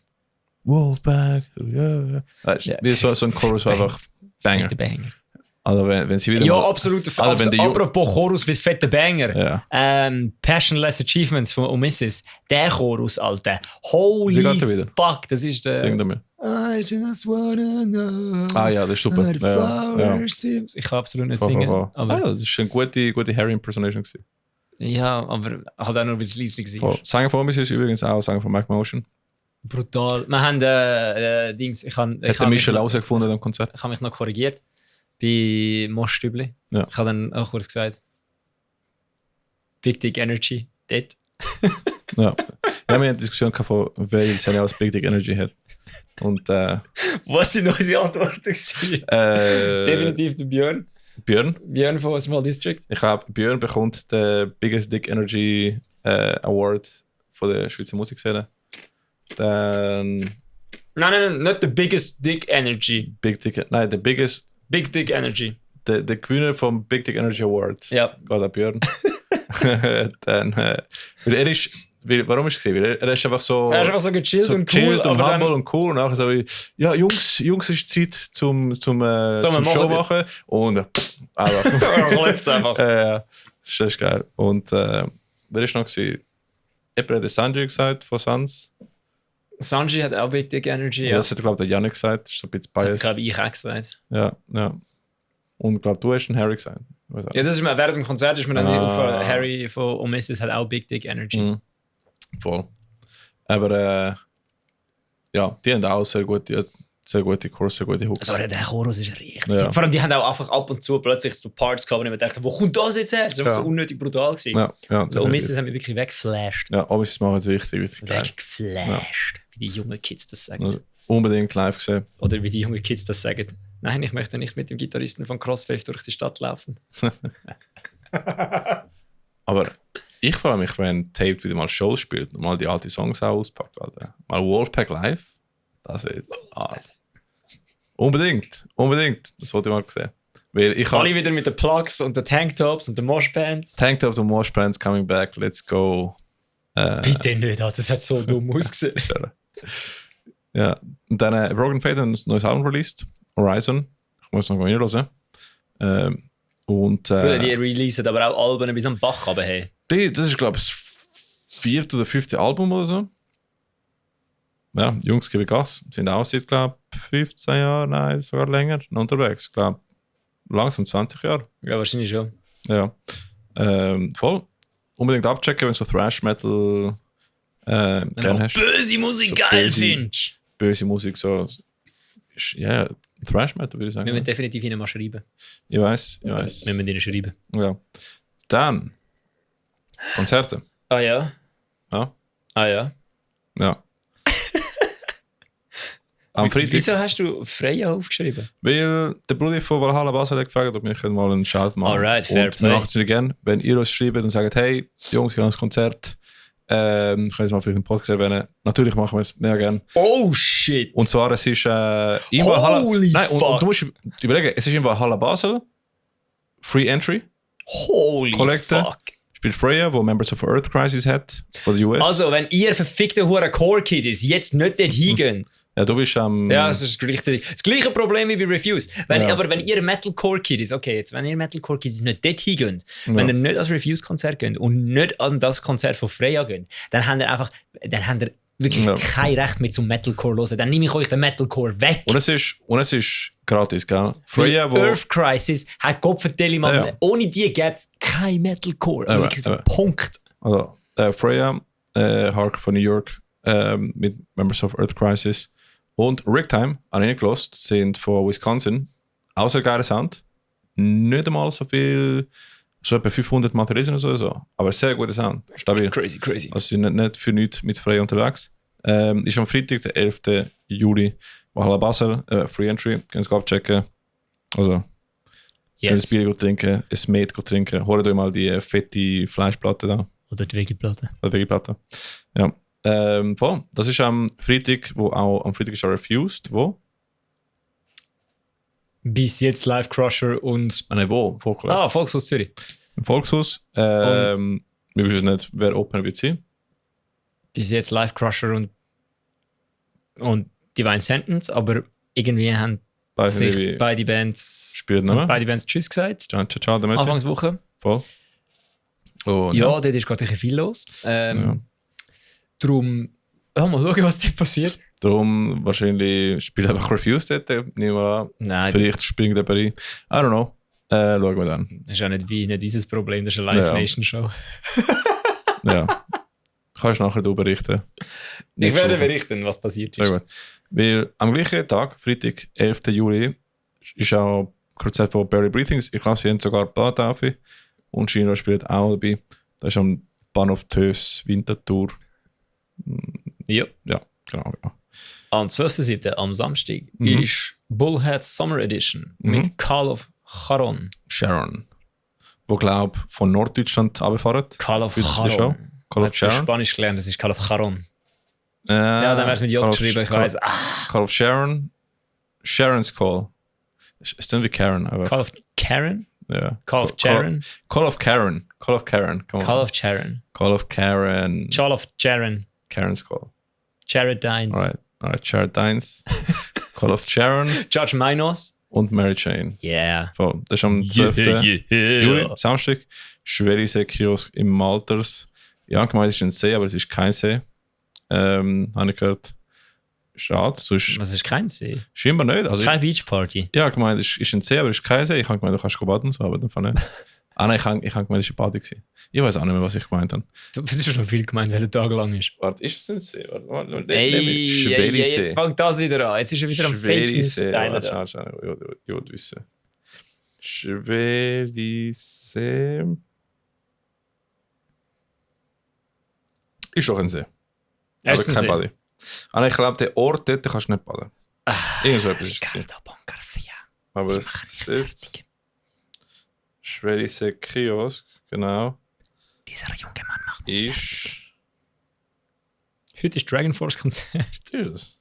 Wolfpack, ja. Wie so ein Chorus war einfach Banger. Banger. Also wenn sie wieder Ja, mal, absolut. Also Apropos Chorus mit fetten Banger. Ja. Passionless Achievements von Omissis. Der Chorus, Alter. Wie Holy geht der wieder? fuck, das ist der... Sing damit. I just wanna know. Ah ja, das ist super. Ja. Ich kann absolut nicht singen. Aber, das ist eine gute Harry-Impersonation gewesen. ja, aber halt auch noch ein bisschen leislich gewesen. Sagen von Omissis ist übrigens auch Sagen von Mike Motion. Brutal. Wir haben Dings... Ich Hat der Michel herausgefunden am Konzert? Ich habe mich noch korrigiert. Bei Moschstübli. Ja. Ich habe dann auch kurz gesagt, Big Dick Energy, dort. Ja. Wir haben eine Diskussion gehabt, von wer seine als Big Dick Energy hat. Und was sind unsere Antworten gewesen? Definitiv der Björn. Björn von Small District. Ich glaube, Björn bekommt den Biggest Dick Energy Award von der Schweizer Musikszene. Dann... Nein, nicht der Biggest Dick Energy. Der Biggest... Big Dick Energy. Der Gewinner vom Big Dick Energy Award. Ja. Geht an Björn. Dann, weil er ist... Warum ist es gesehen? Weil er ist einfach so... Er ist einfach so gechillt und cool. Und humble und cool. Und nachher so wie... Ja, Jungs, es ist Zeit zum Show machen. Und... einfach. Läuft es einfach. Das ist geil. Und wer ist noch gewesen? Jemand hat Sanji gesagt von Sans. Sanji hat auch Big Dick Energy. Ja. Das hat, glaube ich, der Janik gesagt. Das ist so ein bisschen biased. Das habe ich auch gesagt. Ja. Und ich glaube, du hast einen Harry gesagt. Ja, das ist mir während dem Konzert ist mir dann auf Harry von Omissis hat auch Big Dick Energy. Voll. Aber ja, die haben auch sehr gute Chorus, sehr gute Hooks. Also der Chorus ist richtig. Ja. Vor allem, die haben auch einfach ab und zu plötzlich so Parts gehabt, wo ich mir dachte, wo kommt das jetzt her? Das war so unnötig brutal gewesen. Ja, so Omissis haben mich wirklich weggeflasht. Ja, Omissis machen es richtig geil. Weggeflasht, wie die jungen Kids das sagen. Also, unbedingt live gesehen. Oder wie die jungen Kids das sagen. Nein, ich möchte nicht mit dem Gitarristen von Crossfave durch die Stadt laufen. Aber ich freue mich, wenn Taped wieder mal Shows spielt und mal die alten Songs auch auspackt. Alter. Mal Wolfpack live, das ist hart. Unbedingt. Das wollte ich mal sehen. Weil ich alle wieder mit den Plugs und den Tanktops und den Moshbands. Tanktops und Moshbands coming back, let's go. Bitte nicht, das hat so dumm ausgesehen. Ja, und dann Broken Fate hat ein neues Album released, Horizon. Ich muss noch mal hören. Und die releasen aber auch Alben bis am Bach runter. Hey. Das ist, glaube ich, das 4. oder 5. Album oder so. Ja, Jungs geben Gas. Sind auch seit, glaube ich, 15 Jahren, nein, sogar länger unterwegs. Ich glaube, langsam 20 Jahre. Ja, wahrscheinlich schon. Ja. Voll. Unbedingt abchecken, wenn du so Thrash-Metal gerne hast. Böse Musik so geil findest. Böse Musik, so. Ja, Thrash-Metal würde ich sagen. Wir müssen definitiv ihnen mal schreiben. Ich weiß. Wir müssen ihnen schreiben. Ja. Dann Konzerte. Ah ja. Ja. Ah ja. Ja. Am Freitag. Wieso hast du Freya aufgeschrieben? Weil der Bruder von Valhalla Basel hat gefragt, ob wir mal einen Shout machen. Alright, fair play. Wir machen es nicht gerne, wenn ihr uns schreibt und sagt, hey, Jungs, ich habe ein Konzert. Können Sie mal vielleicht einen Podcast erwähnen? Natürlich machen wir es mehr gerne. Oh shit! Und zwar, es ist in Valhalla... Nein, und du musst überlegen, es ist in Valhalla Basel. Free Entry. Holy Kollekte. Fuck! Spielt Freya, wo Members of Earth Crisis hat, von der US. Also, wenn ihr verfickte hure Core-Kiddies jetzt nicht dort hingehen... Ja, du bist am... Ja, das ist gleichzeitig das gleiche Problem wie bei Refuse. Aber wenn ihr Metalcore-Kiddies, wenn ihr Metalcore-Kiddies nicht dort hingeht, wenn ihr nicht ans Refuse-Konzert geht und nicht an das Konzert von Freya geht, dann habt ihr wirklich kein Recht mehr zum Metalcore zu hören. Dann nehme ich euch den Metalcore weg. Und es ist gratis, gell? Freya, wo... Earth Crisis hat Gott vertelle mal, ohne die gäbe es kein Metalcore. Wirklich so Punkt. Also, Freya, Hark von New York, mit Members of Earth Crisis. Und Ricktime, an ihn gelost, sind von Wisconsin. Auch sehr geiler Sound. Nicht einmal so viel, so etwa 500 Materialien oder so. Aber sehr guter Sound. Stabil. Crazy. Also sie sind nicht für nichts mit Frey unterwegs. Ist am Freitag, der 11. Juli, Valhalla Basel, Free Entry. Können Sie abchecken. Also, ein Bier trinken, ein Met trinken. Holt euch mal die fette Fleischplatte da. Oder die Veggie-Platte. Ja. Voll. Das ist am Freitag, am Freitag ist auch Refused. Wo? Bis jetzt Live Crusher und... Nein, wo? Volkshaus Zürich. Im Volkshaus. Wir wissen nicht, wer Opener wird sein. Bis jetzt Live Crusher und Divine Sentence, aber irgendwie haben sich beide Bands Tschüss gesagt. Ciao, Anfangswoche. Voll. Und dort ist gerade ein bisschen viel los. Darum, mal schauen, was dort passiert. Darum wahrscheinlich spielt einfach Refused dort, nehmen wir an. Nein, vielleicht springt jemand rein. I don't know. Schauen wir dann. Das ist ja nicht dieses Problem, das ist eine Live-Nation-Show. Ja. Kannst du nachher berichten. Ich werde berichten, was passiert ist. Sehr gut. Weil am gleichen Tag, Freitag, 11. Juli, ist auch Konzert von Barry Breathings. Ich glaube, sie haben sogar Badtaufe. Und Chino spielt auch dabei. Das ist am Bahnhof Tös Winterthur. Ja. Ja, genau. Ja. Am 12.07. am Samstag ist Bullhead Summer Edition mit Call of Sharon. Wo, glaube ich, von Norddeutschland runterfahren. Call of Sharon. Call of Sharon. Spanisch gelernt, das ist Call of Sharon. Ja, dann wäre es mit J geschrieben, ich weiß. Call of Sharon. Sharon's Call. Ist dann wie Karen. Aber Call of Karen? Ja. Call of Sharon? Call of Karen. Call of Karen. Call of Sharon. Call of Karen. Call of Sharon. Karen's Call. Jared Dines. Alright, Jared Dines. Call of Sharon. George Minos. Und Mary Jane. Yeah. So, das ist am 12. Juli, Samstag. Schwerisee-Kiosk im Malters. Ja, gemeint ist ein See, aber es ist kein See. Habe ich gehört. Schade. Was ist kein See? Scheinbar nicht. Also keine Beachparty? Ja, gemeint ist ein See, aber es ist kein See. Ich habe gemeint, du kannst baden und so, aber dann fand ich... Nein, ich habe gemeint, es war eine Party gewesen. Ich weiß auch nicht mehr, was ich gemeint habe. Du hast schon viel gemeint, weil der Tag lang ist. Warte, ist es ein See? Warte, Schwerisee. Jetzt fängt das wieder an. Jetzt ist er wieder am Fake News verteilen. Ich will wissen. Schwerisee... Ist doch ein See. Aber kein Bade. Ich glaube, der Ort dort kannst du nicht baden. Irgend so etwas ist es. Aber es ist... Schwerisee Kiosk, genau. Dieser junge Mann macht ist... Heute ist Dragon Force Konzert. Ist es?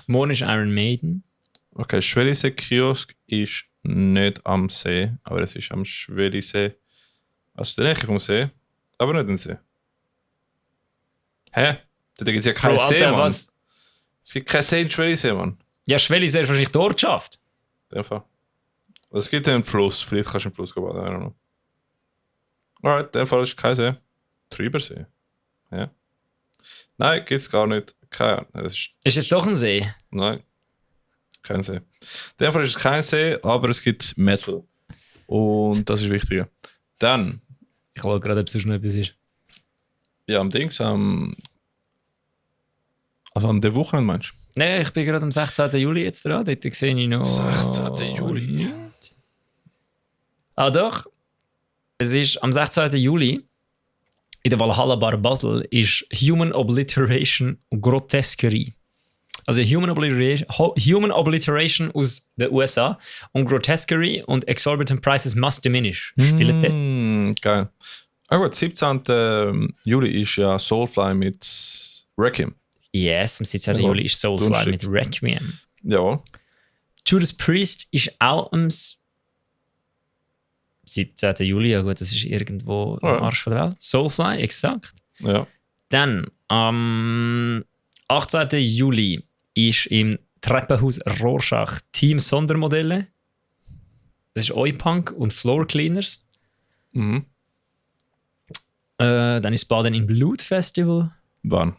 Morgen ist Iron Maiden. Okay, Schwerisee Kiosk ist nicht am See, aber es ist am Schwerisee... Also der Nähe vom See, aber nicht am See. Hä? Da gibt es ja keinen See, Mann. Was? Es gibt keinen See in Schwerisee, Mann. Ja, Schwerisee ist wahrscheinlich dort geschafft. In dem Fall. Es gibt einen Fluss, vielleicht kannst du im Fluss gehen, I don't know. Alright, in dem Fall ist kein See. Trübersee. Ja. Nein, gibt es gar nicht. Keine Ahnung. Ist jetzt doch ein See? Nein. Kein See. In dem Fall ist es kein See, aber es gibt Metal. Und das ist wichtiger. Dann. Ich schaue gerade, ob es schon etwas ist. Ja, am Dings, also an der Woche meinst du? Nein, ich bin gerade am 16. Juli jetzt dran. Dort sehe ich noch... 16. Juli? Ah doch. Es ist am 16. Juli in der Valhalla Bar Basel ist Human Obliteration und Grotesquerie. Also Human Obliteration aus den USA und Grotesquerie und Exorbitant Prices Must Diminish spielen dort. Geil. Ah gut, 17. Juli ist ja Soulfly mit Requiem. Yes, am 17. Juli ist Soulfly mit Requiem. Ja. Judas Priest ist auch am 17. Juli. Ja gut, das ist irgendwo am Arsch von der Welt. Soulfly, exakt. Ja. Dann am 18. Juli ist im Treppenhaus Rorschach Team Sondermodelle. Das ist Oi-Punk und Floor Cleaners. Mhm. Dann ist Baden in Blut Festival. Wann?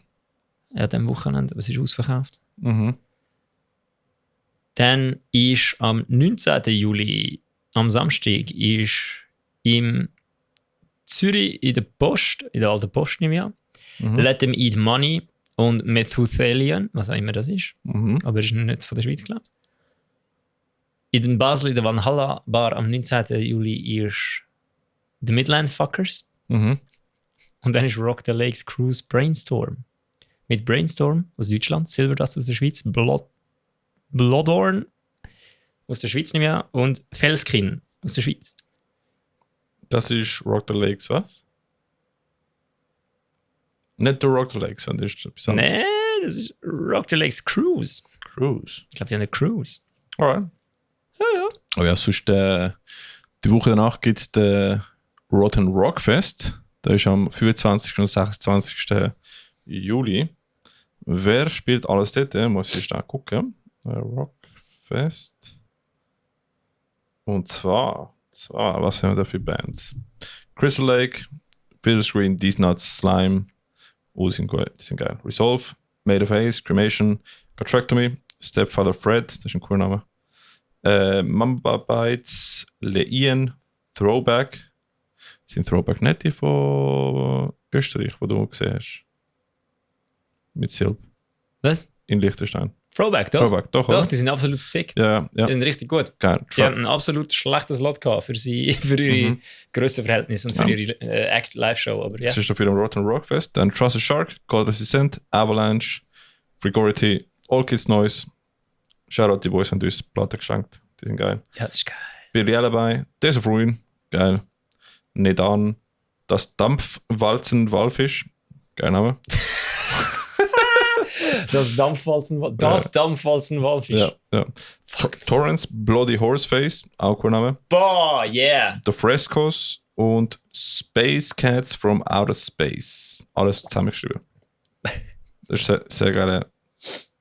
Ja, am Wochenende, aber es ist ausverkauft. Mhm. Dann ist am 19. Juli, am Samstag, ist im Zürich in der Post, in der alten Post nehme ich an, Let Them Eat Money und Methuthelian, was auch immer das ist. Aber ist nicht von der Schweiz, glaube ich. In den Basel, in der Valhalla Bar am 19. Juli ist The Midland Fuckers. Und dann ist Rock the Lakes Cruise Brainstorm. Mit Brainstorm aus Deutschland, Silverdust aus der Schweiz, Bloodhorn aus der Schweiz nehme ich an, und Felskin aus der Schweiz. Das ist Rock the Lakes, was? Nicht der Rock the Lakes, sondern das ist etwas anderes. Nee, das ist Rock the Lakes Cruise. Cruise. Ich glaube, die haben eine Cruise. Alright. Ja. Aber ja, sonst die Woche danach gibt es den Rotten Rock Fest. Der ist am 25. und 26. Juli. Wer spielt alles dort? Muss ich schnell gucken. Rockfest. Und zwar, was haben wir da für Bands? Crystal Lake, Bitter Screen, These Nuts, Slime. Oh, die sind geil. Resolve, Made of Ace, Cremation, Contractomy, Stepfather Fred, das ist ein cooler Name. Mamba Bites, Leien, Throwback. Das sind Throwback nicht die von Österreich, die du gesehen hast. Mit Silb. Was? In Liechtenstein. Throwback, doch? Throwback, doch, Doch, die sind absolut sick. Ja. Die sind richtig gut. Geil. Die haben ein absolut schlechtes Lot gehabt für ihre Grössenverhältnisse und für ihre Live-Show. Aber ja. Das ist dafür im Rotten Rock Fest. Dann Trusted Shark, Cold Resistant, Avalanche, Frigority, All Kids Noise. Shoutout, die Boys haben uns Platten geschenkt. Die sind geil. Ja, das ist geil. Billy Alibi, Days of Ruin, geil. Nedan, das Dampfwalzen-Walfisch, geil Name. Das Dampfwalzen-Walfisch. Ja. Torrance, Bloody Horseface, auch cooler Name. Boah, yeah. The Frescoes und Space Cats from Outer Space. Alles zusammengeschrieben. Das ist sehr, sehr geil.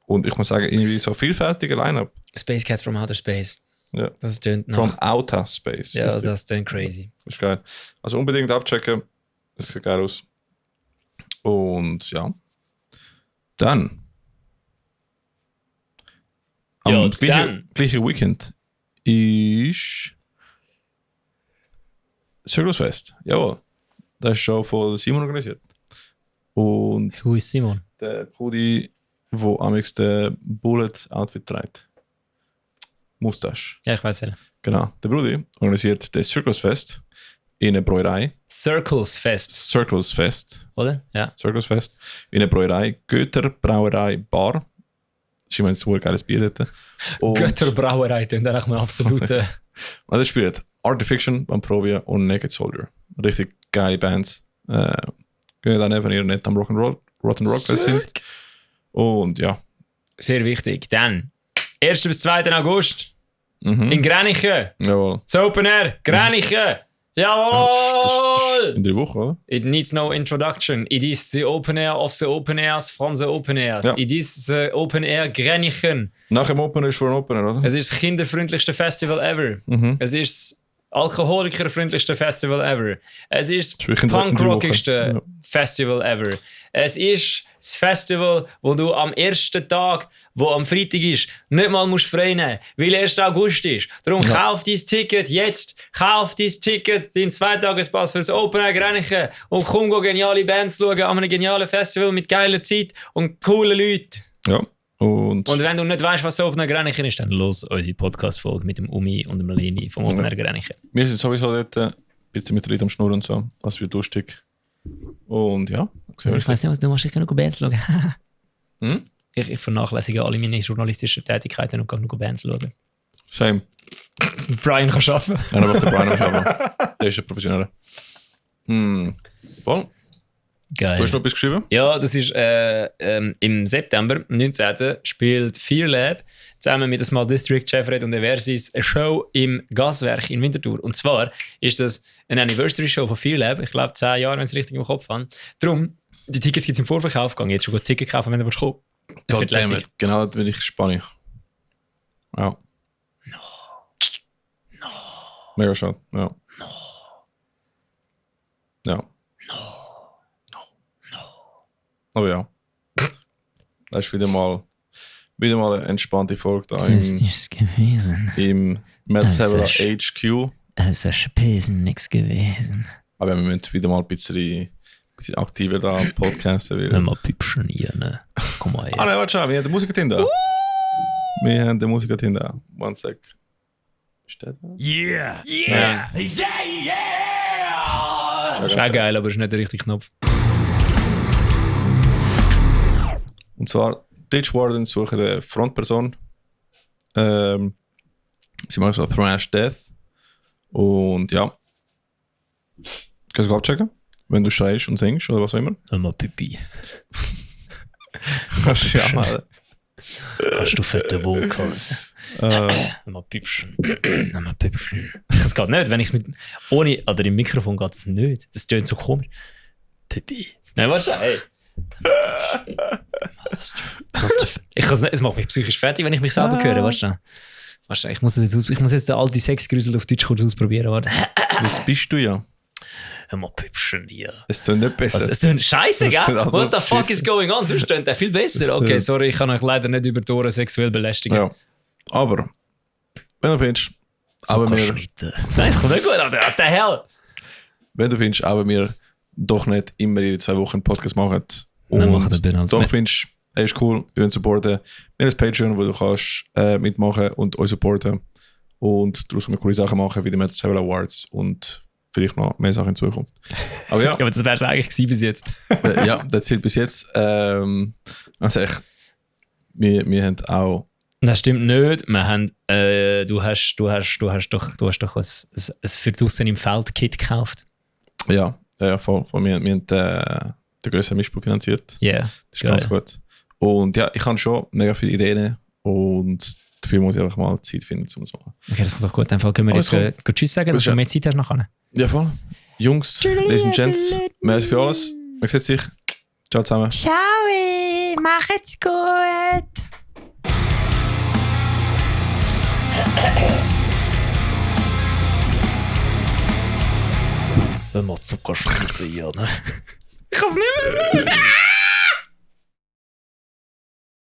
Und ich muss sagen, irgendwie so vielfältiger Line-Up. Space Cats from Outer Space. Ja. Das tönt nach. From Outer Space. Ja, das tönt crazy. Das ist geil. Also unbedingt abchecken. Das sieht geil aus. Und ja. Dann. Am gleichen Weekend ist Circus Fest. Jawohl. Das ist schon von Simon organisiert. Und Wo ist Simon? der Cody, der amix den Bullet-Outfit trägt. Mustache. Ja, ich weiß wer. Genau. Der Brudi organisiert das Circus Fest in einer Bräuerei. Circles Fest, oder? Ja. Circus Fest. In einer Bräuerei. Götter Brauerei Bar. Das ist immer ein super geiles Bier dort. Götterbrauerei, das ist eigentlich mal absolut. Und das spielt Artifiction, Vamprovia und Naked Soldier. Richtig geile Bands. Gehen dann eben ihr nicht am Rotten Rock Fest sind. Und ja. Sehr wichtig. Dann 1. bis 2. August in Grenichen. Jawohl. Das Open Air, Grenichen. Jawohl! Das ist in 3 Wochen, oder? It needs no introduction. It is the open air of the open airs from the open airs. Ja. It is the open air Grenichen. Nach dem Opener ist vor dem Opener, oder? Es ist das kinderfreundlichste Festival ever. Es ist das alkoholikerfreundlichste Festival ever. Es ist das punkrockigste Festival ever. Es ist das Festival, wo du am ersten Tag, wo am Freitag ist, nicht mal musst frei nehmen, weil 1. August ist. Darum kauf dein Ticket jetzt. Kauf dein Ticket, deinen 2-Tages-Pass für das Open Air Grenichen und komm geniale Bands schauen an einem genialen Festival mit geiler Zeit und coolen Leuten. Ja. Und wenn du nicht weißt, was das Open Air Grenichen ist, dann los unsere Podcast-Folge mit dem Umi und dem Leni vom Open Air Grenichen. Wir sind sowieso dort ein bisschen mit Leuten am Schnurren und so. Das wird lustig. Und ja. Also ich weiss nicht, was du machst. Ich kann nur Bands schauen. Ich vernachlässige alle meine journalistischen Tätigkeiten und kann nur Bands schauen. Shame. Brian kann arbeiten. Ja, aber der Brian kann arbeiten. Der ist ein Professioneller. Voll. Geil. Du hast noch etwas geschrieben? Ja, das ist im September, 19. spielt Fear Lab zusammen mit dem Small District, Chefred und Eversis eine Show im Gaswerk in Winterthur. Und zwar ist das eine Anniversary Show von Fear Lab. Ich glaube 10 Jahre, wenn ich es richtig im Kopf habe. Darum, die Tickets gibt es im Vorverkauf. Geh jetzt schon gut Ticket kaufen, wenn du willst kommen. Das wird lässig. Genau, das will ich spannend. Ja. No. Mega schade. Ja. Ja. Aber ja. Das ist wieder mal eine entspannte Folge da Das ist gewesen. im Metzhäber HQ. Es ist nichts gewesen. Aber wir müssen wieder mal ein bisschen aktiver da podcasten. Wenn wir püpschen hier, ne? Komm mal her. Nein, warte schon, wir haben den Musiker da. Wir haben den Musiker da. One sec. Ist der da? Yeah! Yeah! Das ist auch geil, aber es ist nicht der richtige Knopf. Und zwar, Ditch Warden suchen eine Frontperson. Sie machen so Thrash Death. Und ja. Kannst du abchecken? wenn du schreist und singst oder was auch immer. Immer Pipi. Kannst du ja mal. Hast du fette Vocals? Immer Püpschen. Immer Püpschen. Das geht nicht, wenn ich es ohne, oder im Mikrofon geht es nicht. Das tönt so komisch. Pipi. Nein, warte schon, ey. Es macht mich psychisch fertig, wenn ich mich selber höre, weißt du? Ich muss jetzt den alten Sexgrüsel auf Deutsch kurz ausprobieren, warte. Das bist du ja. Immer Püpschen hier. Es tönt nicht besser. Es tönt scheiße, gell? Also What the fuck is going on? Sonst tönt der viel besser. Okay, sorry, ich kann euch leider nicht über die Ohren sexuell belästigen. Ja. Aber, wenn du findest, aber mir... Nein, das kommt nicht gut, Alter. What the hell? Wenn du findest, aber wir doch nicht immer in 2 Wochen einen Podcast machen und doch findest, ey, ist cool, wir wollen supporten. Wir haben ein Patreon, wo du kannst mitmachen und uns supporten und daraus coole Sachen machen, wie die Metal Server Awards und vielleicht noch mehr Sachen in Zukunft. Aber ja. Ja, aber das wäre es eigentlich gewesen bis jetzt. Ja, das zählt bis jetzt. Also echt, wir haben auch... Das stimmt nicht. Wir haben, du hast doch ein für draussen im Feld Kit gekauft. Ja, voll. Wir haben den grösseren Mischpool finanziert. Ja. Yeah, das ist ganz gut. Und ja, ich habe schon mega viele Ideen und dafür muss ich einfach mal Zeit finden, um es zu machen. Okay, das ist doch gut. Dann können wir jetzt gut Tschüss sagen, dass du mehr Zeit hast nachher. Ja, voll. Jungs, Ladies and Gents, merci für alles. Man sieht sich. Ciao zusammen. Ciao, macht's gut. Immer Zuckerspritze hier, ne? Ich kann's nicht mehr.